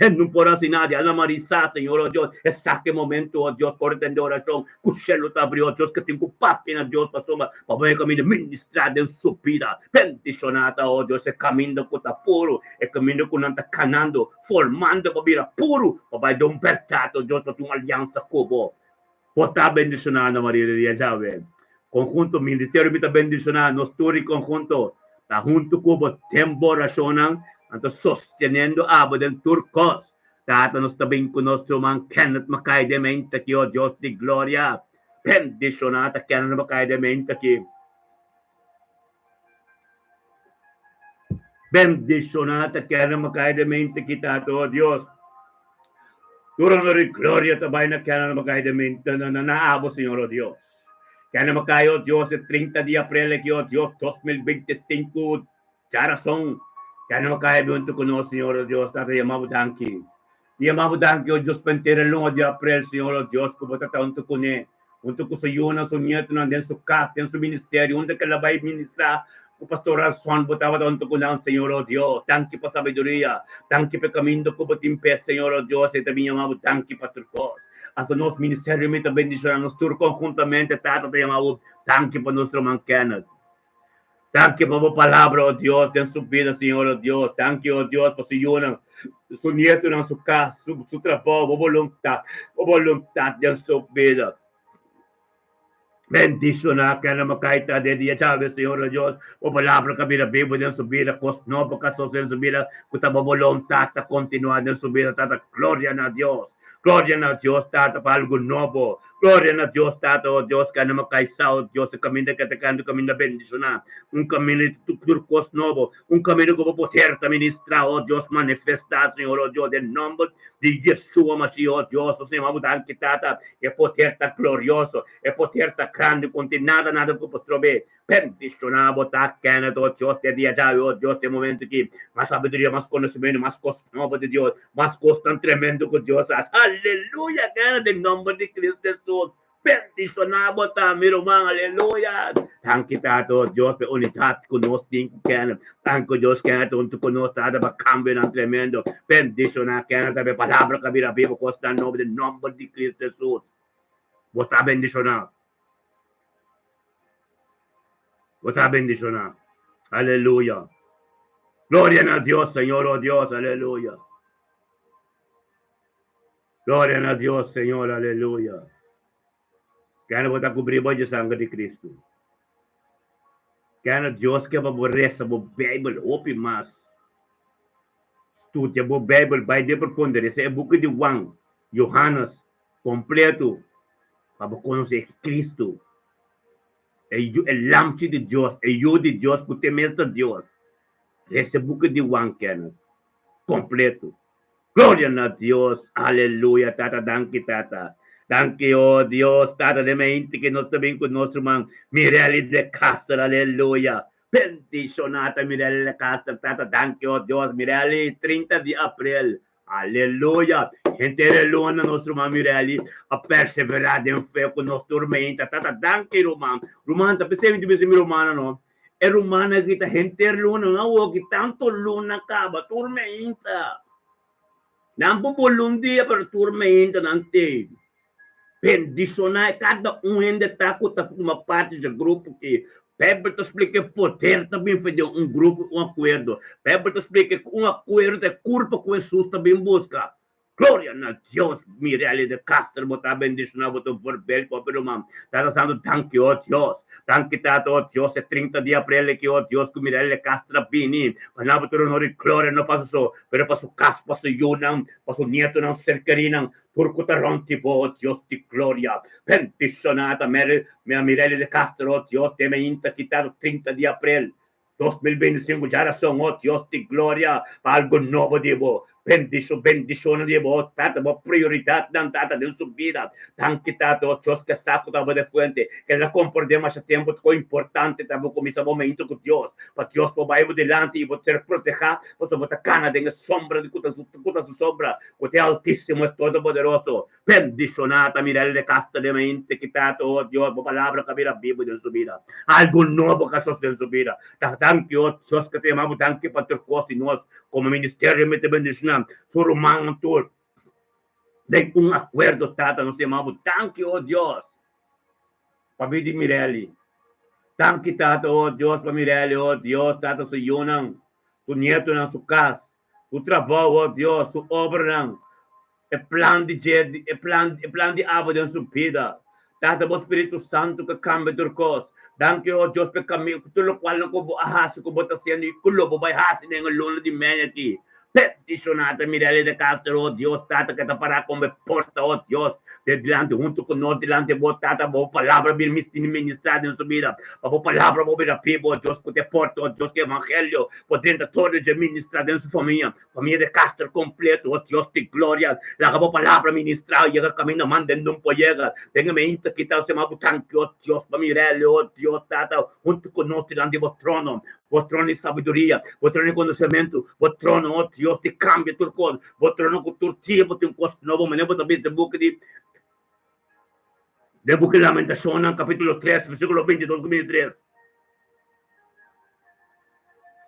Hende no por hasi nada. Alma Marisa, Señor, o Dios, esaki e momento, o Dios, ora tende orashon, ku shelu ta abri, o Dios, ke tin ku papia na Dios pasobra pa bo e kaminda ministrá den su bida. Bendishoná ta, o Dios, e kaminda ku ta puru, e kaminda ku nan ta kanando, formando pa bira puru, pa bai den un bèrdat, o Dios, pa tin un aliansa ku bo. Bo ta bendishoná, Ana Maria di Yahweh. Konhunto ministerio mi ta bendishoná nos tur i konhunto ta huntu ku bo den bo orashonnan, anto sostenendo abo den tur kos. Tata, nos ta bin ku nos ruman Kenneth Mackay den mente aki, o Dios di gloria, bendishoná ta Kenneth Mackay den mente aki. Bendishoná ta kende makai den mente ki Tata, o Dios. Tur honor i gloria ta bai na kende makai den mente, na abo, Señor, o Dios. Kende makai, o Dios, e 30 di aprel aki, o Dios, 2025, djarason, kende makai huntu ku nos, Señor, o Dios. Tata, yama bo danki. Yama bo danki, o Dios, pa henter e luna di aprel, Señor, o Dios, ku bo ta ta huntu kuné. Huntu ku su yunan, su nietunan, den su kas, den su ministerio, unda ku el a bai ministrá ku Pastor Ralston, bo tabata huntu ku nan, Señor, o Dios. Danki pa sabiduria. Danki pa e kaminda ku bo tin p'e, Señor, o Dios. E ta bin yama bo danki pa tur kos. Anto nos ministerio mi ta bendishoná nos tur konhuntamente, Tata ta yama bo danki pa nos ruman Kenneth. Danki pa bo palabra, o Dios, den su bida, Señor, o Dios. Danki, o Dios, pa su yunan, su nietunan, su kas, su, su trabou, bo boluntat, bo boluntat den su bida. Bendishoná kende makaita den dia djawe, Señor, o Dios. Bo palabra ka bira bibu den su bida, kos nobo ka sosode den su bida, ku ta bo boluntat ta kontinuá den su bida, Tata. Gloria na Dios. Gloria na Dios Tata pa algu nobo. Gloria na Dios Tata, oh Dios, ke anima kaisa, oh Dios, e kaminda ke ta kanta un kaminda bendishoná, un kaminda di tur kos nobo, un kaminda ku bo poder ta ministrá, oh Dios, manifestá, Señor, oh Dios, den nòmber di Yeshua Mashiach, oh Dios, nos yama bo danki, Tata, e poder ta glorioso, e poder ta grandi, ku no tin nada, nada ku por strob'é. Bendishoná bo ta Kenneth, oh Dios, te dia djawe, oh Dios, te momento aki. Mas sabiduria, mas konosementu, mas kos nobo di Dios, mas kosnan tremendo ku Dios hasi. Aleluya, Kenneth, den nomber di Cristo Jesus. Bendishoná bo ta, mi ruman, aleluya. Danki, Tata, oh Dios, pa e unidat ku nos tin ku Kenneth. Danki, Dios, Kenneth huntu ku nos, Tata, pa kambionan tremendo. Bendishoná Kenneth, pa e palabra ku a bira bibu, kosnan nobo, den nomber di Cristo Jesus. Bo ta bendishoná. Bo ta bendishoná. Aleluya. Gloria na Dios, Señor, oh Dios, aleluya. Gloria na Dios, Señor, aleluya. Kende bo ta kubrí bo dje sanger di Cristo. Kende Dios ke pa bo resa bo Bijbel hopi mas. Studia bo Bijbel, bai den profundo. Resa e buki di Juan, Johannes, kompleto pa bo konosé Kristu, e yu, e Lamchi di Dios, e Yu di Dios ku te mes ta Dios. Resa e buki di Juan, Kenneth, kompleto. Gloria na Dios! Aleluya! Tata, danki, Tata. Danki, o Dios, Tata, den mente ku nos ta bin ku nos ruman Mirelli de Castro. Aleluya! Bendishoná ta Mirelli de Castro, Tata. Danki, o Dios. Mirelli, 30 di aprel. Aleluya! Henter e luna nos ruman Mirelli a perseverá den fe ku nos tur meinta. Tata danki ruman. Ruman ta p'esei mi ta bisa mi rumannan no. E rumannan aki ta henter luna no awoki tantu luna kaba tur meinta. Nan por bula un dia pero tur meinta nan tei. Bendishoná kada un hende ta ku ta forma parti dje grupo aki. Bijbel ta splika e poder ta bin for den un grupo, un akuerdo. Bijbel ta splika ku un akuerdo ta e kurpa ku Hesus ta bin buska. Gloria na Dios! Mirelly de Castro bo ta bendishoná, bo ta un voorbeeld pa hopi ruman. Tata Santu danki o Dios. Danki Tata o Dios e 30 di aprel aki o Dios ku Mirelly de Castro a bini pa nan bo tur honor i gloria no pa su so pero pa su kas, pa su yunan, pa su nietonan, su ser kerinan. Tur ku ta rònt di bo, o Dios di gloria. Bendishoná ta Mary Mirelli de Castro, o Dios, den mainta kitado 30 di aprel 2025 djarason, o Dios di gloria, pa algu nobo di bo. Bendisho, bendishona di bo, o Tata, bo prioridatnan, Tata, den su bida. Danki, Tata, o Dios, ke sa ku ta bo de fuente, ke el a komprendé masha tempu kon importante ta bo kuminsá bo mainta ku Dios, pa Dios por bai bo dilanti i bo ser protehá, pasobra bo ta kana den e sombra di ku ta su sombra. Ku te Altísimo e Todopoderoso bendishoná ta mira el de kasta den mente kita ta oh Dios bo palabra ka bira bibu den su bida algu nobo ka sos den su bida ta danki oh Dios ka ta yama bo danki pa tur kos di nos komo ministerio mi ta bendishoná su rumannan tur den un akuerdo Tata nos ta yama bo danki oh Dios pa bida di Mirelly danki Tata oh Dios pa Mirelly oh Dios Tata su yunan su nietonan su kas Su trabou, oh Dios, su obranan, e plan di dje, e plan, e plan di abo den su bida. Tata, bo Spiritu Santu ke kambia tur kos. Danki, oh Dios, p'e kami, ku tur lokual nan ku bo a hasi, ku bo ta hasiendo i ku lo bo bai hasi den e luna di mei aki. Bendishoná ta Mirelly de Castro, oh Dios, Tata, ke ta pará komo e porta, oh Dios, de dilanti huntu ku nos dilanti bo, Tata, bo palabra bin ministrá den su bida, pa bo palabra bo bira bibu, oh Dios, ku ta e porta, oh Dios, ku evangelio por drenta todo dje ministrá den su famia, famia de Castro kompleto, oh Dios di gloria, laga bo palabra ministrá, yega kaminda man den nun por yega, den e meinta kita sema bo tanki, oh Dios, pa Mirelly, oh Dios, Tata, huntu ku nos dilanti bo trono, Bo trono di sabiduria, bo trono di konosementu, bo trono, o Dios, di kambia tur kos, bo trono ku tur dia bo tin kos nobo, manera bo ta bisa den buki di den buki Lamentashonnan kapitulo tres versíkulo bintidos ku bintitres.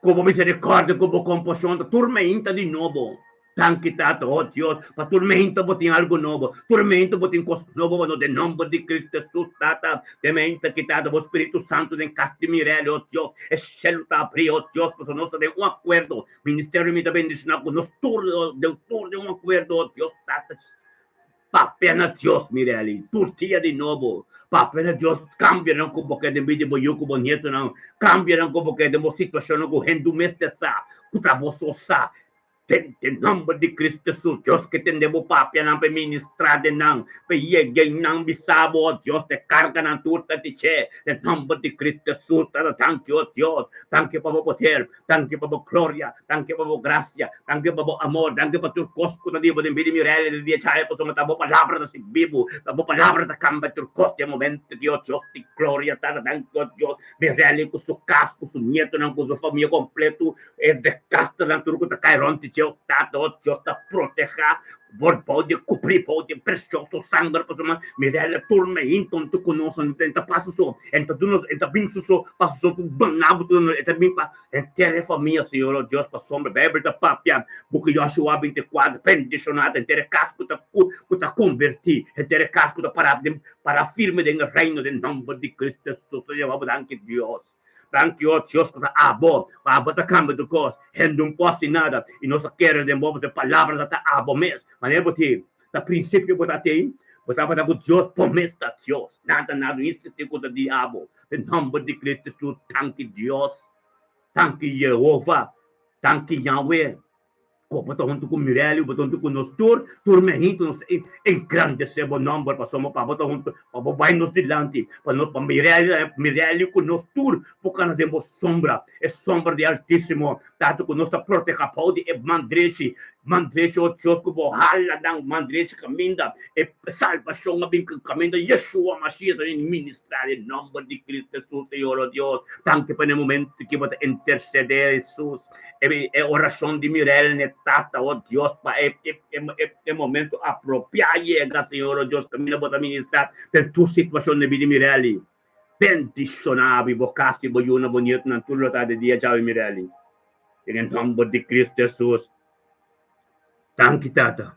Ku bo miserikòrdia, ku bo kompashon ta tur meinta di nobo. Danki Tata, oh Dios, pa tur meinta bo tin algo nobo, tur meinta bo tin kos nobo pa nos den nomber di Cristo Jesus, Tata, den meinta ki Tata bo Spiritu Santu den kas di Mirelli, oh Dios, e shelu ta abri, oh Dios, pasobra nos ta den un akuerdo, ministerio mi ta bendiciona ku nos tur, den tur den un akuerdo, oh Dios, Tata, papia na Dios, Mirelli, tur dia di nobo, papia na Dios, kambia nan ku bo ke den bida di bo yu ku bo nietonan, kambia nan ku bo ke den bo situashonnan ku hende mester sa, ku ta bo so sa. Den e nomber di Cristo Jesus, Dios ke tende bo papianan pa e ministra den nan, pa e yega i nan bisa bo, oh Dios, te karga nan tur ta diche, den nomber di Cristo Jesus, Tata, danki, oh Dios, danki pa bo poder, danki pa bo gloria, danki pa bo gracia, danki pa bo amor, danki pa tur kos ku ta di bo den bida mi rele di dia djawe, pasobra ta bo palabra ta sirbi bo, ta bo palabra ta kambia tur kos den momento aki, oh Dios di gloria, Tata, danki, oh Dios, mi rele ku su kas, ku su nietonan, ku su famia kompleto, E dekasternan tur ku ta kai rònt di dje, Tata, o Dios, ta protehá bo bou di kubrí bou di presioso sanger, pasobra mira el a turna hinta huntu ku nos, e ta pasa so, e ta duna, e ta bin su so, pasa so ku duna bo tur, e ta bin pa henter e famia, Señor, o Dios, pasobra Beibel ta papia, buki Joshua 24, bendishoná ta henter e kas ku ta ku ta kombertí, henter e kas ku ta pará den pará firme den e reino den nòmber di Cristo Hesus, ta yama bo danki Dios. Danki o Dios ku ta abo, ku abo ta kambia tur kos. Hende un por hasi nada i nos a kere den bo pasobra e palabra ta ta abo mes. Manera bo tin ta prinsipio bo ta tin, bo tabata ku Dios, bo mes ta Dios. Nada nada no insisti ku ta di abo. Den nòmber di Cristo Hesus, danki Dios, danki Yehova, danki Yahweh. Ku bo ta huntu ku Mirelio, bo ta huntu ku nos tur, tur mehito nos ta engrandesé bo nòmber pasobra pa bo ta huntu, pa bo bai nos dilanti, pa nos, pa Mirelio, Mirelio ku nos tur por kana den bo sombra, e sombra di Altísimo. Tata ku nos ta protehá bou di e man drechi, man drechi, o Dios, ku bo hala nan man drechi kaminda e salbashon a bin kaminda Yeshua Mashiach ta bin ministrá den nòmber di Cristo Hesus, Señor, o Dios. Danki pa n'e momento ki bo ta intersedé, Hesus. E orashon di Mirel n'e Tata, o Dios, pa e e momento apropiá yega, Señor, o Dios, kaminda bo ta ministrá den tur situashon den bida di Mireli. Bendishoná bo i bo kas i bo yunan, bo nietunan, tur lo ta di dia djawe, Mireli. Den e nòmber di Cristo Hesus. Danki, Tata.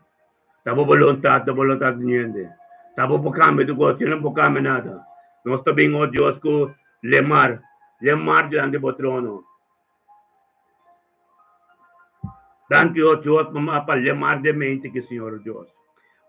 Ta bo boluntat, ta boluntat di niente. Ta bo por kambia tur kos, no por kambia nada. Nos ta bin, o Dios, ku lemar, lemar dilanti bo trono. Danki, o Dios, pa lemar den mente ki, Señor, o Dios.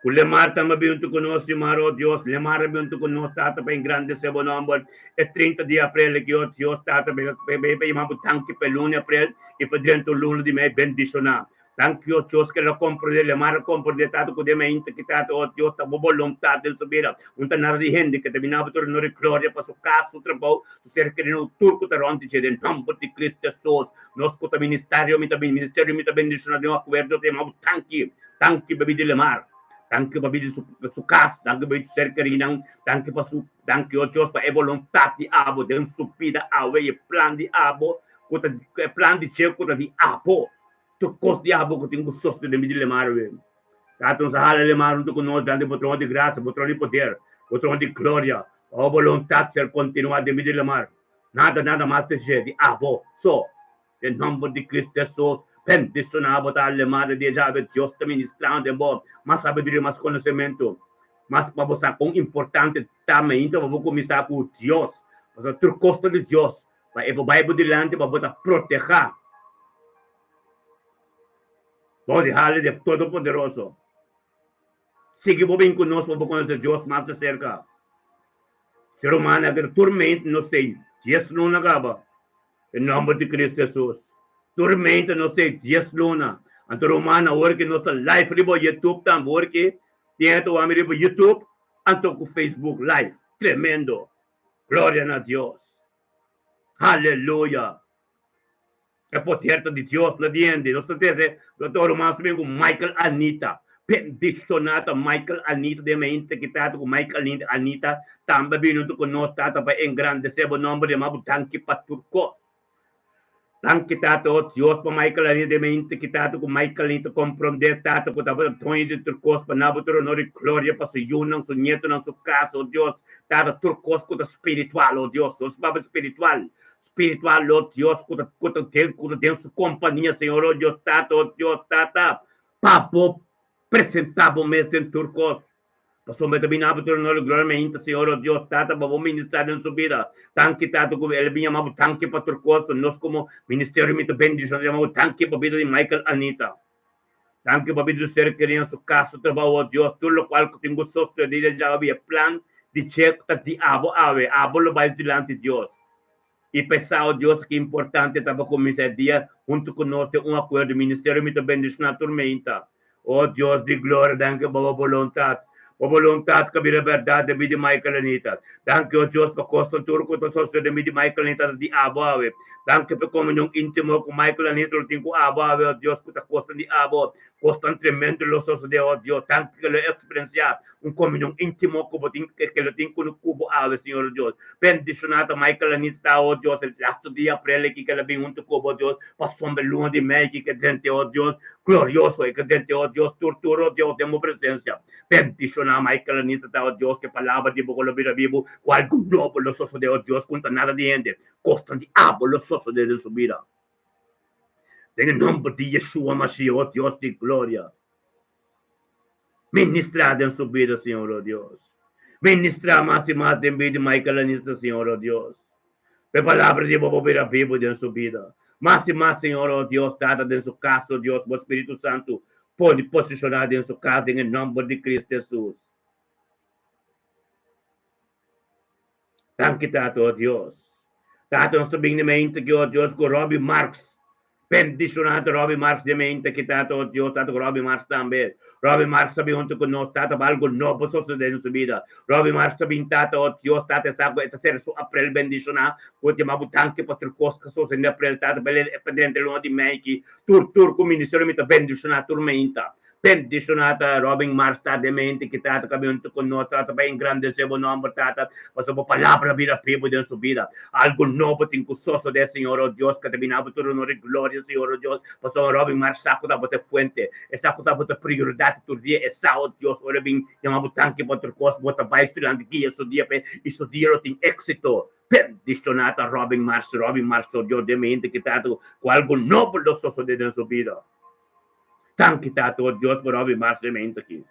Ku lemar tambe bin huntu ku nos, Simar, o Dios. Lemar a bin huntu ku nos, Tata, pa engrandesé bo nòmber. E 30 di aprel aki, o Dios, Tata, pa yama bo danki pa e luna di aprel i pa drenta un luna di mei bendishoná. Danki, o Dios, ku el a komprendé, lemar a komprendé, Tata, ku den mainta ki, Tata, o Dios, ta bo boluntat den su bida. Un ta nada di hende ku ta bini abo tur honor i gloria pa su kas, su trabou, su ser kerido, tur ku ta rònt di dje, den nòmber di Cristo Hesus. Nos ku ta ministerio, mi ta ministerio, mi ta bendishoná den un akuerdo, ta yama bo danki. Danki pa bida di Lemar, danki pa bida di su kas, danki pa bida di su ser kerinan, danki pa su, danki o Dios pa e boluntat di abo den su bida awe i e plan di abo ku ta e plan di dje ku ta di abo. Tur kos di abo ku tin ku sostene den bida di Lemar awe. Tata nos a hala Lemar huntu ku nos dilanti bo trono di grasia, bo trono di poder, bo trono di gloria, pa bo boluntat ser kontinuá den bida di Lemar. Nada, nada mas ta dje di abo so. Den nomber di Cristo Jesus, bendiciona bo ta alemada di e llave Dios ta ministrando den bo, mas sabiduria, mas conocemento, mas pa bo sa con importante ta mainta pa bo cuminsa cu Dios, pasobra tur cos ta di Dios, pa e por bay bo dilanti pa bo ta proteha bo di hali di e Todopoderoso. Sigui bo bin cu nos pa bo conoce Dios mas de cerca. Ser humano aki ta tur mente no sei dies luna caba. Den nòmber di Cristo Hesus. Tur mente nos ei dies luna. Anto ruman awor ki nos ta live riba YouTube tambe awor ki tin hende ta wak mi riba YouTube anto ku Facebook live. Tremendo. Gloria na Dios. Haleluya. E poder ta di Dios no di hende. Nos ta trese Doctor Ruman Smith ku Michael Anita. Bendishoná ta Michael Anita den mente ki tata ku Michael Anita Anita tambe bini huntu ku nos tata pa engrandesé bo nomber di bo danki pa tur kos. Danki tata o Dios pa Michael Anita den mente ki tata ku Michael Anita komprondé tata ku tabata doño di tur kos pa na bo tur honor i gloria pa su yunan su nietonan su kas o Dios tata tur kos ku ta spiritual o Dios nos papia spiritual Spiritual, oh Dios, ku ta ku ta den ku ta den su kompania, Señor, oh Dios Tata, oh Dios Tata, pa bo presentá bo mes den tur kos. Pasobra e ta bini abo tur honor i gloria mainta, Señor, oh Dios Tata, pa bo ministrá den su bida. Danki, Tata, ku el a bin yama bo danki pa tur kos. Nos komo ministerio mi ta bendishoná yama bo danki pa bida di Michael Anita. Danki pa bida di su ser kerí en su kas, su trabou, oh Dios, tur lokual ku tin ku sostedí den djawe e plan di dje ku ta di abo awe. Abo lo bai dilanti Dios. I p'esá, oh Dios, ki importante ta pa kuminsá e dia huntu ku nos den un akuerdo. Ministerio mi ta bendishoná tur meinta. Oh Dios di gloria, danki pa bo boluntat. Bo boluntat ka bira bèrdat den bida di Michael Anita. Danki, oh Dios, pa kosnan tur ku ta sosodé den bida di Michael Anita ta di abo awe. Danki pa e komunion íntimo ku Michael Anita lo tin ku abo awe, oh Dios, ku ta kosnan di abo. Kosnan tremendo lo sosodé, oh Dios. Danki ku lo eksperensiá un komunion íntimo ku bo tin, ke lo tin ku ku bo awe, Señor, oh Dios. Bendishoná ta Michael Anita ta, oh Dios, e lastu di aprel aki ke lo bin huntu ku bo, oh Dios, pa sombra luna di mei aki ke drente, oh Dios. Glorioso e kredente, oh Dios, tur tur, oh Dios, den bo presencia. Bendiciona Michael Anita ta, oh Dios, ke palabra di bo ku lo bira bibu, ku algu nobo lo sosode, oh Dios, ku no ta nada di hende, kosnan di abo lo sosode den su bida. Den e nomber di Yeshua Mashiach, oh Dios di gloria, ministra den su bida, Señor, oh Dios. Ministra mas i mas den bida di Michael Anita, Señor, oh Dios. Pa e palabra di bo por bira bibu den su bida. Mas i mas, Señor, oh Dios, Tata, den su kas, oh Dios, bo Spiritu Santu pone posishoná den su kas den e nòmber di Cristo Hesus. Danki, Tata, oh Dios. Tata, nos ta bini mente ki, oh Dios, ku Robbie Marks Bendishoná ta Robbie Marks den mente ki tata oh Dios tata ku Robbie Marks tambe. Robbie Marks a bin huntu ku nos tata pa algu nobo sosodé den su bida. Robbie Marks a bin tata oh Dios tata e sa ku e ta sera su aprel bendishoná ku e yama bo danki pa tur kos ku a sosodé den aprel tata pa e pa drenta luna di mei ki tur tur ku ministerio mi ta bendishoná tur meinta. Bendishoná ta Robin Mars ta den mente ki tata ka bin huntu ku nos tata pa engrandesé bo nòmber tata pasobra bo palabra bira bibu den su bida algu nobo tin ku sosodé Señor o Dios ka ta bini abo tur honor i gloria Señor o Dios pasobra Robin Mars sa ku ta bo ta e fuente e sa ku ta bo ta prioridat tur dia e sa o Dios ora bin yama bo tanki pa otro kos bo ta bai studiante guia su dia p'e i su dia lo tin éksito bendishoná ta Robin Mars Robin Mars o Dios den mente ki tata ku algu nobo lo sosodé den su bida. Danki Tata, oh Dios, pa robi mas cemento aki.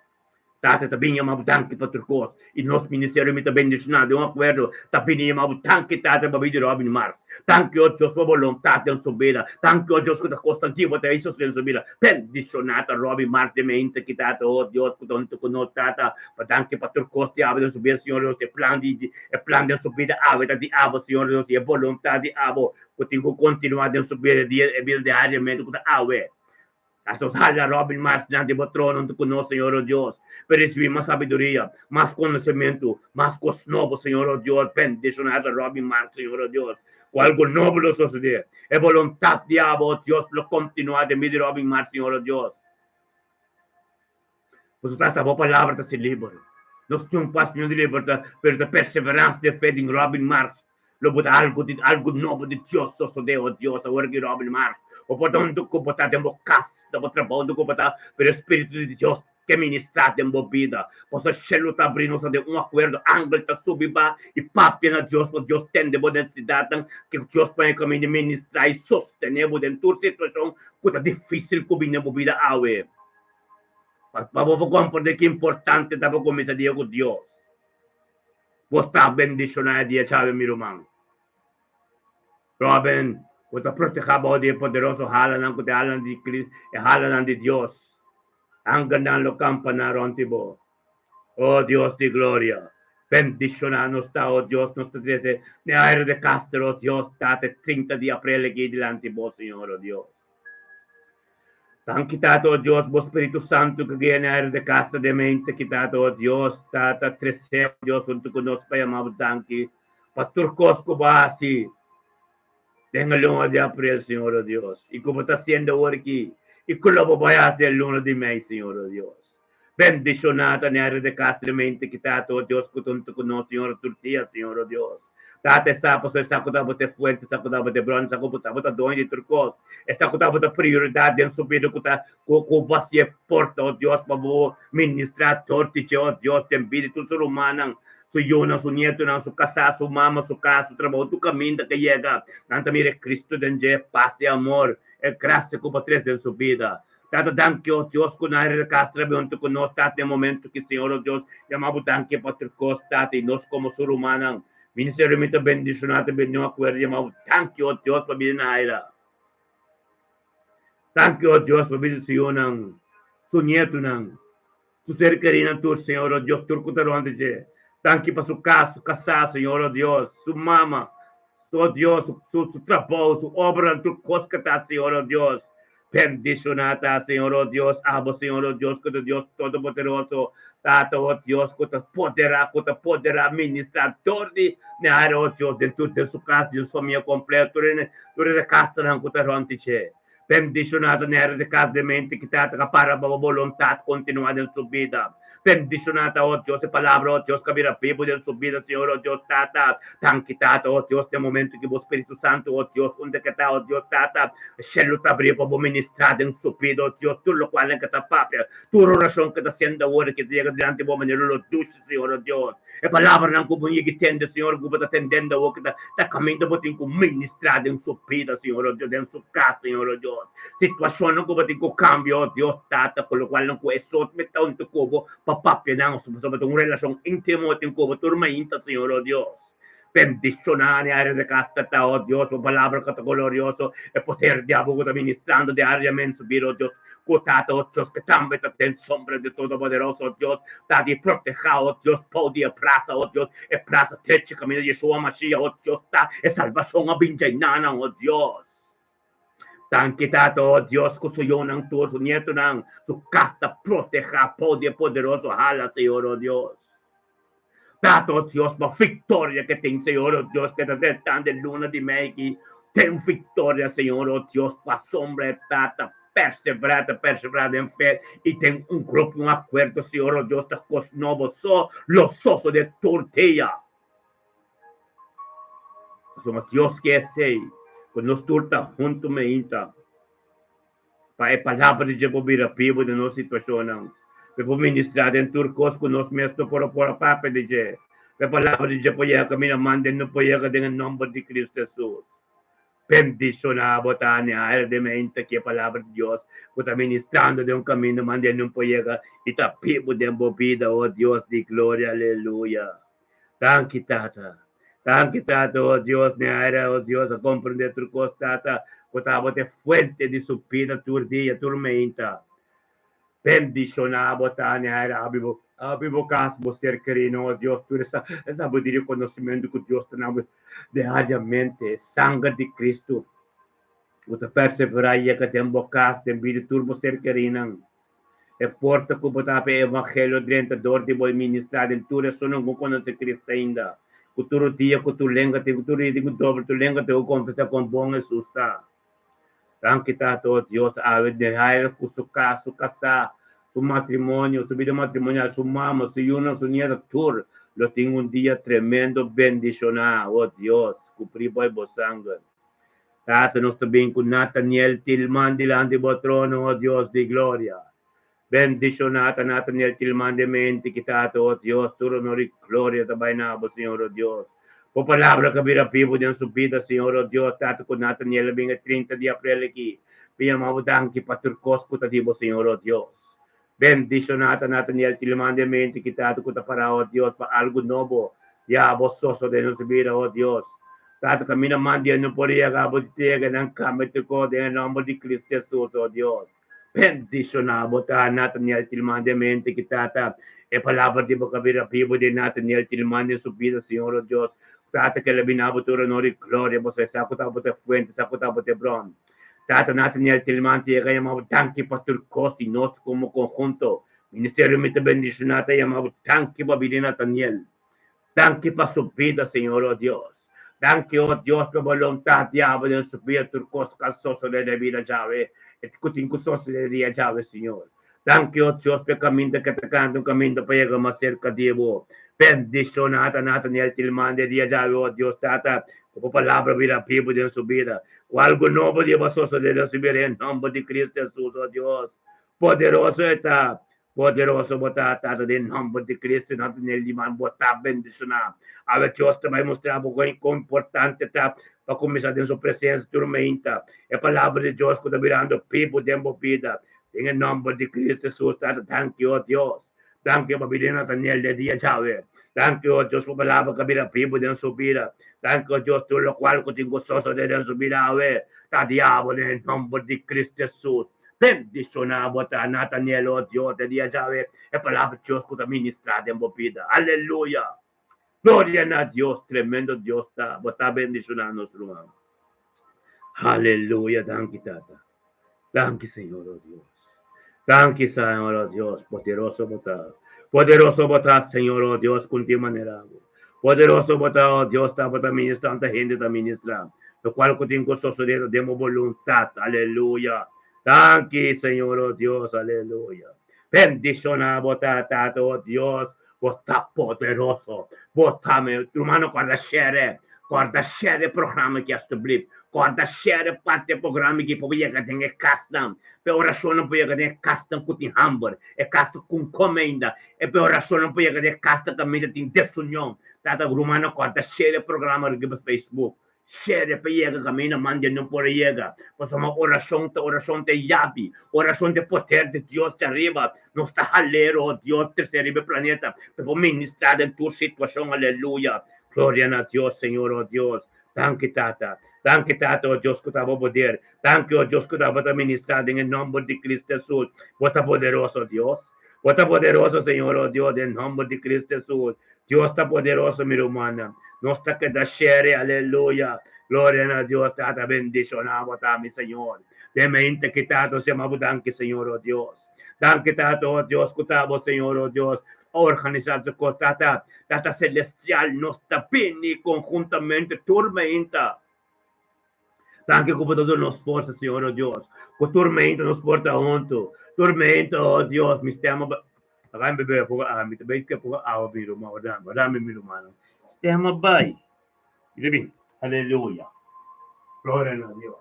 Tata ta bin yama bo danki pa tur cos y nos ministerio mi ta bendiciona den un acuerdo ta bini yama bo danki Tata pa bida di Robin Marx. Danki oh Dios pa boluntad den su bida. Danki oh Dios cu ta cos tantibo bo ta hizo den su bida. Bendiciona ta Robin Marx den mente aki Tata, oh Dios cu ta hunto cu nos Tata pa danki pa tur cos di abo den su bida Señor Dios e plan di e plan den su bida awe ta di abo Señor Dios y e boluntad di abo cu tin cu continua den su bida di e bida diariamente cu ta awe. Nos hala Robin mas dilanti bo trono huntu ku nos, Señor o Dios, pa risibí mas sabiduria, mas konosementu, mas kos nobo, Señor o Dios. Bendishoná ta Robin Mark, Señor o Dios, ku algu nobo lo sosodé. E boluntat di abo, o Dios, lo kontinuá den bida di Robin Mark, Señor o Dios. Pasobra ta bo palabra ta ser liber. Nos tin un pasión di libertad, pero ta perseveransia den fe den Robin Marx. Lo bo ta algu di algu nobo di Dios sosodé, o Dios, awor ki Robin Marx. Bo por ta huntu ku bo ta den bo kas, den bo trabou, huntu ku bo ta, pero e Spiritu di Dios ke ministrá den bo bida. Pasobra shelu ta abrí, nos ta den un akuerdo, angel ta subi ba i papia na Dios pa Dios tende bo nesesidatnan, ke Dios pone kaminda di ministrá i sostené bo den tur situashon ku ta difísil ku bini den bo bida awe. Pa bo por komprendé ki importante ta pa kuminsá dia ku Dios. Bo ta bendishoná e dia djawe, mi ruman. Robin, bo ta protehá bou di e poderoso halanan ku ta e halanan di Kris, e halanan di Dios. Angelnan lo kampaná rònt di bo. O Dios di gloria, bendishoná nos ta, o Dios, nos ta trese n'e aire de Castro, o Dios, Tata, e 30 di aprel aki dilanti bo, Señor, o Dios. Danki Tata, o Dios, bo Spiritu Santu ku guia na de kasa de mente ki Tata, o Dios, Tata, trese, Dios, huntu ku nos pa yama bo danki pa tur kos ku bo hasi den e luna di aprel, Señor, o Dios, i ku bo ta hasiendo awor aki, i ku lo bo bai hasi e luna di mei, Señor, o Dios. Bendishoná ta nere de kas de mente ki Tata, o Dios, ku ta huntu ku nos, Señor, tur dia, Señor, o Dios. Tata, e sa pasobra e sa ku tabata e fuente, e sa ku tabata e bron, e sa ku tabata doño di tur kos, e sa ku tabata prioridat den su bida ku ta ku ku bo hasié porta, o Dios, pa bo ministrá tur di dje, o Dios, den bida di tur su rumannan, su yunan, su nietunan, su kasá, su mama, su kas, su trabou, tur kaminda ke yega, nan ta mira e Cristo den dje, pas i amor, e grasia ku bo trese den su bida. Tata danki o Dios ku nan reka strebe huntu ku nos Tata den momento ki Señor o Dios yama bo danki pa tur kos Tata i nos komo su rumannan Ministerio mi ta bendishoná ta bini un akuerdo yama bo danki o Dios pa bida na aira Danki o Dios pa bida su yunan su nietunan su ser kerinan tur Señor o Dios tur ku ta rònt di dje Danki pa su kas su kasá Señor o Dios su mama su o Dios su su trabou su obranan tur kos ku ta Señor o Dios Bendishoná ta Señor, o Dios, abo, Señor, o Dios, ku ta Dios Todopoderoso, Tata, o Dios, ku ta poderá, ku ta poderá ministrá dor di mi aire, o Dios, den tur den su kas, den su famia kompleto, tur e tur e kasanan ku ta rònt di dje. Bendishoná ta nèr di kas di mente ki Tata ka para pa bo boluntat kontinuá den su bida. Bendishoná ta, o Dios, e palabra, o Dios, ka bira bibu den su bida, Señor, o Dios, Tata. Danki, Tata, o Dios, den momento ki bo Spiritu Santu, o Dios, unda ke ta, o Dios, Tata, shelu ta abri pa bo ministrá den su bida, o Dios, tur lokual ke ta papia, tur orashon ke ta siendo awor ke ta yega dilanti bo manera lo dushi, Señor, o Dios. E palabranan ku bo yega tende, Señor, ku bo ta tendendo awor ke ta ta kaminda bo tin ku ministrá den su bida, Señor, o Dios, den su kas, Señor, o Dios. Situashonnan ku bo tin ku kambia, o Dios, Tata, ku lokualnan ku e sot mi ta huntu ku bo, pa papia nan pasobra ta un relashon íntimo tin ku bo tur mainta, Señor, o Dios. Bendishoná ni área de kas ta ta, o Dios, bo palabra ku ta glorioso, e poder di abo ku ta ministrando diariamente su bida, o Dios, ku Tata, o Dios, ku tambe ta den sombra di Todopoderoso, o Dios, ta di protehá, o Dios, bou di e brasa, o Dios, e brasa trechi kaminda di Yeshua Mashiach, o Dios, ta e salbashon a bin djei nanan, o Dios. Danki Tata, o Dios, ku su yunan tur, su nietunan, su kas ta protehá bou di e poderoso hala, Señor, o Dios. Tata, o Dios, pa viktoria ke tin, Señor, o Dios, ke ta tratando e luna di mei aki, ten viktoria, Señor, o Dios, pasobra e Tata perseverá, ta perseverá den fe i ten un grupo, un akuerdo, Señor, o Dios, ta kos nobo so lo sosodé tur dia. Pasobra Dios ke esei, ku nos tur ta huntu meinta pa e Palabra di dje por bira bibu den nos situashonnan, pa e por ministrá den tur kos ku nos mes no por a por a papia di dje, pa e Palabra di dje por yega kaminda manda e no por yega den e nòmber di Kristu Hesus. Bendishoná bo ta añadir den mente ki e Palabra di Dios ku ta ministrando den un kaminda manda e no por yega i ta bibu den bo bida, o Dios di gloria, aleluya. Danki, Tata. Danki, Tata, o Dios, mi aire, o Dios, a comprende tur cos, Tata, cu tabata e fuente di su bida tur dia, tur meinta. Bendiciona bo, ta, mi aire, abri bo, abri bo cas, bo ser querido, o Dios, tur esa, esa sabiduria y conocimento cu Dios ta na bo diariamente, sanger di Cristo, cu ta persevera y yega den bo cas, den bida di tur bo ser queridonan. E porta ku bo ta hapi e evangelio drenta dor di bo i ministrá den tur esunnan ku konosé Cristo ainda. Ku tur dia ku tur lenga tin ku tur dia tin ku dobla tur lenga tin ku konfesá kon bon Hesus ta. Danki Tata o Dios awe den haer ku su kas, su kasá, su matrimonio, su bida matrimonial, su mama, su yunan, su nieta tur lo tin un dia tremendo bendishoná o Dios kubrí bo i bo sanger. Tata, nos ta bin ku Nathaniel Tilman dilanti bo trono, o Dios di gloria. Bendishoná ta Nathaniel Tilman den mente ki Tata, o Dios, tur honor i gloria ta bai na bo, Señor, o Dios. Bo palabra ka bira bibu den su bida, Señor, o Dios, Tata, ku Nathaniel a bin e 30 di aprel aki. Mi yama bo danki pa tur kos ku ta di bo, Señor, o Dios. Bendishoná ta Nathaniel Tilman den mente ki Tata ku ta pará, o Dios, pa algu nobo ya bo sosodé den nos bida, o Dios. Tata, kaminda man di e no por yega, bo ta yega nan kambia tur kos den e nòmber di Cristo Hesus, o Dios. Bendishoná bo ta Nathaniel Tilman den mente ki Tata e palabra di bo ka bira bibu den Nathaniel Tilman den su bida, Señor, o Dios. Tata, ke la bina bo tur honor i gloria, bo sa e sa ku ta bo ta e fuente, sa ku ta bo ta e bron. Tata Nathaniel Tilman ta yega yama bo danki pa tur kos i nos komo konhunto Ministerio Mi Ta Bendishoná ta yama bo danki pa bida di Nathaniel. Danki pa su bida Señor o Dios. Danki o Dios pa boluntat di abo den su bida tur kos ku a sosode den bida djawe i ku tin ku sosode dia djawe Señor. Danki o Dios pa e kaminda ke ta kanta un kaminda pa yega mas serka di bo. Bendishoná ta Nathaniel Tilman den dia djawe o Dios Tata ku bo palabra bira bibu den su bida. Ku algu nobo di bo a sosode den su bida den nomber di Cristo Jesus o Dios. Poderoso e ta. Poderoso bo ta, Tata, den nomber di Cristo Nathaniel Liman bo ta bendishoná. Awe Dios ta bai mustra bo kon importante ta pa kuminsá den su presensia tur meinta. E palabra di Dios ku ta birando bibu den bo bida. Den e nomber di Cristo Jesus, Tata, danki, o Dios. Danki pa bida di Nathaniel den dia djawe. Danki, o Dios, pa palabra ku a bira bibu den su bida. Danki, o Dios, tur lokual ku tin ku sosodé den su bida awe ta diabel den e nomber di Cristo Jesus. Bendishoná bo ta, Nathaniel, o Dios, den dia djawe, e palabra Dios ku ta ministrá den bo bida. Aleluya! Gloria na Dios! Tremendo Dios ta! Bo ta bendishoná nos ruman. Aleluya! Danki, Tata. Danki, Señor, o Dios. Danki, Señor, o Dios. Poderoso bo ta. Poderoso bo ta, Señor, o Dios, ku tin manera bo. Poderoso bo ta, o Dios, ta bo ta ministrá, anta hende ta ministrá. Lokual ku tin ku sosodé ta den bo boluntat. Aleluya. Danki, Señor, o Dios. Aleluya. Bendishoná bo ta, Tata, o Dios. Bo ta poderoso. Bo ta mi rumannan kòrda share. Kòrda share e programa aki alstublief. Kòrda share parti e programa aki pa bo yega den e kasnan. Pa e orashonnan por yega den e kasnan ku tin hamber, e kasnan ku un kome ainda. E pa e orashonnan por yega den e kasnan kaminda tin desunion. Tata rumannan kòrda share e programa riba Facebook. Share pa yega kaminda manda no por a yega. Pasobra orashon ta orashon ta e yabi. Orashon ta e poder di Dios djariba. Nos ta halero Dios trese riba e planeta pa e por ministra den tur situashon. Aleluya. Gloria na Dios Señor oh Dios. Danki Tata. Danki Tata oh Dios ku ta bo poder. Danki oh Dios ku tabata ministra den e nomber di Cristo Jesus. Bo ta poderoso Dios. Bo ta poderoso Señor oh Dios den nomber di Cristo Jesus. Dios ta poderoso mi rumannan. Nos ta keda shere aleluya. Gloria na Dios Tata bendiciona bo ta mi Señor. Den mente ki Tata nos yama bo danki Señor oh Dios. Danki Tata oh Dios ku ta bo Señor oh Dios a organisa tur kos Tata. Tata celestial nos ta bini conhuntamente tur meinta. Danki ku bo ta duna nos forsa Señor oh Dios. Ku tur meinta nos por ta huntu. Tur meinta oh Dios mi stema ba Laga mi bebe poko awa mi ta bai ke poko awa mi ruman wardami wardami mi rumannan stema bai mi ta bin aleluya gloria na Dios.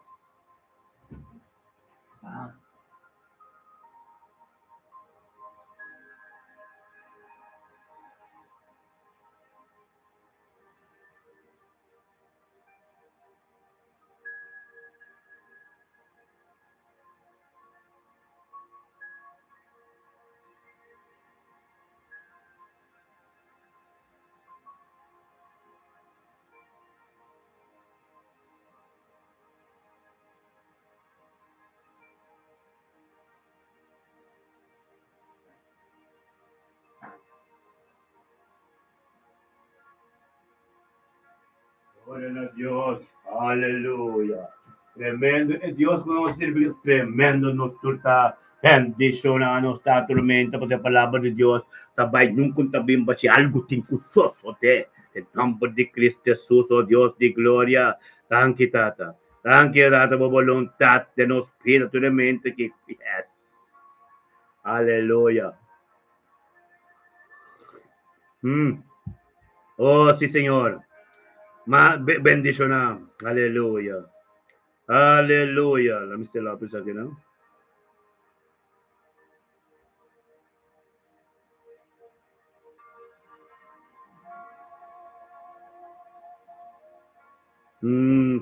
Gloria na Dios, aleluya. Tremendo e Dios ku nos sirbi, tremendo nos tur ta bendiciona, nos ta tormenta pasobra e palabra di Dios ta bai nunca ta bin bachi, algo tin ku sosode. Den nomber di Cristo Jesus, oh Dios di gloria, danki Tata, danki Tata bo boluntad den nos bida tur e mente ki, yes, aleluya. Oh, sí, Señor. Ma bendiciona. Aleluya. Aleluya. La mi stella op aquí, no?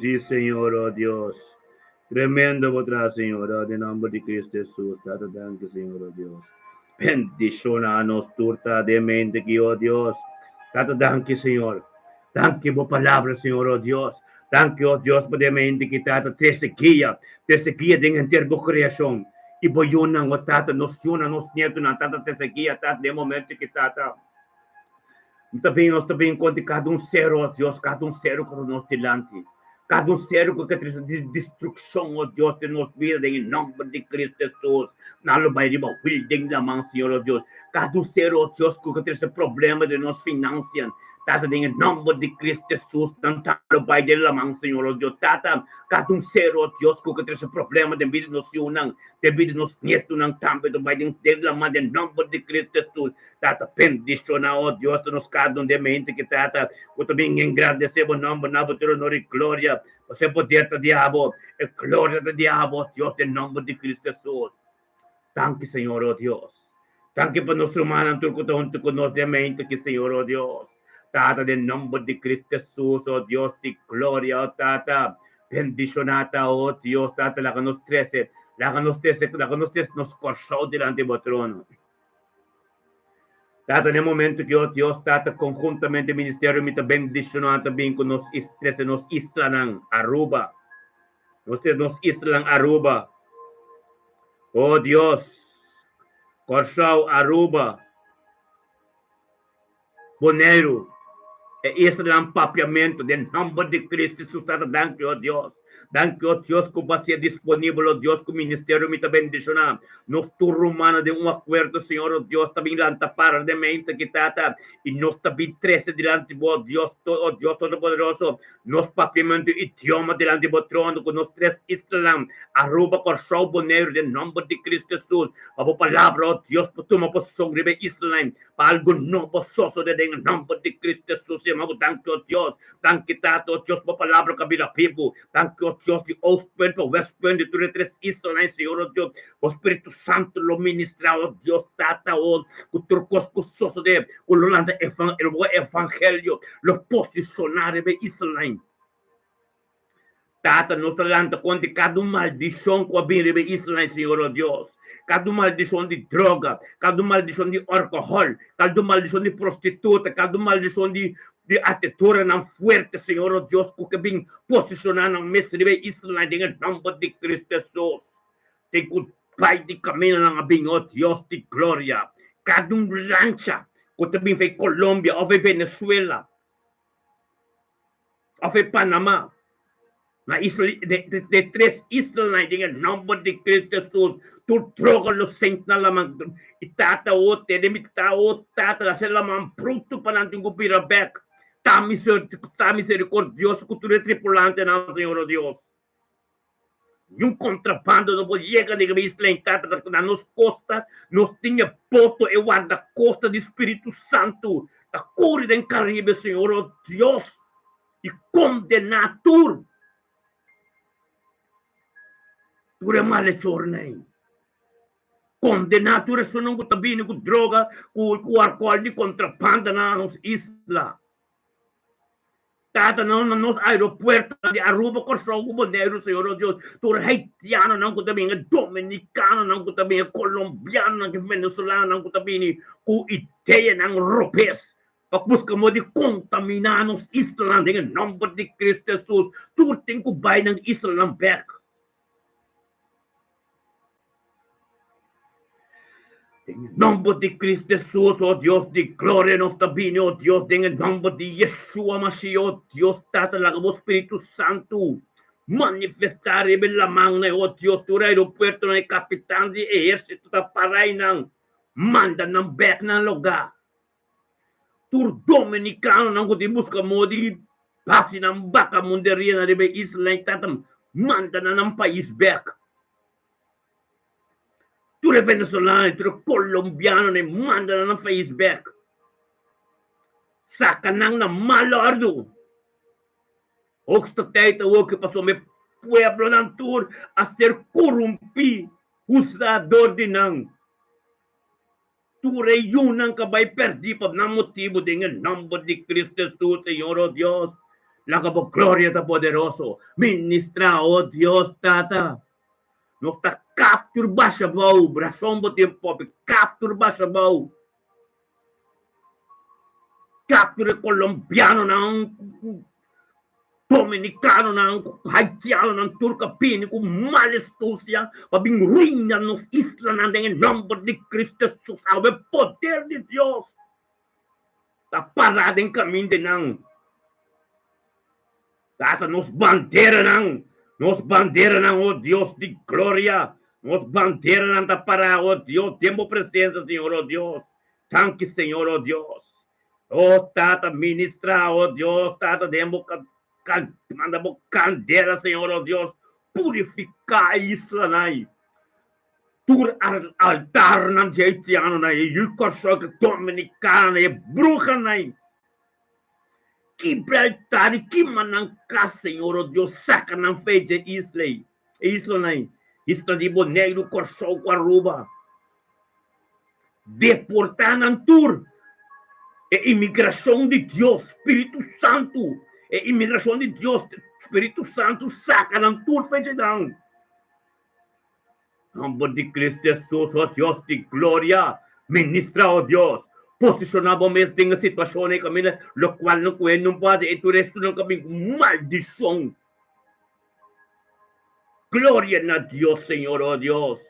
Sí, Señor, oh Dios. Tremendo bo traha, Señor, oh, den nomber di Cristo Jesús. Tata, danki, Señor, oh Dios. Bendiciona nos tur ta den mente ki, oh Dios. Tata, danki, Señor. Danki bo palabra, Señor, oh Dios. Danki, oh Dios, pa den mente ki, Tata, trese guia, trese guia den henter bo creacion. I bo yunan, oh Tata, nos yunan, nos nietonan, Tata, trese guia, Tata, den momento ki, Tata. Mi ta bin, nos ta bin kontra kada un sero, oh Dios, kada un sero ku ta nos dilanti. Kada un seru ku ke trese destrukshon, o Dios, den nos bida, den e nòmber di Kristu Hesus, nan lo bai riba wil den laman, Señor, o Dios. Kada un seru, o Dios, ku ke trese problema den nos finansian, Tata, den e nòmber di Kristu Hesus, nan tambe lo bai den laman, Señor, o Dios. Tata, kada un seru, o Dios, ku ke trese problema den bida di nos yunan, den bida di nos nietunan, tambe lo bai den laman, den nòmber di Kristu Hesus. Tata, bendiciona, oh Dios, ta nos cada un den mente ki Tata, cu ta bin engrandece bo nomber na bo tur honor y gloria, pasobra e poder ta di abo, e gloria ta di abo, oh Dios, den nomber di Cristo Jesus. Danki, Señor, oh Dios. Danki pa nos rumannan tur cu ta hunto cu nos den mente ki, Señor, oh Dios. Tata, den nomber di Cristo Jesus, oh Dios di gloria, oh Tata, bendiciona ta, oh Dios, Tata, laga nos trece, laga nos trece, laga nos trece nos Corsou dilanti bo trono. Tata, na e momento ki, oh Dios, Tata, konhuntamente ministerio mi ta bendishoná ta bin ku nos trese nos islanan Aruba, nos trese nos islanan Aruba, oh Dios, Kòrsou, Aruba, Boneiru, e islanan Papiamentu, den nòmber di Cristo Jesus, Tata, danki, oh Dios. Danki, oh Dios, ku bo a ser disponibel, oh Dios, ku ministerio mi ta bendishoná. Nos tur rumannan den un akuerdo, Señor, oh Dios, ta bin lanta para den mente aki, Tata, i nos ta bin trese dilanti bo, oh Dios, oh Dios Todopoderoso, nos papiamentu idioma dilanti bo trono, ku nos tres islanan, Aruba, Kòrsou, Boneiru, den nòmber di Cristo Jesus, pa bo palabra, oh Dios, por tuma posishon riba e islanan. Pa algu nobo sosode den e nomber di Cristo Jesus. Yama bo danki, o Dios. Danki, Tata, o Dios, bo palabra ku a bira bibu. Danki, o Dios, di Oostpunt pa Westpunt, di tur e tres islanan, Señor, o Dios. Bo Spiritu Santu lo ministra, o Dios, Tata, o, ku tur kos ku sosode, ku lo lanta bo evangelio, lo posishoná riba e islanan. Tata, nos ta lanta kontra kada un maldishon ku a bin riba e islanan, Señor, o Dios. Kada un maldishon di droga, kada un maldishon di alkohòl, kada un maldishon di prostituta, kada un maldishon di di atituranan fuerte, Señor, o Dios, ku ke bin posishoná nan mes riba e islanan den e nòmber di Kristu Hesus. Tin ku bai di kamindanan a bin, o Dios di gloria. Kada un lancha ku ta bin for Colombia òf Venezuela, Of e Panama, na isla de de tres islanan den e nomber di Cristo Jesus tur droga lo sink na laman i tata o tene mi ta o tata la se laman brutu pa nan tin ku bira bek ta ta misericordioso ku tur e tripulantenan Señor o Dios. Niun kontrabando no por yega riba e isla entera ta na nos kosta. Nos tin e boto, e wardakosta di Spiritu Santu ta kore den Karibe, Señor, o Dios, i kondená tur tur e malechornan ei. Kondená tur esunnan ku ta bini ku droga, ku alkohòl di kontrabanda na nos isla. Tata nos na nos aeropuertonan di Aruba, Kòrsou ku Boneiru, Señor nos Dios, tur haitianonan ku ta bini, e dominikanonan ku ta bini, e kolombianonan ku venezolanonan ku ta bini ku ideanan robes pa buska modo di kontaminá nos islanan den e nòmber di Kristu Hesus, tur tin ku bai nan islanan bèk. Den e nomber di Cristo Jesus, oh Dios di gloria, nos ta bini, oh Dios, den e nomber di Yeshua Mashiach, oh Dios Tata, laga bo Spiritu Santu manifestá riba e lamannan, oh Dios, tur aeropuertonan, e kapitan di ehérsito ta para einan, manda nan bèk nan lugá. Tur dominikanonan ku tin buska modo di hasi nan bakamunderia riba e isla ei, Tata, manda nan nan pais bèk. Tur e venezolano y tur e colombiano nan manda nan nan pais bek. Saca nan na mal ordu. Hoogste tijd awor pasobra e pueblonan tur a ser corumpi, usa dor di nan. Tur e yunan ka bai perdi pa nan motibu den e nomber di Cristo Jesus, Señor, o Dios. Laga bo gloria ta poderoso ministra, o Dios Tata. Nos ta kap tur basha bou, rason bo tin popi, kap tur basha bou. Kap tur e kolombianonan, dominikanonan, haitianonan, tur ka bini ku mal astusia pa bin ruina nos islanan den e nòmber di Cristo Jesus. Awe poder di Dios ta pará den kaminda nan. Tata, nos banderanan, nos banderanan, o Dios di gloria, nos banderanan ta pará, o Dios, den bo presensia, Señor, o Dios. Danki, Señor, o Dios. O Tata, ministrá, o Dios, Tata, den bo manda bo kandela, Señor, o Dios, purifiká e islanan. Tur altarnan di haitianonan, e yu Kòrsou, e dominikanonan, e bruhanan. Kibra altar i kima nan kas, Señor, o Dios, saka nan fei dje isla ei, e islanan ei, isla di Boneiru, Kòrsou ku Aruba. Deportá nan tur. E imigrashon di Dios, Spiritu Santu, e imigrashon di Dios, Spiritu Santu, saka nan tur fei dje nan. Nomber di Cristo Jesus, o Dios di gloria, ministra, o Dios, posiciona bo mes den e situacion ei caminda locual no cu hende no por haci ei tur estunan cu a bin cu maldicion. Gloria na Dios, Señor, o Dios,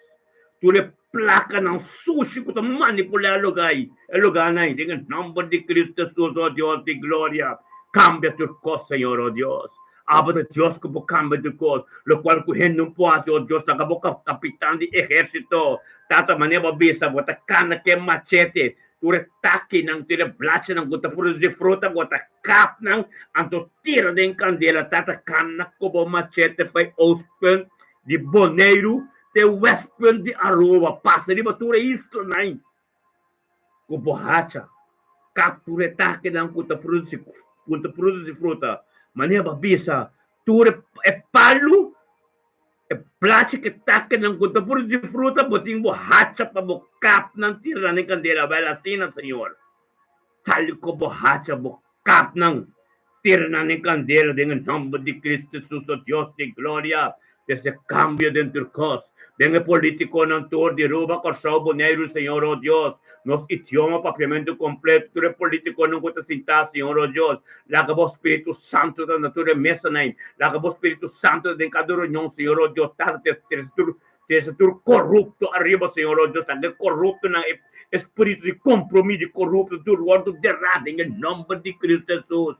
tur e placanan sushi cu ta manipula e lugar ei, e lugarnan ei, den e nomber di Cristo Jesus, o Dios di gloria, cambia tur cos, Señor, o Dios. Abo ta Dios ku por kambia tur kos, lokual ku hende no por hasi. O Dios, laga bo kapitan di ehérsito. Tata, manera bo a bisa, bo ta kana ku e machete, tur e takinan, tur e blachinan ku ta produsí fruta, bo ta kap nan, anto tira den kandela. Tata, kana ku bo machete fai oostpunt di Boneiru te westpunt di Aruba, pasa riba tur e islanan. Ku bo hacha, kap tur e takinan ku ta produsi ku ta produsi fruta. Manera bo a bisa, tur e palu, e plachi ku e takinan ku ta produsi fruta, bo tin bo hacha pa bo kap nan tira nan den kandela. Wèl asina, Señor, sali ku bo hacha, bo kap nan, tira nan den kandela den e nòmber di Cristo Jesus, o Dios di gloria. Trese kambio den tur kos, den e politikonan tur di Aruba, Kòrsou, Boneiru, Señor, o Dios. Nos idioma papiamentu kompleto, tur e politikonan ku ta sintá, Señor, o Dios. Laga bo Spiritu Santu ta na tur e mesanan. Laga bo Spiritu Santu ta den kada reunion, Señor, o Dios. Tata, trese tur trese tur korupto ariba, Señor, o Dios. Laga e koruptonan, e spiritu di kompromis di korupto tur wòrdu derá den e nòmber di Cristo Hesus.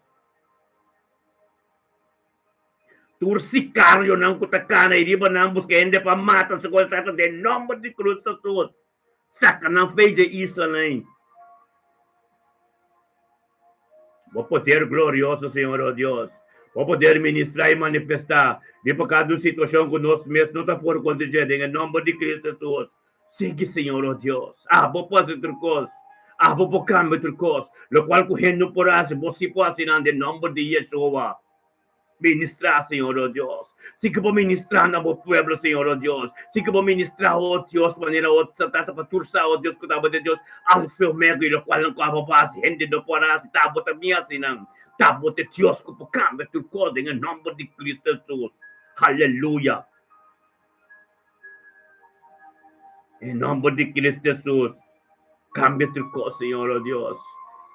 Tur sikarionan ku ta kana i riba nan buska hende pa mata su kos trata den nòmber di Kristu Hesus. Saka nan fei dje islanan ei. Bo poder glorioso, Señor, o Dios. Bo poder ministrá i manifestá riba kada un situashon ku nos mes no ta por kontra dje den e nòmber di Kristu Hesus. Sigui, Señor, o Dios. Abo por hasi tur kos. Abo por kambia tur kos. Lokual ku hende no por hasi, bo si por hasi nan den nòmber di Yeshua. Ministrá, Señor, o Dios. Sigui bo ministrá na bo pueblo, Señor, o Dios. Sigui bo ministrá, o Dios, manera o ta trata pa tur sa, o Dios, ku ta abo den Dios, Alfa i Omega, i lokual nan ku abo por hasi, hende no por hasi, ta abo ta mi hasi nan. Ta abo ta e Dios ku por kambia tur kos den e nòmber di Cristo Hesus. Aleluya. En nòmber di Cristo Hesus, kambia tur kos, Señor, o Dios.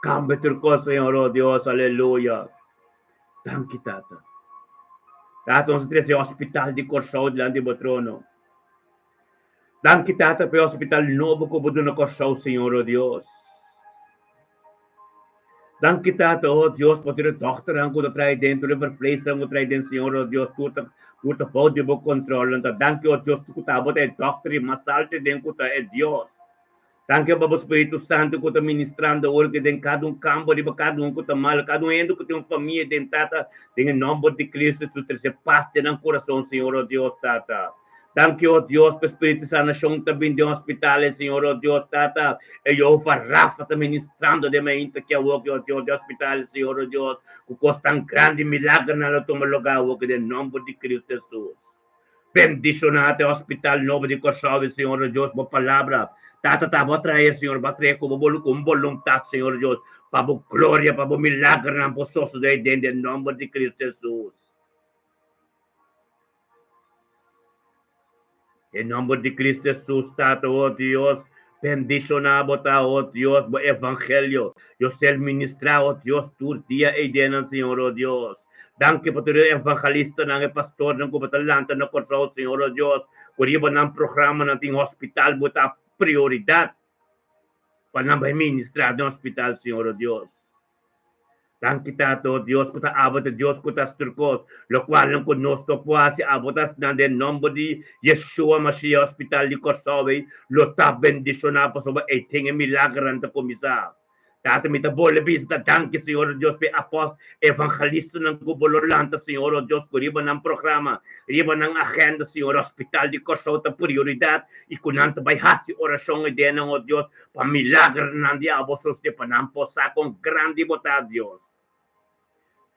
Kambia tur kos, Señor, o Dios. Aleluya. Danki, Tata. Tata, nos a trese e hospital di Kòrsou dilanti bo trono. Danki, Tata, pa e hospital nobo ku bo duna Kòrsou, Señor, o Dios. Danki, Tata, o Dios, pa tur e dòkternan ku ta traha den, tur e verpleegsternan ku ta traha den, Señor, o Dios, tur ta tur ta bou di bo kòntròl. Anto danki, o Dios, ku ta abo ta e dòkter di mas altu den ku ta e Dios. Danki pa bo Spiritu Santu ku ta ministrando awor aki den kada un kampo riba kada un ku ta mal, kada un hende ku tin un famia den, Tata, den e nòmber di Cristo Jesus, trese pas den nan kurason, Señor, o Dios, Tata. Danki, o Dios, pa e spiritu di sanashon ta bin den hospital, e Señor, o Dios, Tata. E Jehovah Rafa ta ministrando den mainta aki awor, o Dios, den hospital, Señor, o Dios, ku kos tan grandi, milagernan lo tuma lugá awor aki den nòmber di Cristo Jesus. Bendishoná ta e hospital nobo di Kòrsou, e Señor, o Dios, bo palabra, Tata, ta bo a trae, Señor, bo a trae ku bo ku un boluntat, Señor, o Dios, pa bo gloria, pa bo milagernan por sosodé den den nòmber di Cristo Jesus. Den nomber di Cristo Jesus, Tata, o Dios, bendiciona bo ta, o Dios, bo evangelio. Yo ser ministra, o Dios, tur dia ei den nan, Señor, o Dios. Danki pa tur e evangelistanan, e pastornan ku bo ta lanta na Kòrsou, Señor, o Dios, ku riba nan programanan tin hospital, bo ta prioridat pa nan bai ministra den hospital, Señor, o Dios. Danki Tata, o Dios ku ta abo ta Dios ku ta hasi tur kos, lokualnan ku nos no por hasi abo ta hasi nan den nòmber di Yeshua Mashiach Hospital di Kòrsou ei lo ta bendishoná pasobra ei tin e milagernan ta kuminsá. Tata mi ta bolbe bisa ta danki Señor o Dios p'e apòst evangelistanan ku bo lo lanta Señor o Dios ku riba nan programa riba nan agenda Señor Hospital di Kòrsou ta prioridat i ku nan ta bai hasi orashon e denan o Dios Pa milagernan di abo sosodé pa nan por sa kon grandi bo ta, Dios.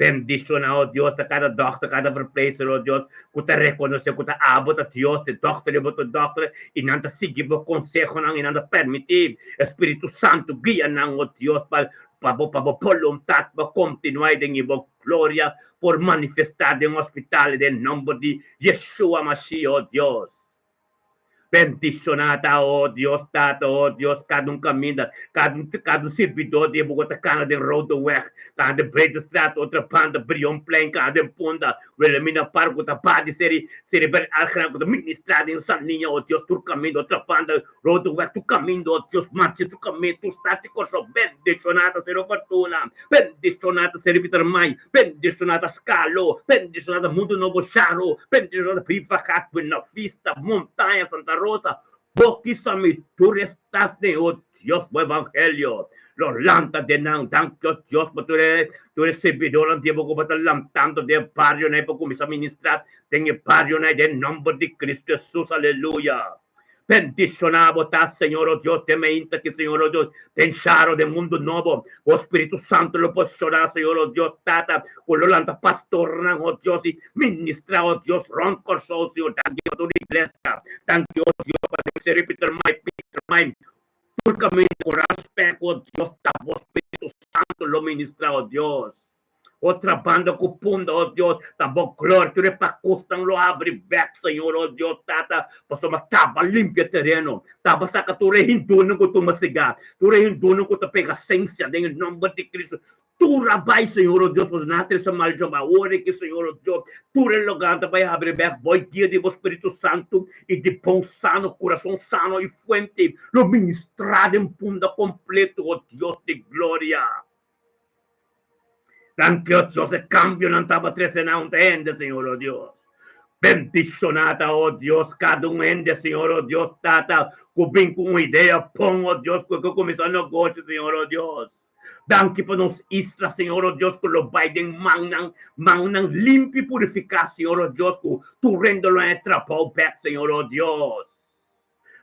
Bendishoná, o Dios, ta kada dòkter, kada verpleegster, o Dios, ku ta rekonosé ku ta abo ta Dios, e dòkter i bo ta dòkter, i nan ta sigui bo konsehonan i nan ta permití e Spiritu Santu guia nan, o Dios, pa pa bo pa bo boluntat por kontinuá i den i bo gloria por manifestá den hospital i den nòmber di Yeshua Mashiach, o Dios. Bendishoná ta, o Dios Tata, o Dios, kada un kaminda, kada un, kada un sirbidó di bo ku ta kana den Rodeweg, kana den Breedestraat, otro banda, Brionplein, kana den Punda, Wilhelmina Park, ku ta baha di seri, seri Bert Algran, ku ta ministrá den Saliña, o Dios, tur kaminda, otro banda, Rodeweg, tur kaminda, o Dios, Manche, tur kaminda, tur stad di Kòrsou, bendishoná ta Señor Fortuna, bendishoná ta Señor Pietermaai, Bendishoná ta Skalo, bendishoná ta Mundu Nobo Sharo, bendishoná ta Brievengat, Buena Vista, Montaña, Santa Rosa, Bo kisa mi tur e statnan, o Dios, bo evangelio lo lanta den nan. Danki, o Dios, pa tur e tur e sirbidornan di bo ku bo ta lantando den e barionan pa kuminsá ministrá den e barionan den nòmber di Kristu Hesus. Aleluya. Bendishoná bo ta, Señor, o Dios, den meinta ki, Señor, o Dios, den sharo, den mundu nobo, bo Spiritu Santu lo por shorá, Señor, o Dios, Tata, ku lo lanta pastornan, o Dios, i ministrá, o Dios, rònt Kòrsou, Señor. Danki pa tur iglesia. Danki, o Dios, pa Señor Peter Mai, Peter Mai, tur kaminda ku raspèt, o Dios, ta bo Spiritu Santu lo ministrá, o Dios. Otra banda ku punda, oh Dios, ta bo gloria, tur e pakusnan lo habri bek, Señor, oh Dios, Tata, pasobra taba limpia tereno, taba saka tur e hindunan ku tuma siga, tur e hindunan ku ta pega sensia den e nomber di Cristo, tur a bai, Señor, oh Dios, pasobra nan a trese maldion, ma awor aki, Señor, oh Dios, tur e logan ta bai habri bek, bo e guia di bo Spiritu Santu i di bon sano, kurason sano i fuente, lo ministra den punda kompleto, oh Dios di gloria. Danki, o Dios, e kambionan tabata trese na un hende, Señor, o Dios. Bendishoná ta, o Dios, kada un hende, Señor, o Dios, Tata, ku bin ku un idea bon, o Dios, ku ke kuminsá negoshi, Señor, o Dios. Danki pa nos isla, Señor, o Dios, ku lo bai den mannan, mannan limpi i purifiká, Señor, o Dios, ku tur hende lo haña trabou bèk, Señor, o Dios.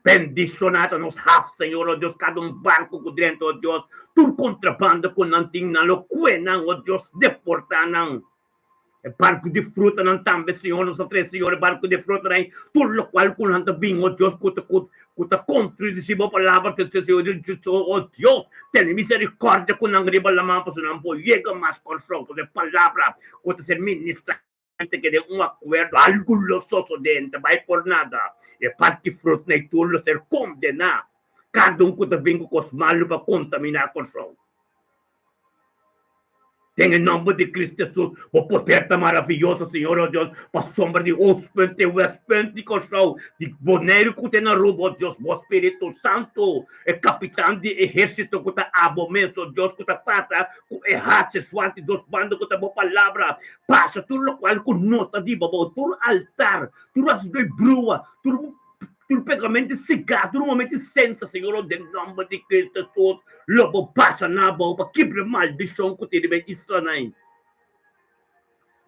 Bendishoná ta nos haf, Señor, o Dios, kada un barku ku drenta, o Dios, tur kontrabanda ku nan tin, nan lo kue nan, o Dios, deportá nan. E barku di frutanan tambe, Señor, nos a trese, Señor, e barku di frutanan ei, tur lokual ku nan ta bin, o Dios, ku ta ku ku ta kontradisí bo palabra, ta Señor, o Dios, tene miserikòrdia ku nan riba laman, pasobra nan por yega mas Kòrsou, pasobra e palabra ku ta ser ministrá. Ta keda un akuerdo, algu lo sosodé, N ta bai por nada. E parti frut na e tur lo ser kondená, kada un ku ta bin ku kos malu pa kontaminá Kòrsou. Den e nòmber di Kristu Hesus, bo poder ta maravioso, Señor, o Dios, pasobra di Oostpunt te Westpunt di Kòrsou, di Boneiru ku te na Aruba, o Dios, bo Spiritu Santu, e kapitan di ehérsito ku ta abo mes, o Dios, ku ta pasa ku e hacha suanti dos banda ku ta bo palabra, Pasa tur lokual ku no ta di bo bou, tur altar, tur hasidó i brua, tur tur pegamento i sigá, tur momento i sensa, Señor, den nòmber di Cristo Hesus, lo bo pasa na bo pa kibra e maldishon ku tin riba e islanan.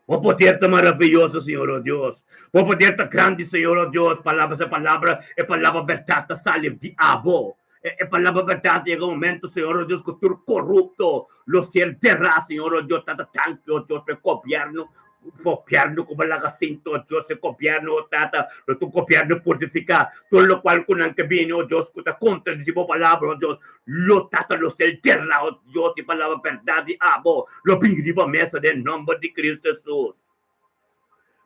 Bo poder ta maraviyoso, Señor, o Dios. Bo poder ta grandi, Señor, o Dios. Palabra sa palabra, e palabra bèrdat ta sali di abo. E palabra berdad yega un momento, Señor o Dios, ku tur korupto lo ser derá, Señor o Dios. Tata, danki, o Dios, pa e gobièrnu, gobièrnu ku bo laga sinta, o Dios, e gobièrnu, o Tata, lo ta un gobièrnu purifiká. Tur lokual ku nan ke bini, o Dios, ku ta kontradisí bo palabra, o Dios, lo, Tata, lo ser derá, o Dios. E palabra berdad di abo lo bin riba mesa den nòmber di Cristo Hesus.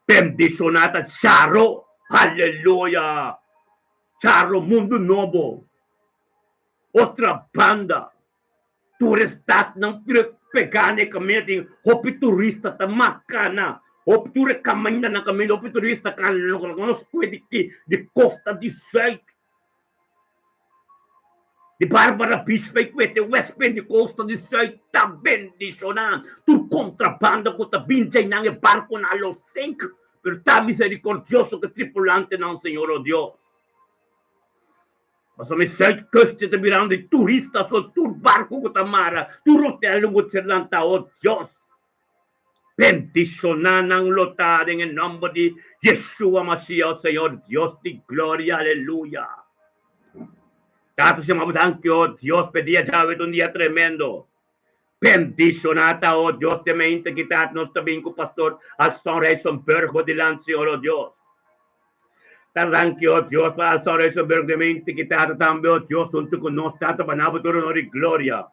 Bendishoná ta Charo, aleluya! Charo Mundu Nobo, otra banda, tur e stadnan pegá na e kaminda tin hopi turista ta makana, hopi tur e kamindanan kaminda hopi turista kana nos kue di kosta di sùit. Di Barbara Beach bai kuete West Pentecosta di Zuid ta bendishoná tur kontrabanda ku ta bin djainan e barkonan lo sink, pero ta miserikordioso ku e tripulantenan, Señor o Dios. Pasobra e Zuidkust ta birando di turista so tur barko ku ta mara, tur hotel ku ta lanta, o Dios. Bendishoná nan lo ta den e nòmber di Yeshua Mashiach, Señor Dios di gloria, aleluya. Tata Señor, bo danki, o Dios, p'e dia djawe ta un dia tremendo. Bendishoná ta, o Dios, den mente ki ta nos ta bin ku Pastor Alson Rijssenburg bo dilanti, Señor, o Dios. Ta danki, o Dios, pa Alson Rijssenburg den mente ki ta tambe, o Dios, huntu ku nos, Tata, pa na bo tur honor i gloria.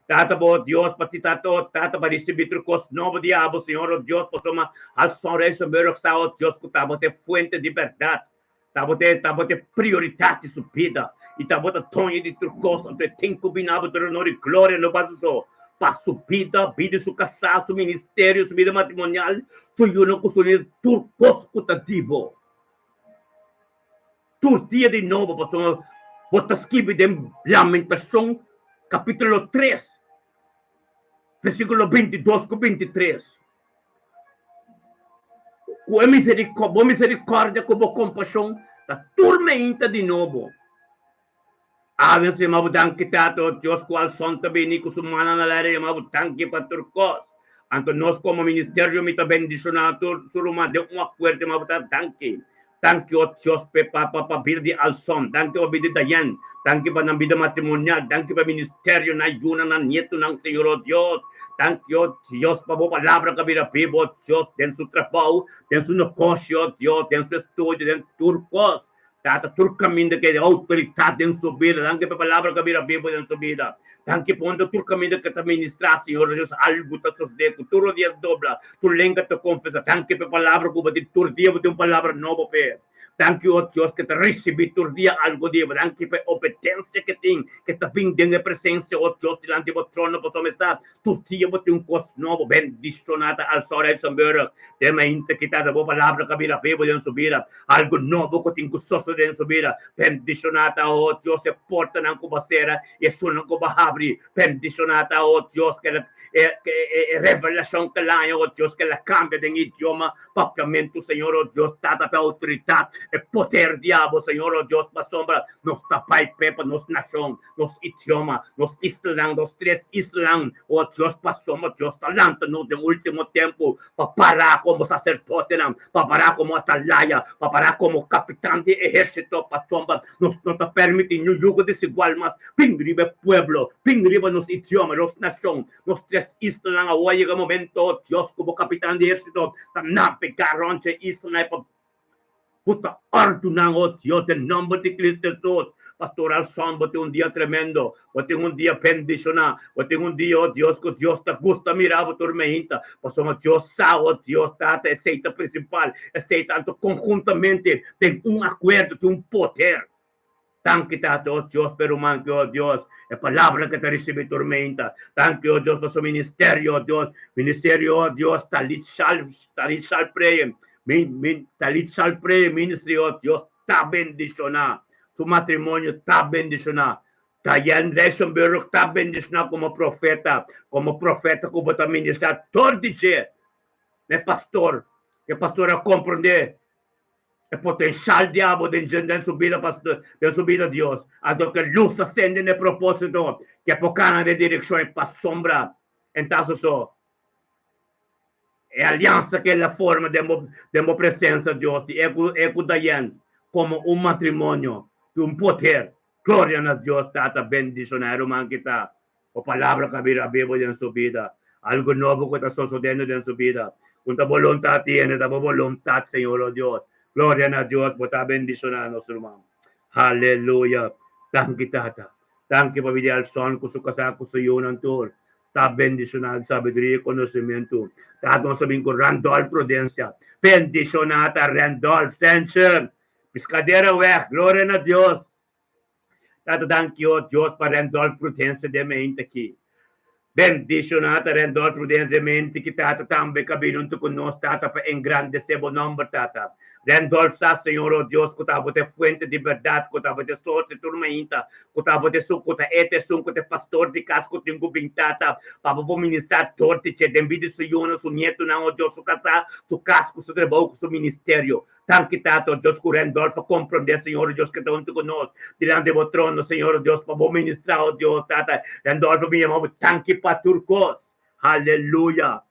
Tata bo, Dios, pa ti tata, o Tata, pa ricibi tur cos nobo di abo, Señor, o Dios, pasobra al sonreis o mero sa, o Dios, cu tabata e fuente di berdad, tabata e, tabata e prioridad di su bida, y tabata doño di tur cos, anto e tin cu bini abo tur honor y gloria, no basta so pa su bida, bida di su casá, su ministerio, su bida matrimonial, su yunan cu su niña, tur cos cu ta di bo. Tur dia di nobo, pasobra bo ta skibi den Lamentacion capítulo tres, versículo 22 cu 23, cu e misericordia, bo misericordia cu bo compasion ta tur meinta di nobo. Awe nos yama bo danki, Tata, o Dios, cu al son ta bini cu su mannan al aire, yama bo danki pa tur cos. Anto nos como ministerio mi ta bendiciona tur su ruman den un acuerdo, yama bo Tata danki. Danki, o Dios, p'e pa pa pa bida di Alson, danki pa bida di Dayen, danki pa nan bida matrimonial, danki pa ministerio, nan yunan, nan nietunan, Señor, o Dios. Danki, o Dios, pa bo palabra cu a bira bibo, o Dios, den su trabou, den su negoshi, o Dios, den su estudio, den tur cos. Tata, tur kaminda ke outoridat den su bida. Danki pa e palabra ku a bira bibu den su bida. Danki pa unda tur kaminda ke ta ministrá, Señor Dios, algu ta sosodé ku tur rodia dobla, tur lenga ta konfesá. Danki pa e palabra ku bo tin tur dia, bo tin un palabra nobo p'e. Danki, o Dios, ke ta risibí tur dia algu di bo. Danki pa e obedensia ke tin, ke ta bin den e presensia, o Dios, dilanti bo trono, pasobra mi sa Tur dia bo tin un kos nobo. Bendishoná ta Alsor Eisenberg den mainta ki ta bo palabra ka bira bibu den su bida. Algu nobo ku tin ku sosodé den su bida. Bendishoná ta, o Dios, e portanan ku bo a sera i esunnan ku bo a habri. Bendishoná ta, o Dios, ke e revelashon ku el haña, o Dios, ke el a kambia den idioma papiamentu, Señor, o Dios, Tata, pa e outoridat, e poder di abo, Señor, o Dios, pasobra nos ta bai p'e pa nos nashon. nos idioma, nos islanan, nos tres islanan. O Dios, pasobra Dios ta lanta nos den ultimo tempu pa para komo saserdotenan, pa para komo atalaya, pa para komo kapitan di ehérsito, pasobra nos no ta permití niun yugo desigual mas bin riba e pueblo, bin riba nos idioma, nos nashon, nos tres islanan. Awor a yega e momento, o Dios, ku bo kapitan di ehérsito ta nabegá rònt dje islanan pa Bo ta òrdu nan, o Dios, den nòmber di Cristo Hesus. Pastor Alson, bo tin un dia tremendo. Bo tin un dia bendishoná. Bo tin un dia, o Dios, ku Dios ta gusta mira bo tur meinta. Pasobra Dios sa, o Dios, Tata, esei ta prinsipal. Esei ta anto konhuntamente den un akuerdo tin un poder. Danki, Tata, o Dios, p'e ruman ki, o Dios, e palabra ke ta risibí tur meinta. Danki, o Dios, pa su ministerio, o Dios. Ministerio, o Dios, Talit Shal, Talit Shal Prayer, min, min, Talit Shal Prayer Ministry, o Dios, ta bendishoná. Su matrimonio ta bendishoná. Diane Rijsenburg ta bendishoná komo profeta, komo profeta ku bo ta ministrá tur di dje. E pastor, e pastor a komprondé E potencial di abo den den su bida pastor, den su bida Dios. Anto ke luz ta sende n'e proposito ke por cana den direccion e pasobra en ta so e aliansa ke el a forma den bo den bo presencia Dios di e cu e cu Diane como un matrimonio di un poder. Gloria na Dios Tata bendiciona e ruman ki ta Bo palabra ka bira bibu den su bida. Algu nobo ku ta sosodendo den su bida. Un ta boluntat di hende, ta bo boluntat, Señor, o Dios. Gloria na Dios, bo ta bendishoná nos ruman. Haleluya. Danki, Tata. Danki pa bida Elson ku su kasá ku su yunan tur. Ta bendishoná di sabiduria i konosementu. Tata, nos ta bin ku Randolph Prudencia. Bendishoná ta Randolph Sanchez. Piscadera weg. Gloria na Dios. Tata danki o Dios pa Randolph Prudencia den mente aki. Bendiciona ta Randolph Prudencia den mente ki Tata tambe ka bini hunto cu nos Tata pa engrandece bo nomber Tata. Randolph sa, Señor, o Dios, ku ta Bo ta e fuente di bèrdat, ku ta Bo ta e sorse tur mainta, ku ta Bo ta esun ku ta e ta esun ku ta e pastor di kas ku tin ku bin Tata, pa Bo por ministrá dor di dje den bida di su yunan, su nietunan, o Dios, su kasá, su kas ku su trabou ku su ministerio. Danki, Tata, o Dios, ku Randolph a komprondé, Señor, o Dios, ke ta huntu ku nos dilanti Bo trono, Señor, o Dios, pa Bo ministrá, o Dios, Tata. Randolph a bin yama Bo danki pa tur kos. Haleluya!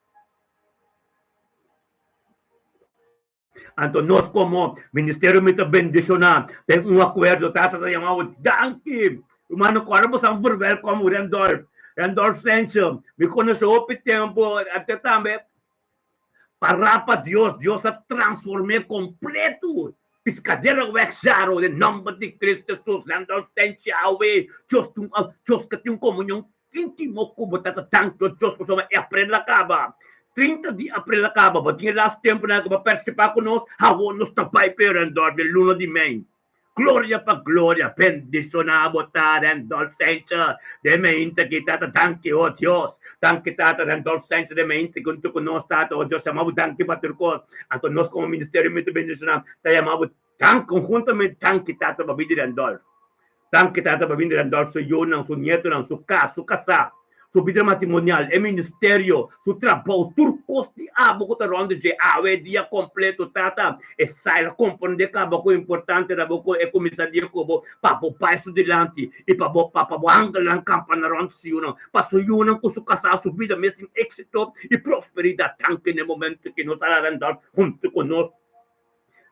Anto nos komo ministerio mi ta bendishoná den un akuerdo. Tata ta yama bo danki. Hermano, ku ora bo sa verwelkom Randolph, Randolph Sancho. Mi konosé hopi tempu, ante tambe pará pa Dios, Dios a transform'é kompletu. Piskadero wèg sharo den nòmber di Cristo Jesus. Randolph Sancho awe, Dios tin un, Dios ke tin un komunion Intimo ku bo ta ta danki o Dios pasobra e aprel a kaba. 30 di aprel a kaba, bo tin e las tempunan ku bo a partisipá ku nos, awor nos ta bai pa e Randolph den luna di mei. Gloria pa gloria, bendishoná bo ta Randolph Sanchez den meinta ki tata danki o Dios. Danki tata Randolph Sanchez den meinta ki huntu ku nos tata o Dios yama bo danki pa tur kos. Anto nos komo ministerio mi ta bendishoná ta yama bo danki konhuntamente danki tata pa bida di Randolph. Danki Tata pa bini Randolph su yunan, su nietonan, su kas, su kasá, su bida matrimonial, e ministerio, su trabou, tur kos di abo ku ta rònt di dje awe e dia kompleto. Tata, e sa el a komprondé kaba ku importante ta bo ku e kuminsá dia ku bo pa bo bai su dilanti i pa bo pa bo angelnan kampa na rònt su yunan, pa su yunan ku su kasá, su bida mes tin éksito i prosperidat. Danki na e momento ki nos a la Randolph huntu ku nos.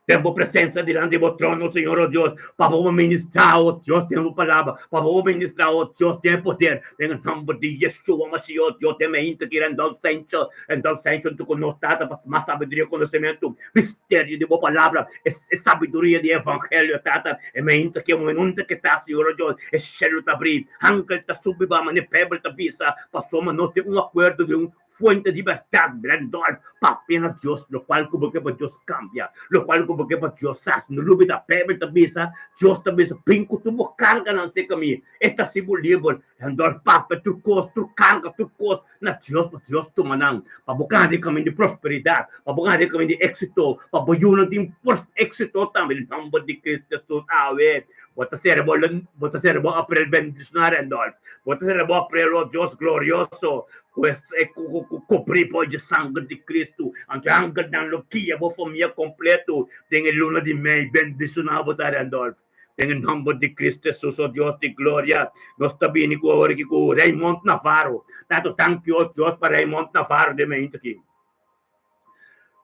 Den bo presensia dilanti bo trono, Señor, o Dios, pa bo ministrá, o Dios, den bo palabra, pa bo ministrá, o Dios, den poder, den e nomber di Yeshua Mashiach, o Dios, den mainta ki Randolph Sancho, Randolph Sancho huntu ku nos, Tata, pa mas sabiduria, konosementu, misterio di bo palabra, e e sabiduria di evangelio, Tata, e mainta ki e momentu ke ta, Señor, o Dios, e shelu ta abrí, angel ta subi ba, manera Bijbel ta bisa, pasobra nos tin un akuerdo di un Fuente di bèrdat, Randolph, papia na Dios lokual ku bo ke pa Dios kambia, lokual ku bo ke pa Dios hasi. No lubida, Beibel ta bisa, Dios ta bisa, Bin ku tur bo karganan serka mi, e ta hasi bo liber. Randolph, papia tur kos, tur karga, tur kos na Dios pa Dios tuma nan, pa bo gana den kaminda di prosperidat, pa bo gana den kaminda di éksito, pa bo yunan tin éksito tambe. Den nòmber di Cristo Jesus, awe. Bo ta sera bo bo ta sera bo aprel bendishoná, Randolph. Bo ta sera bo aprel, o Dios glorioso. Ku e ku ku kubrí bo dje sanger di Kristu, anto e angelnan lo guia bo famia kompletu den e luna di mei. Bendishoná bo ta, Randolph. Den e nòmber di Kristu Hesus, o Dios di gloria, nos ta bini ku awor aki ku Raymond Navarro. Tato, danki, o Dios, pa Raymond Navarro den mente aki.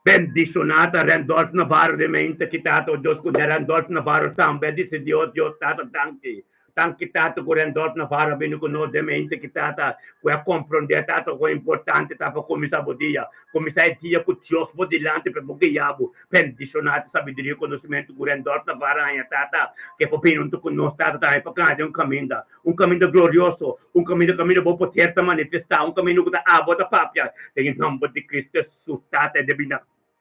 Bendishoná ta Randolph Navarro den mente aki, Tata, o Dios, ku Randolph Navarro tambe a disidí, o Dios, Tata, danki. Danki Tata ku Randolph Navarro a bini ku nos den mente ki Tata ku a komprondé Tata kon importante ta pa kuminsá bo dia. Kuminsá e dia ku Dios bo dilanti pa e por guia bo. Bendishoná ta sabiduria i konosementu ku Randolph Navarro a haña Tata ku e por bini huntu ku nos Tata tambe pa gana den un kaminda, un kaminda glorioso, un kaminda kaminda bo poder ta manifestá, un kaminda ku ta abo ta papia den e nòmber di Cristo Hesus Tata e debí na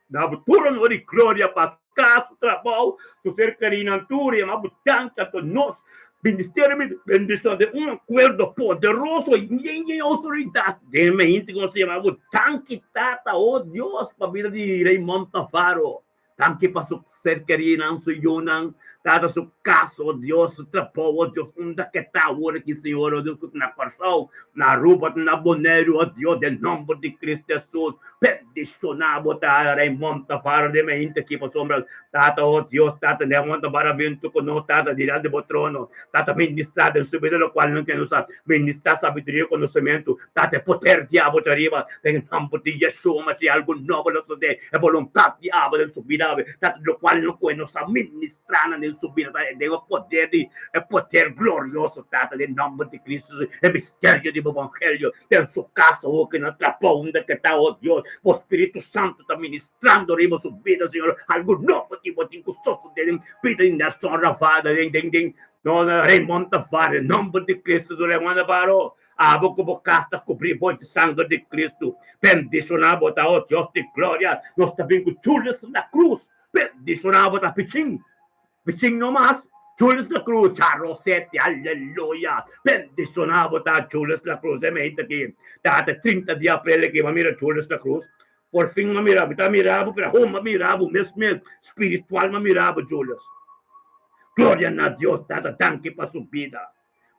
Na bo tur honor i gloria pa kas, su trabou, su ser kerinan tur i ama bo danki anto nos ministerio mi bendishon den un akuerdo poderoso i yen yen outoridat den mente ku nos ta yama bo danki tata o Dios pa bida di Raymond Navarro danki pa su ser kerinan su yunan tata su kas o Dios su trabou o Dios unda ke ta awor aki Señor o Dios ku ta na Kòrsou na Aruba ta na Boneiru o Dios den nomber di Cristo Hesus Bendiciona bo ta Raymond Tavaro den mainta aki pasobra Tata oh Dios Tata Raymond Tavaro a bin cu nos Tata dilanti bo trono Tata ministra den su bida locual nan ke nos a ministra sabiduria y conocemento Tata e poder di abo djariba den nomber di Yeshua Mashiach algo nobo lo sucede e boluntad di abo den su bida awe Tata locual nan cu nos a ministra Trana den su bida ta den e poder di e poder glorioso Tata den nomber di Cristo Jesus e misterio di bo evangelio den su casa hopi na trabou unda ke ta oh Dios bo Spiritu Santo ta ministrando riba su bida Señor algo nobo tin bo tin ku sosode den bida di Nelson Ravada den den den no Raymond Tavares den nomber di Cristo Jesus Raymond Tavares abo ku bo kas ta kubri bo di sanger di Cristo bendiciona bo ta oh Dios di gloria nos ta bin ku Julius la Cruz Bendishoná bo ta pichin, pichin no mas, Julius La Cruz, Charro Sete, aleluya! Bendishoná bo ta Julius La Cruz, e mente aki, data 30 di aprel aki, bo a mira Julius La Cruz. Por fin m'a mira bo. Mi ta mira bo, pero awor m'a mira bo mes mes. Spiritual m'a mira bo, Julius. Gloria na Dios, Tata, danki pa su bida.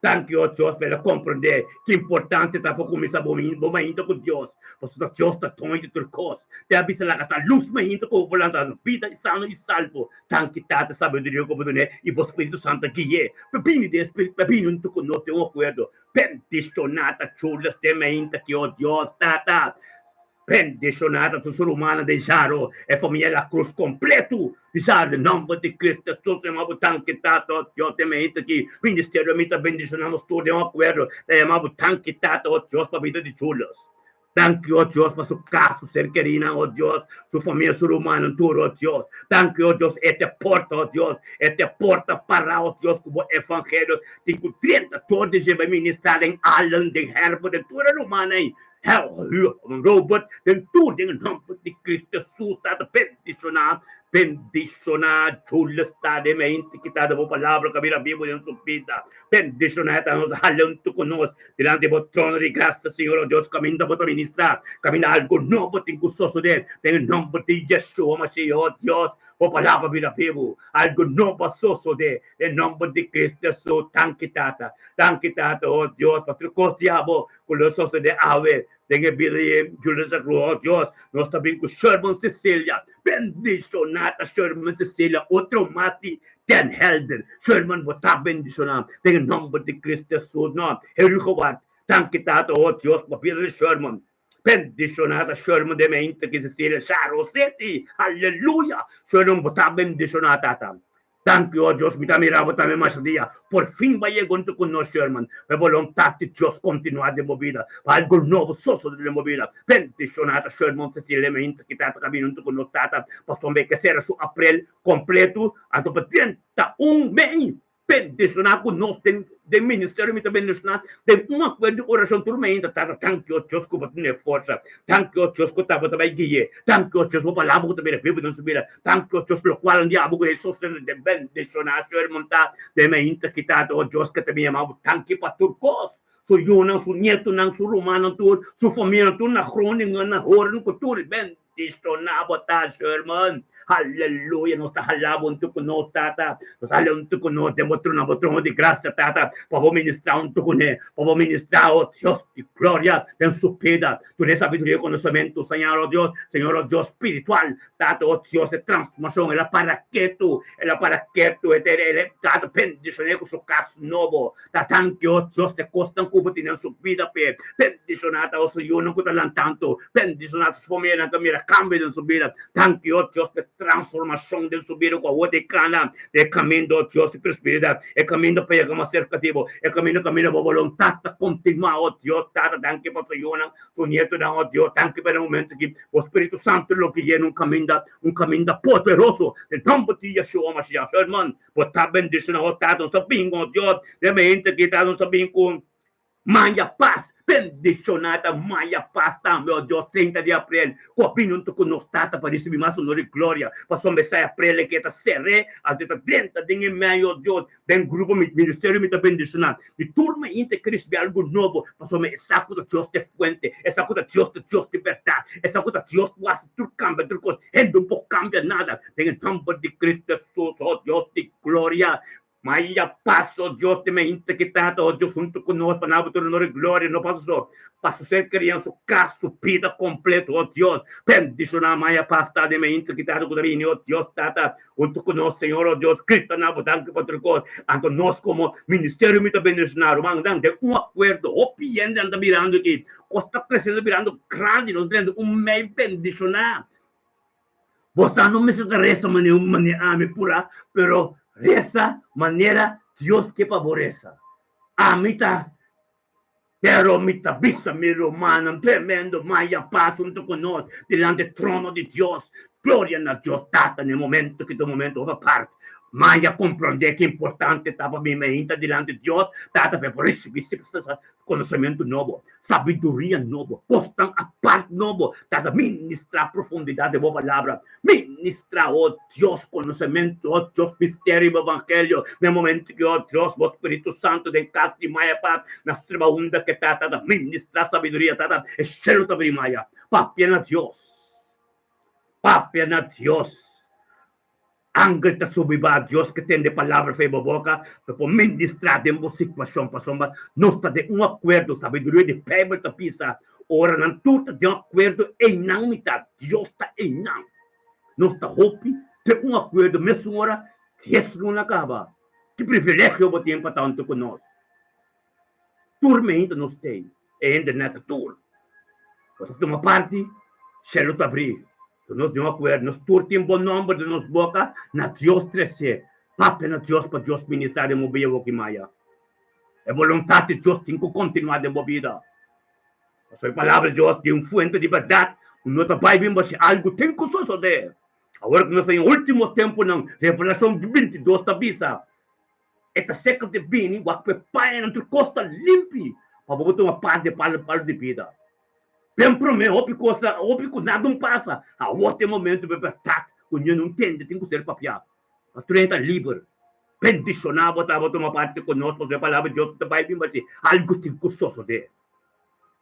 Danki, o Dios, pa el a komprendé ki importante ta pa kuminsá bo bo mainta ku Dios, pasobra Dios ta doño di tur kos. Te a bisa laga ta lus mainta ku bo por lanta na bida i sano i salvo. Danki, Tata, sabiduria ku bo dun'é i bo Spiritu Santu a gui'é pa bini den Spiritu, pa bini huntu ku nos den un akuerdo. Bendishoná ta Julius den mainta ki, o Dios, Tata. Bendishoná ta tur su rumannan den Jaro, e famia La Cruz kompletu. Di Jaro, den nòmber di Cristo Hesus, mi yama bo danki, Tata, o Dios, den mainta ki ministerio mi ta bendishoná nos tur den un akuerdo. Ta yama bo danki, Tata, o Dios, pa bida di Julius. Danki, o Dios, pa su kas, su ser kerinan, o Dios, su famia, su rumannan tur, o Dios. Danki, o Dios, e ta e porta, o Dios, e ta e porta pará, o Dios, ku bo evangelio tin ku drenta tur di dje bai ministrá den Allen, den Herbert, den tur e rumannan ei. Robert, den tur den e nòmber di Cristo Hesus, Tata, bendishoná, bendishoná Julius, ta den mente ki ta bo palabra ku a bira bibu den su bida. Bendishoná e ta nos halento ku nos dilanti bo trono di grasia, Señor, o Dios, kaminda bo ta ministrá, kaminda algu nobo tin ku sosodé den e nòmber di Yeshua Mashiach, o Dios, bo palabra bira bibu, algu nobo a sosodé den nòmber di Cristo Hesus. Danki, Tata. Danki, Tata, o Dios, pa tur kos di abo Ku lo sosodé awe den e bida di Julius da Cruz. Oh Dios, nos ta bin ku Sherman Cecilia. Bendishoná ta Sherman Cecilia, otro mas di Den Helder. Sherman, bo ta bendishoná den e nòmber di Cristo Hesus. No, Herugewaard, danki Tata, oh Dios, pa bida di Sherman. Bendishoná ta Sherman den mente ki Cecilia Sharo City. Aleluya! Sherman, bo ta bendishoná, Tata. Danki, oh Dios, mi ta mira bo tambe masha dia. Por fin bo a yega huntu ku nos, Sherman. Pa e boluntat di Dios kontinuá den bo bida, pa algu nobo sosodé den bo bida. Bendishoná ta Sherman Cecilia Meinta ki tata ta bini huntu ku nos tata, pasobra e ke sera su aprel kompletu, anto pa 31 mei. Bendishoná ku nos den den ministerio mi ta bendishoná den un akuerdo di orashon tur meinta tata. Danki, oh Dios, ku bo tene forsa. Danki, oh Dios, ku tabata bai gui'é. Danki, oh Dios, bo palabra ku ta bira bibu den su bida. Danki, oh Dios, lokual un dia abo ku Hesus ta den bendishoná su hermon ta den mainta kitado, oh Dios, ke ta bin yama bo danki pa tur kos, su yunan, su nietunan, su rumannan tur, su famianan tur na Groningen, na Hoorn ku tur bendishoná bo ta su hermon. Aleluya, nos ta hala bo huntu ku nos, Tata, nos ta hala huntu ku nos den bo trono, bo trono di grasia, Tata, pa bo ministrá huntu kuné, pa bo ministrá, oh Dios di gloria, den su bida, tur e sabiduria i konosementu, Señor, oh Dios, Señor, oh Dios spiritual, Tata, oh Dios, e transformacion, el a para ketu, el a para ketu, e te, el Tata bendicion'é cu su cas nobo. Ta danki, oh Dios, e cosnan cu bo tene den su bida p'e. Bendicioná ta su yunan cu ta lantando. Bendicioná ta su familianan cu a mira cambio den su bida. Danki, oh Dios, p'e transformacion den su bida cu awor ta e cana den e caminda, oh Dios, di prosperidad, e caminda pa yega mas cerca di bo, e caminda caminda bo boluntad ta continua, oh Dios. Tata, danki pa su yunan. Su nietonan, oh Dios, danki pa e momento aki. Bo Spiritu Santu lo gui'é na un kaminda, un kaminda poderoso. Den nomber di Yeshua Mashiach. Herman, bo ta bendishoná, oh Tata, nos ta bin, oh Dios, den mente aki, Tata, nos ta bin ku maya pas. Bendishoná ta maya pas tambe, oh Dios, 30 di aprel, ku a bini huntu ku nos, Tata, pa risibí mas honor i gloria. Pasobra esei aprel aki e ta ser'é, anto e ta drenta den e medio, oh Dios. Den grupo mi ministerio mi ta bendishoná mi tur mainta ke risibí algu nobo, pasobra mi sa ku ta Dios ta e fuente, e sa ku ta Dios ta Dios di bèrdat, e sa ku ta Dios ku hasi tur kambia tur kos, hende no por kambia nada. Den e nòmber di Cristo Hesus, oh Dios di gloria, maya pas, oh Dios di mainta ki tata, oh Dios huntu ku nos pa nan bo tur honor i gloria, no pasa so. Pa su ser kerian su kas, su bida kompleto, oh Dios, bendishoná maya pas ta den mainta ki tata ku ta bini, oh Dios tata, Huntu ku nos, Señor, oh Dios, grita na bo danki pa tur kos. Anto nos komo ministerio mi ta bendishoná rumannan den un akuerdo. Hopi hendenan ta mirando aki. Kos ta kresiendo birando grandi. Nos drenta un mei bendishoná. Bo sa no mester ta resa manera un manera ami pura, pero resa manera Dios ke pa bo resa. Ami ta Pero mi ta bisa mi rumannan tremendo maya pas huntu ku nos dilanti e trono di Dios. Gloria na Dios Tata na e momento ki ta un momento hopi apart. Maya komprondé ki importante ta pa mi meinta dilanti Dios Tata pa e por risibí konosementu nobo, sabiduria nobo, kosnan apart nobo. Tata ministrá profundidat den bo palabra. Ministra, oh Dios, konosementu, oh Dios, misterio di bo evangelio, na e momento ki, oh Dios, bo Spiritu Santu den kas di Maya Paz, na streba unda ke ta, Tata, ministra sabiduria, Tata, e shelu ta bini Maya, papia na Dios. Papia na Dios. Angel ta subi ba Dios ke tende palabra for bo boka pa por ministra den bo situashon pasobra nos ta den un akuerdo. Sabiduria di Beibel ta bisa ora nan tur ta den un akuerdo einan mi ta, Dios ta einan. Nos ta hopi den un akuerdo mesun ora dies luna kaba. Ki privilegio bo tin pa ta huntu ku nos. Tur meinta nos tei e hendenan ta tur. Bo ta tuma parti, shelu ta abrí. Ku nos den un akuerdo, nos tur tin bon nòmber den nos boka na Dios tresé. Papia na Dios pa Dios ministrá den bo bida woki maya. E boluntat di Dios tin ku kontinuá den bo bida. Pasobra e Palabra di Dios tin un fuente di bèrdat ku no ta bai bin bashí. Algu tin ku sosodé. Awor ku nos ta den último tempunan, Revelashon 22 ta bisa, E ta seka di bini, wak pa e pañanan tur kos ta limpi pa bo por tuma parti di e palu di bida. Den promé hopi kos ta hopi ku nada un pasa, awor ta e momento pa e bèrdat ku ña no ntende tin ku ser papiá. Pa tur hende ta liber. Bendishoná bo ta bo tuma parti ku nos pasobra e palabra di Dios ta bai bin bashí. Algu tin ku sosodé.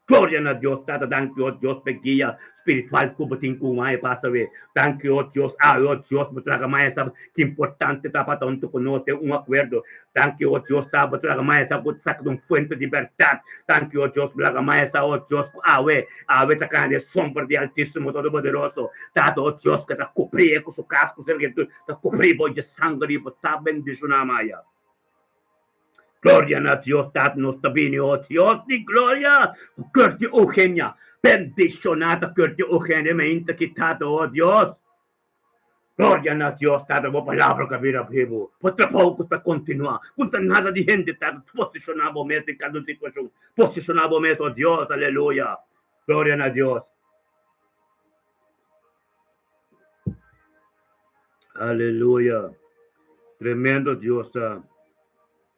Gloria na Dios Tata danki o Dios p'e guia spiritual ku bo tin ku un aña pasa we danki o Dios awe o Dios bo traga maya sa ki importante ta pa ta huntu ku nos den un akuerdo danki o Dios sa bo traga maya sa ku ta saka di un fuente di bèrdat danki o Dios bo laga maya sa o Dios ku awe awe ta kana den sombra di Altísimo Todopoderoso Tata o Dios ku ta kubri e ku su kas ku su ta kubri bo dje sanger di bo ta bendishoná maya. Gloria na Dios Tata nos ta bini oh Dios di gloria ku Curti Eugenia bendiciona ta Curti Eugenia mainta ki Tata oh Dios Gloria na Dios Tata bo palabra ka bira bibu bo trabou ku ta continua ku ta nada di hende Tata posiciona bo mes den kada un situacion posiciona bo mes oh Dios aleluya Gloria na Dios Aleluya. Tremendo Dios ta.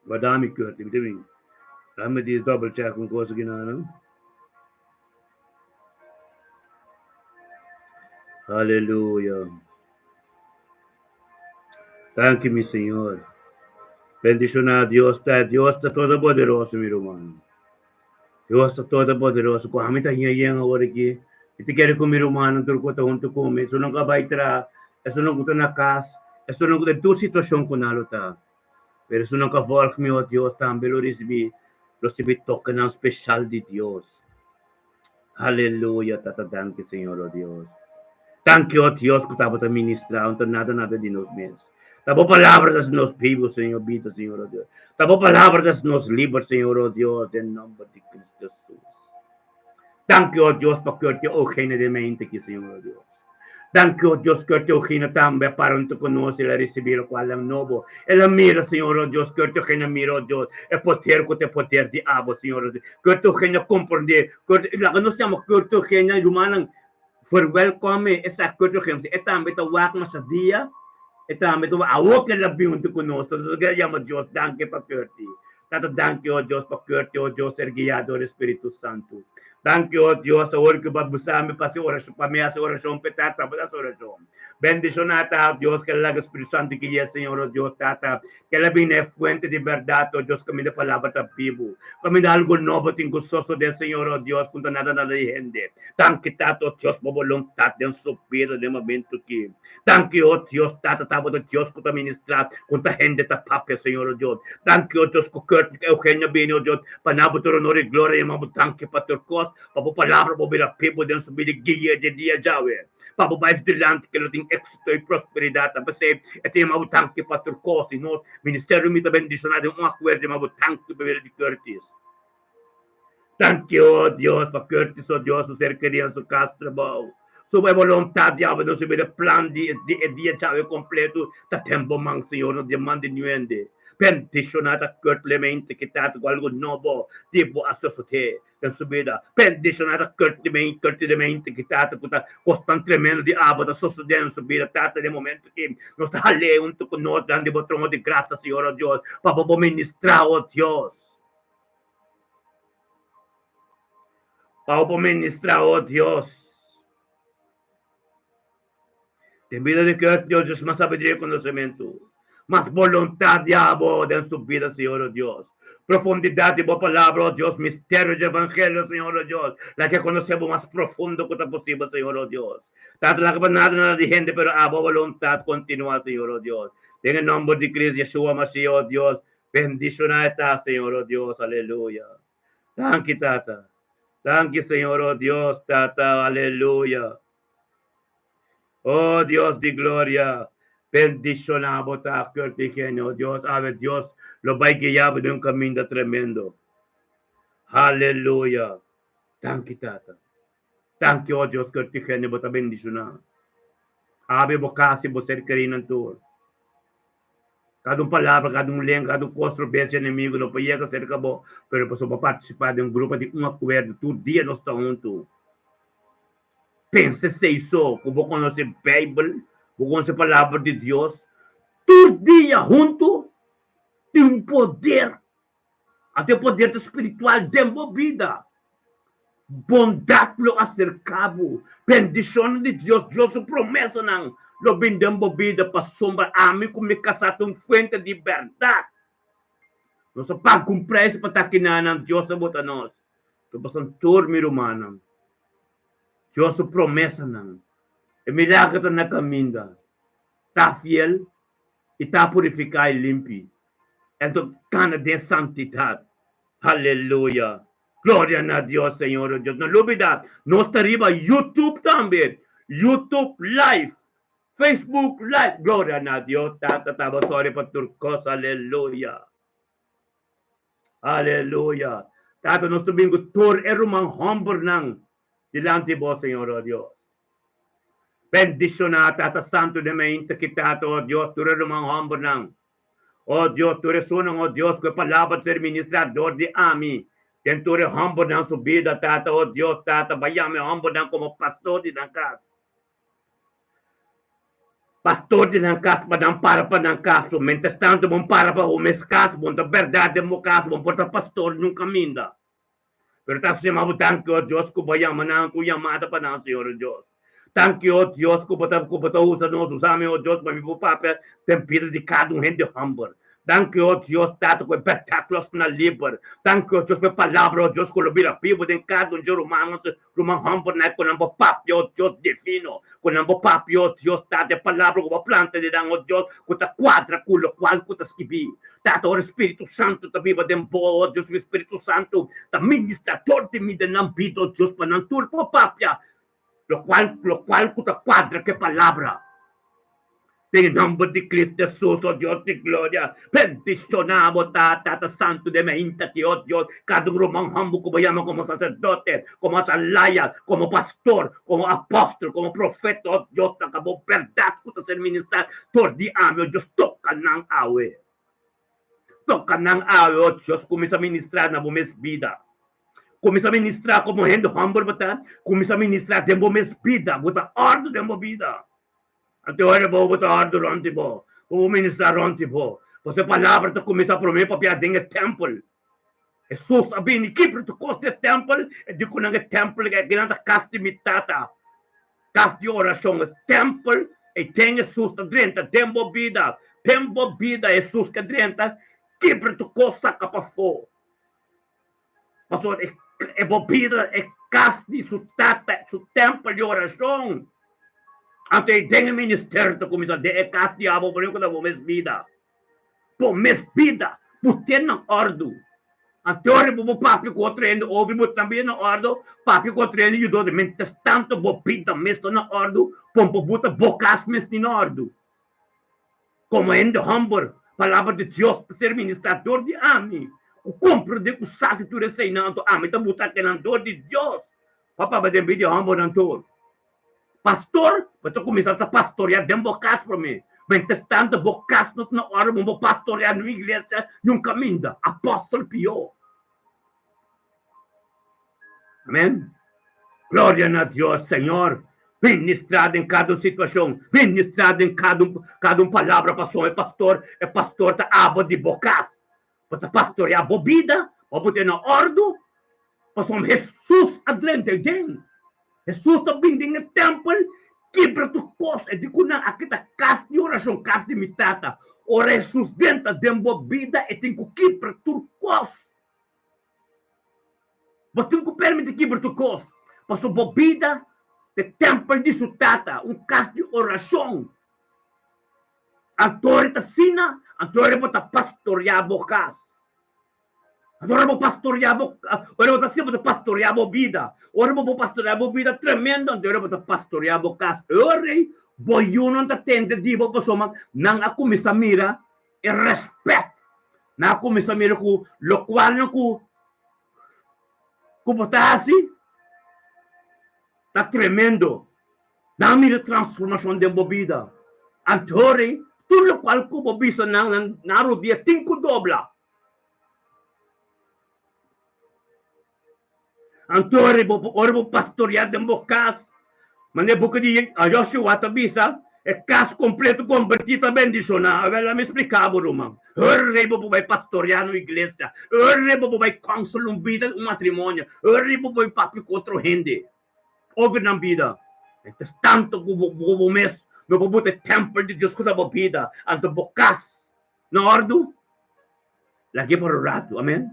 Guarda mi Curti, mi ta bin. Dame dis double check un cosa ki nan. Aleluya. Danki mi Señor. Bendiciona Dios ta Dios ta todopoderoso mi ruman. Dios ta todopoderoso. Ku ami ta hia yen awor aki, mi ta kere ku mi rumannan tur ku ta huntu ku mi, esunnan ku a bai traha, esunnan ku ta na kas, esunnan ku ta den tur situashon ku nan lo ta. Pero esunnan ku a vòlg mi, o Dios, tambe lo risibí, lo risibí tokenan speshal di Dios. Aleluya, Tata, danki, Señor, o Dios. Danki, o Dios, ku tabata ministrá, no ta nada, nada di nos mes. Ta bo palabra ta nos bibu, Señor, bida, Señor, oh Dios. Ta bo palabra ta nos liber, Señor, oh Dios, den nomber di Cristo Jesús. Danki, oh Dios, pa keurte Eugenia den mente aki, Señor, oh Dios. Danki, oh Dios, keurte Eugenia tambe a para hunto ku nos, el a recibi locual nan nobo. El a mira, Señor, oh Dios, keurte Eugenia mira, oh Dios, e poder ku ta e poder di abo, Señor, oh Dios. Keurte Eugenia comprende, keurte, laga nos yama keurte Eugenia, rumannan, Verwelkome esaki ku otro hende. E tambe ta wak masha dia. E tambe ta wak. Awor ke el a bin huntu ku nos. Nos a yama Dios danki pa Curti. Tata danki o Dios pa Curti o Dios ser guia dor e Spiritu Santu. Danki o Dios awor ku bo a bisa mi pa hasi orashon pa mi hasi orashon p'e Tata bo ta hasi orashon. Bendishona ta Dios ke laga Spiritu Santu guia Señor o Dios Tata. Ke el a bin na e fuente di bèrdat o Dios kaminda e palabra ta bibu. Kaminda algu nobo tin ku sosodé Señor o Dios ku no ta nada nada di hende. Danki Tata, o Dios, pa bo boluntat den su bida den momento aki. Danki, o Dios, Tata, tabata Dios ku ta ministrá ku ta hende ta papia, Señor, o Dios. Danki, o Dios, ku Kurt ku Eugenia bini, o Dios, pa nan bo tur honor i gloria. Yama bo danki pa tur kos, pa bo palabra bo bira bibu den su bida i gui'é di dia djawe. Pa bo bai dilanti ke lo tin éksito i prosperidat. Ta p'esei e ta yama bo danki pa tur kos, i nos ministerio mi ta bendishoná den un akuerdo yama bo danki pa bida di Curtis. Danki, o Dios, pa Curtis, o Dios, su ser kerí en su kas, trabou. Su e boluntat di abo den su bida, plan di di e dia djawe kompleto ta den bo man, Señor, no den man di niun hende. Bendishoná ta Kurt Clemente ki ta ku algu nobo di bo a sosodé den su bida. Bendishoná ta Kurt Clemente ki ta ku ta kosnan tremendo di abo ta sosodé den su bida. Tata, den momento aki nos ta hal'é huntu ku nos dilanti di bo trono di grasa, Señor, o Dios, pa bo bo ministrá, o Dios. Pa bo por ministrá, o Dios. Den bida di Kurt, Dios djis mas sabiduria i konosementu. Mas boluntat di abo den su bida, Señor o Dios. Profundidat di bo palabra, o Dios, misterio di evangelio, Señor o Dios. Laga e konosé bo mas profundo ku ta posibel, Señor o Dios. Tata, laga pa nada nada di hende, pero abo boluntat kontinuá, Señor o Dios. Den e nòmber di Cristo Yeshua Mashiach, o Dios, bendishoná e ta, Señor o Dios. Aleluya. Danki, Tata. Danki, Señor o Dios, Tata. Aleluya. Oh Dios di gloria, bendiciona bo ta Kurt Higiene, oh Dios, awe Dios lo bai guia bo den un caminda tremendo. Haleluya. Danki Tata. Danki oh Dios Kurt Higiene bo ta bendiciona. Awe bo casa y bo ser kerinan tur. Kada un palabra, kada un lenga, kada un kos robes di enemigu no por yega serka bo, pero pasobra bo partisipá den un grupo di un akuerdo, tur dia nos ta huntu. Pensa esei so, ku bo konosé Beibel, bo konosé Palabra di Dios, tur dia huntu tin un poder, anto e poder ta spiritual den bo bida. Bondat lo aserká bo, bendishonnan di Dios, Dios su promesanan lo bin den bo bida pasobra ami ku mi kasá ta un fuente di bèrdat. Nos a paga un preis pa ta kinanan Dios a bota nos. Ta pasan tur mi rumannan. Dios su promesanan, e milager ta na kaminda. Ta fiel i ta purifiká i limpi. Enton kana den santidat. Aleluya! Gloria na Dios, Señor o Dios. No lubida, nos ta riba YouTube tambe. YouTube Live, Facebook Live. Gloria na Dios, Tata taba sorry pa tur kos. Aleluya! Aleluya! Tata, nos ta bin ku tur e ruman hòmbernan dilanti Bo, Señor, o Dios. Bendishoná, Tata Santu, den mainta ki, Tata, o Dios, tur e ruman hòmbernan. O Dios, tur esunnan, o Dios, ku e palabra ta ser ministrá dor di ami den tur e hòmbernan su bida, Tata, o Dios, Tata, bai yama e hòmbernan komo pastor di nan kas. Pastor di nan kas pa nan para pa nan kas so mientras tanto bon para pa bo mes kas bon ta berdad den bo kas bon por ta pastor nun kaminda pero ta sema bo danki o Dios ku bo yama nan ku yamada pa nan Señor o Dios danki o Dios ku bo ta ku bo ta usa nos usa mi o Dios pa mi por papia den bida di kada un hende homber Danki, o Dios Tata, ku e bèrdat los na liber. Danki, o Dios, pa e palabra, o Dios, ku lo bira bibu den kada un dje rumannan, ruman hòmbernan, ku nan bo papia, o Dios divino, ku nan bo papia, o Dios Tata, e palabra ku bo planta den nan, o Dios, ku ta kuadra ku lokual ku ta skibí. Tata, ora Spiritu Santu ta biba den bo, o Dios, mi Spiritu Santu ta ministra dor di mi den nan bida, o Dios, pa nan tur por papia Lokual lokual ku ta kuadra ku e palabra. Den e nòmber di Cristo Hesus, o Dios di gloria, bendishoná bo ta, Tata Santu den mainta aki, o Dios, kada un ruman hòmber ku bo yama komo saserdote, komo atalaya, komo pastor, komo apòstel, komo profeta, o Dios, laga bo bèrdat ku ta ser ministrá dor di ami, o Dios, toka nan awe. Toka nan awe, o Dios, kuminsá ministrá na bo mes bida. Kuminsá ministrá komo hende hòmber bo ta, kuminsá ministrá den bo mes bida, bo ta òrdu den bo bida. Anto ora bo bo ta òrdu rònt di bo, bo por ministrá rònt di bo. Pasobra e palabra ta kuminsá promé papia den e tèmpel. Hesus a bini kibra tur kos di e tèmpel, e di ku nan e tèmpel kinan ta kas di mi Tata, kas di orashon. E tèmpel ei den Hesus ta drenta den bo bida, den bo bida Hesus ke drenta, kibra tur kos saka pafó. Pasobra e bo bida e kas di su Tata, su tèmpel di orashon. Anto ei den e ministerio ta kuminsá den e kas di abo por ku ta bo mes bida. Bo mes bida bo ten na òrdu. Anto ora bo por papia ku otro hende ovi bo tambe na òrdu, papia ku otro hende yuda otro. Mientrastanto bo bida mes ta na òrdu, pon pa bo ta bo kas mes tin na òrdu. Komo hende hòmber, palabra di Dios ta ser ministrá dor di ami, ku komprendé ku sa di tur eseinan, anto ami ta buta kenan dor di Dios pa papia den bida di hòmbernan tur. Pastor, bo ta kuminsá ta pastoriá den bo kas promé. Mientrastanto bo kas no ta na òrdu, bo por pastoriá niun iglesia, niun kaminda. Apòstel pió. Amén. Gloria na Dios, Señor. Ministra den cada un situacion, ministra den cada un, cada un palabra pasobra e pastor, e pastor ta abo di bo cas. Bo ta pastorea bo bida, bo pone na ordu, pasobra Hesus a drenta ei den. Hesus ta bin den e tempel, kibra tur cos, e di cu nan, aki ta cas di oracion, cas di mi Tata. Ora Hesus drenta den bo bida, e tin ku kibra tur kos. Bo tin ku permiti kibra tur kos, pasobra bo bida ta e tèmpel di su Tata, un kas di orashon. Anto ora ta asina, anto ora bo ta pastoriá bo kas. Anto ora bo pastoriá bo, ora bo ta asina bo ta pastoriá bo bida. Ora bo por pastoriá bo bida tremendo, anto ora bo ta pastoriá bo kas. E ora ei bo yunan ta tende di bo pasobra nan a kuminsá mira e rèspèt. Nan a kuminsá mira ku lokualnan ku ku bo ta hasi ta tremendo. Nan a mira transformashon den bo bida. Anto ora ei tur lokual ku bo bisa nan, nan rodia tin ku dobla. Anto ora bo pastoreá den bo kas, manera e buki di Joshua ta bisa, e kas kompleto kombertí ta bendishoná. Awel, laga mi spliká bo, ruman. Ora bo por bai pastoreá na un iglesia, ora bo por bai konsel un bida di un matrimonio, ora bo por bai papia ku otro hende over nan bida. Mientras tanto ku bo mes no por buta e tèmpel di Dios ku ta bo bida, anto bo kas na òrdu. Lag'é para un ratu, amen.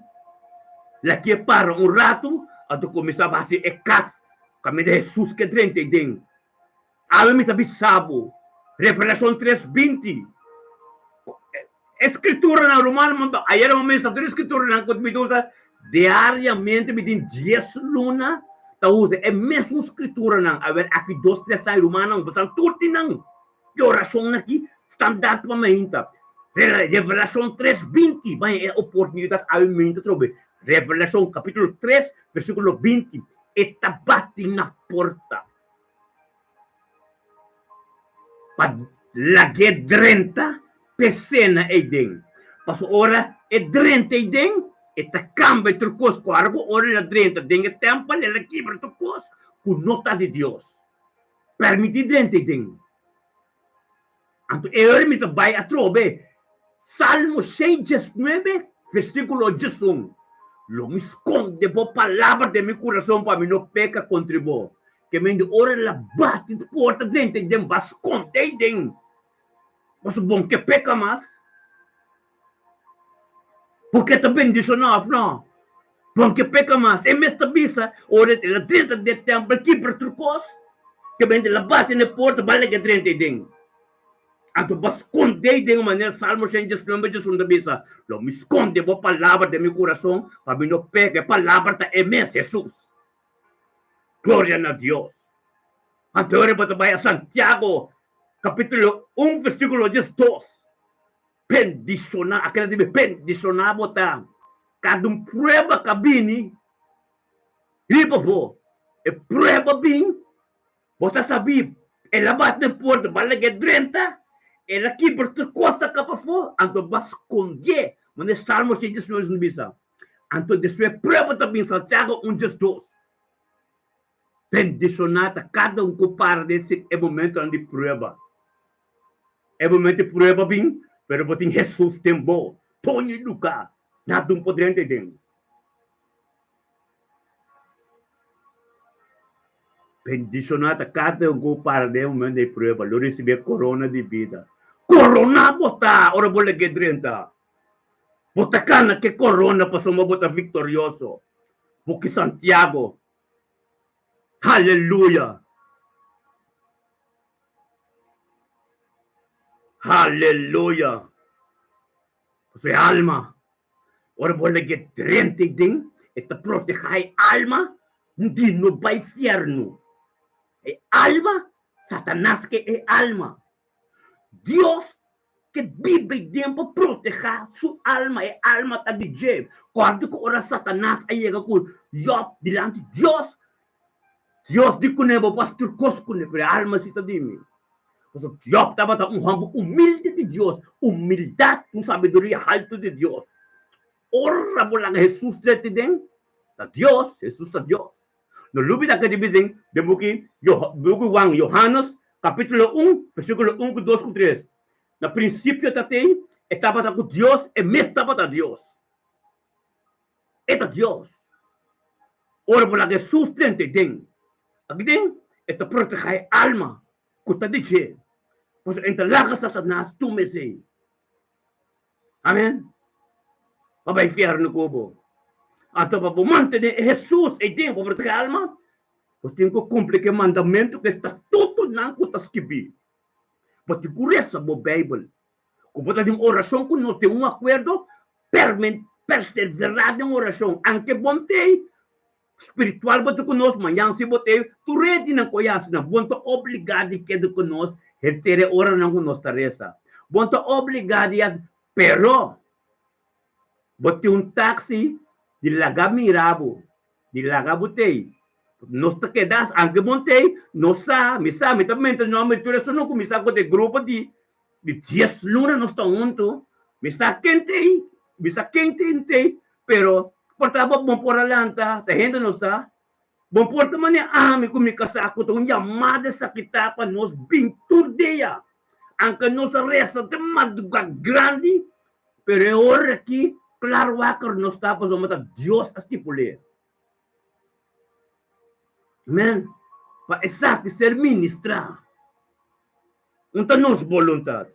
Lag'é para un ratu, anto kuminsá hasi e kas kaminda Hesus ke drenta ei den. Awe mi ta bisa bo, Revelashon tres binti, e skrituranan, rumannan, ayera mi a mensha tur e skrituranan ku mi ta usa diariamente, mi tin dies luna ta usa e mesun skrituranan. Awe aki dos tres aña, rumannan, bo sa tur tin nan. E orashon aki standaard pa mainta. Revelashon tres binti, baña e oportunidat awe mainta atrobe. Revelashon kapitulo tres versíkulo binti, E ta bati na porta pa lag'é drenta p'e sena eiden. Pasobra ora e drenta eiden, e ta kambia tur kos. Ku ora ku ora el a drenta den e tèmpel, el a kibra tur kos ku no ta di Dios. Permití drenta ei den. Anto e ora mi ta bai atrobe Salmo shen diesnuebe, versíkulo diesun, Lo mi skonde bo palabra den mi kurason pa mi no peka kontra bo. Ke men di ora el a bati porta drenta ei den, ba skonde ei den. Pasobra bo no ke peka mas. Bo ke ta bendishoná òf no? Bo no ke peka mas. E mes ta bisa, ora el a drenta den e tèmpel, kibra tur kos, ke bende el a bati na e porta, bal e ke drenta ei den. Anto bo a skondé ei den, manera Salmo shen diesnuebe diesun ta bisa, Lo mi skonde bo palabra den mi kurason, pa mi no peka. E palabra ta e mes, Hesus. Gloria na Dios. Anto ora bo ta bai a Santiago, kapítulo un, versíkulo diesdos. Bendishoná, akela di bendishoná bo ta. Kada un prueba ka bini riba bo, e prueba bin, bo ta sabí, el a bati den porta, bo a lag'é drenta, el a kibra tur kos saka pafó, anto bo a skond'é, manera Salmo 119 ta bisa. Anto despues e prueba ta bin, Santiago un diesdos. Bendishoná ta kada un ku para den e momentonan di prueba. E momento di prueba bin, pero bo tin Hesus den bo. Tony Luka, nada un por drenta den. Bendishoná ta kada un ku para den e momento di prueba, lo risibí e korona di bida. Koroná bo ta ora bo lag'é drenta. Bo ta kana ku e korona pasobra bo ta viktorioso. Buki Santiago. Haleluya! Haleluya! Pasobra e alma, ora bo lag'é drenta ei den, e ta protehá e alma di no bai fièrnu. E alma, Satanas ke e alma. Dios ke biba ei den pa protehá su alma, e alma ta di dje. Kòrda ku ora Satanas a yega ku Jòb dilanti Dios, Dios di kuné, bo por hasi tur kos kuné, pero e alma si ta di mi. Pasobra Jòb tabata un hòmber humilde di Dios, humildat ku sabiduria haltu di Dios. Ora bo laga Hesus trete den, ta Dios, Hesus ta Dios. No lubida ke di bisa den buki buki Juan, Johannes, kapítulo un, versíkulo un ku dos ku tres. Na prinsipio ta tin, e tabata ku Dios, e mes tabata Dios. E ta Dios. Ora bo laga Hesus drenta ei den, aki den e ta protehá e alma ku ta di dje. Pasobra e ta laga Satanas tuma esei. Amen. Pa bai fierno ku bo. Anto pa bo mantené e Hesus ei den bo protege alma, bo tin ku kumpli ku e mandamentu ku e statutonan ku ta skibí. Bo tin ku resa bo Beibel. Ku bo ta den orashon ku nos den un akuerdo, perseverá den orashon. Anke bon t'ei, spiritual bo ta ku nos, mañan si bo t'ei, tur redinan ku a yasi nan, bo no ta obligá di keda ku nos henter e oranan ku nos ta resa. Bo no ta obligá di yasi, pero bo tin un taksi di laga mira bo, di laga bo t'ei. Nos ta keda, anke bo no t'ei, nos sa, mi sa, mi ta menta nomber di tur esun ku mi sa ku ta e grupo di Di dies luna nos ta huntu, mi sa ken t'ei, mi sa ken tin t'ei, pero por ta bo bon por a lanta, ta hende nos ta. Bon por ta manera ami ku mi kasá ku ta un yamada esaki ta pa nos bin tur dia, anke nos a resa te madrugá grandi, pero e ora aki klar waker nos ta pasobra ta Dios a stipul'é. Amen. Pa esaki ser ministrá. Un ta nos boluntat.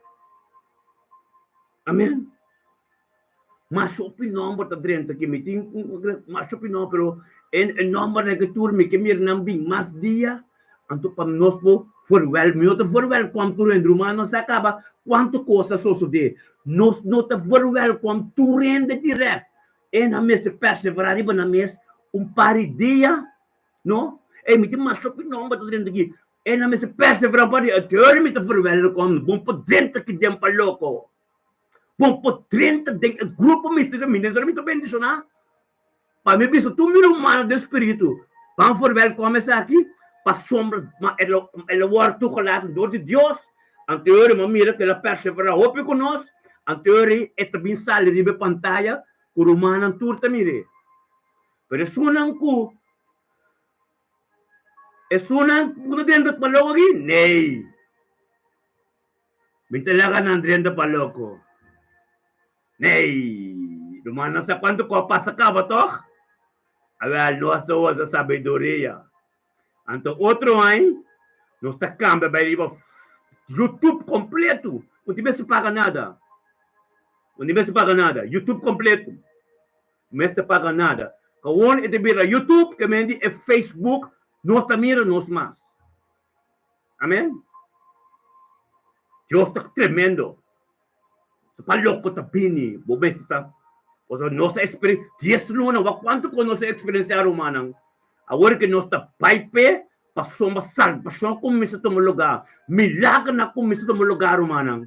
Amen. Masha hopi nomber ta drenta aki. Mi tin masha hopi nomber, pero e nombernan aki tur mi ke mira nan bin mas dia. Anto pa nos por verwel, mi no ta verwelkom tur hende, ruman, nos a kaba kuantu kos a sosodé. Nos no ta verwelkom tur hende dirèkt. E nan mester perseverá riba nan mes un par di dia, no? Ey, mi tin masha hopi nomber ta drenta aki. E nan mester perseverá un par di dia. Anto mi ta verwelkom, bon por drenta aki den pa loko. Bon por drenta den e grupo mister mi mi ta bendishoná. Pa mi bisa tur mi rumannan den spiritu, ban verwelkom esaki, pasobra ma el a wòrdu toegelaten dor di Dios. Anto mi a mira ku el a perseverá hopi ku nos. Anto e ta bin sali riba e pantaya ku rumannan tur ta mir'é. Pero esunnan ku esunnan ku ta drenta pa loko aki, nee. Mi ta laga nan drenta pa loko. Nee. Rumannan sa kuantu ku a pasa kaba tòg? Awèl, nos ta usa sabiduria. Anto otro aña nos ta cambia bay riba YouTube completo. No tin mester paga nada. No tin mester paga nada. YouTube completo. No mester paga nada. Gewoon e ta bira YouTube ke men di e Facebook no ta mira nos mas. Amen. Dios ta tremendo. Pa loko ta bini bo mester ta pasobra nos a exper dies luna wak kuantu ku nos a eksperensiá rumannan awor ke nos ta bai p'e pasobra salbashon a kuminsá tuma lugá milagernan a kuminsá tuma lugá rumannan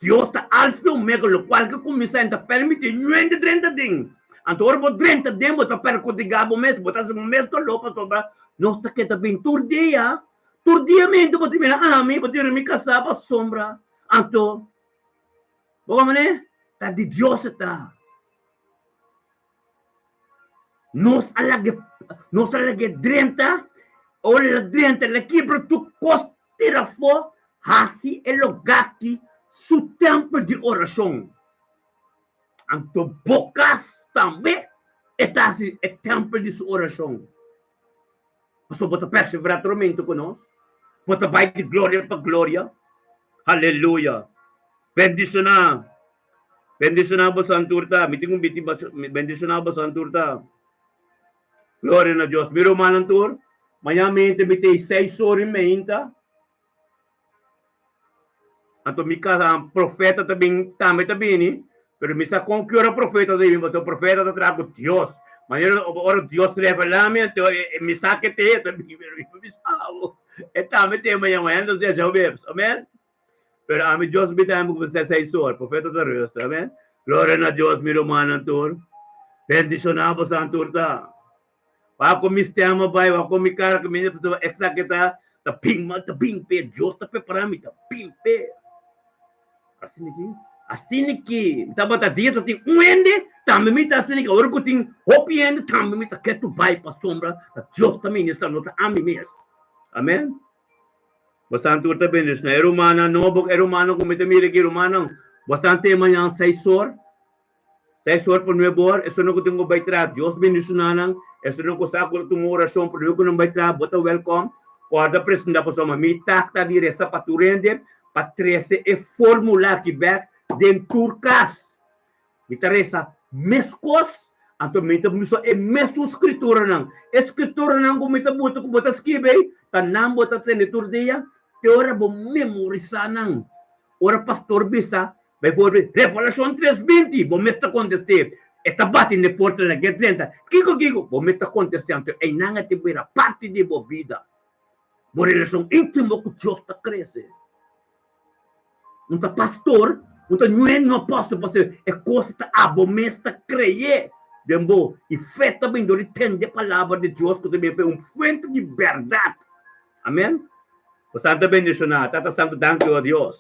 Dios ta alfa i omega lokual ke kuminsá e ta permití niun drenta den anto ora bo drenta den bo ta perkudiká bo mes bo ta hasi bo mes doló pasobra nos ta keda bin tur dia. Tur dia mente bo ta mira ami, bo ta mira mi kasá pasobra anto bo wak manera ta di Dios e ta. Nos a lag'e nos a lag'e drenta, ora el a drenta el a kibra tur kos tira afó, hasi e lugá aki su tèmpel di orashon. Anto bo kas tambe e ta hasi e tèmpel di su orashon. Pasobra bo ta perseverá tormento ku nos, bo ta bai di gloria pa gloria. Aleluya! Bendishoná, bendishoná bo santurta. Mi tin un biti bendishoná bo santurta. Gloria na Dios. Mi rumannan tur, mañana mente mi ta e seis ora i meinta. Anto mi casa profeta ta bin tambe ta bini, pero mi sa con ki ora profeta ta bini, pasobra profeta ta traha cu Dios. Manera ora Dios revela mi, anto mi sa ke te ta bini, pero mi no bisa bo. E tambe te mañana, mañana nos deja webs, amen. Pero ami Dios mi tambe cu mi seis ora, profeta ta rustig, amen. Gloria na Dios mi rumannan tur. Bendiciona bosan tur ta. Wak ku mi stèm a bai, wak ku mi kara ku mi pasobra esaki ta ta bin ta bin p'e, Dios ta prepará mi ta bin p'e. Asina ki, asina ki mi tabata dia ta tin un hende, tambe mi ta asina ki ora ku tin hopi hende tambe mi ta ketu bai pasobra ta Dios ta ministrá, no ta ami mes. Amen. Bosan tur ta bendishoná. E rumannan nobo, e rumannan ku mi ta mira aki, rumannan, bosan te mañan seis or. Seis or pa nuebe or, esun ku tin ku bai traha, Dios bendishoná nan. Esun ku sa ku ta tuma orashon promé ku nan bai traha, bo ta wèlkòm. Kòrda presentá pasobra mi tak ta di resa pa tur hende. pa trese e formula aki bek den tur kas. Mi ta resa meskos, anto mi ta usa e mesun skrituranan. E skrituranan ku mi ta buta ku bo ta skibi ei, ta nan bo ta tende tur dia, te ora bo memorisá nan. Ora pastor bisa, bijvoorbeeld, Revelashon tres binti, bo mes ta kontest'é. E ta bati n'e porta na ke drenta. Kiko, kiko? Bo mes ta kontest'é, anto einan a ta bira parti di bo bida. Bo relashon íntimo ku Dios ta krese. Un ta pastor, un ta ñueno apòstel pasobra e kos ta abo mes ta kreyé den bo i fe ta bin dor di tende palabra di Dios ku ta bin fe un fuente di bèrdat. Amen. Bo santa bendishoná. Tata Santu danki o Dios.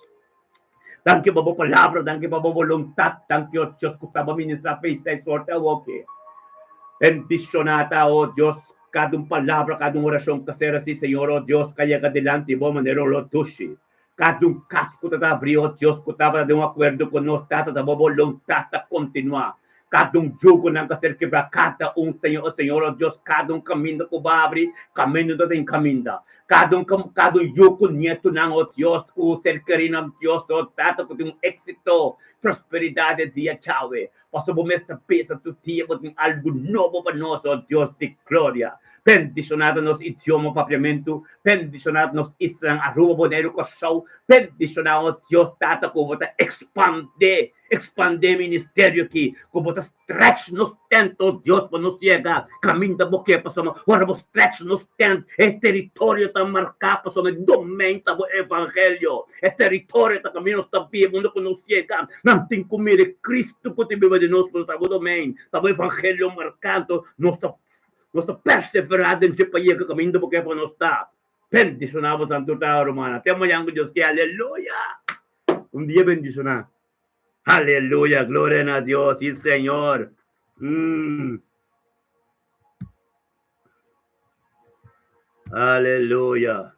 Danki pa bo palabra, danki pa bo boluntat, danki o Dios ku ta bo ministrá fe i sai sorte awoki. Bendishoná ta o Dios kada un palabra, kada un orashon ku ta ser así Señor o Dios ka yega dilanti bo manera un lo dushi. Kada un kas ku ta ta abrí, o Dios, ku tabata den un akuerdo ku nos, Tata, ta bo boluntat ta kontinuá. Kada un yugo nan ta ser kebrá, kada un, Señor, o Señor, o Dios, kada un kaminda ku bo a abrí, kaminda no ta tin kaminda. Kada un, kada un yu ku nietunan, o Dios, ku ser kerínan, Dios, o Tata, ku tin un éksito, prosperidat e dia djawe. Pasobra bo mes ta bisa tur dia bo tin algu nobo pa nos, o Dios di gloria. Bendishoná ta nos idioma Papiamentu, bendishoná ta nos islanan Aruba, Boneiru, Kòrsou, bendishoná, o Dios Tata, ku bo ta ekspandé, ekspandé ministerio aki, ku bo ta stretch nos tent, o Dios, pa nos yega kaminda bo ke, pasobra ora bo stretch nos tent, e teritorio ta marká, pasobra e domein ta bo evangelio. E teritorio ta kaminda nos ta biba, unda ku nos yega, nan tin ku mira e Kristu ku ta biba den nos, pasobra ta bo domein, ta bo evangelio marká, anto nos ta nos ta perseverá den dje pa yega kaminda bo ke pa nos ta. Bendishoná bo santu ta, rumannan. Te mañan ku Dios ke. Aleluya! Un dia bendishoná. Aleluya! Gloria na Dios. Sí, Señor. Mm. Aleluya.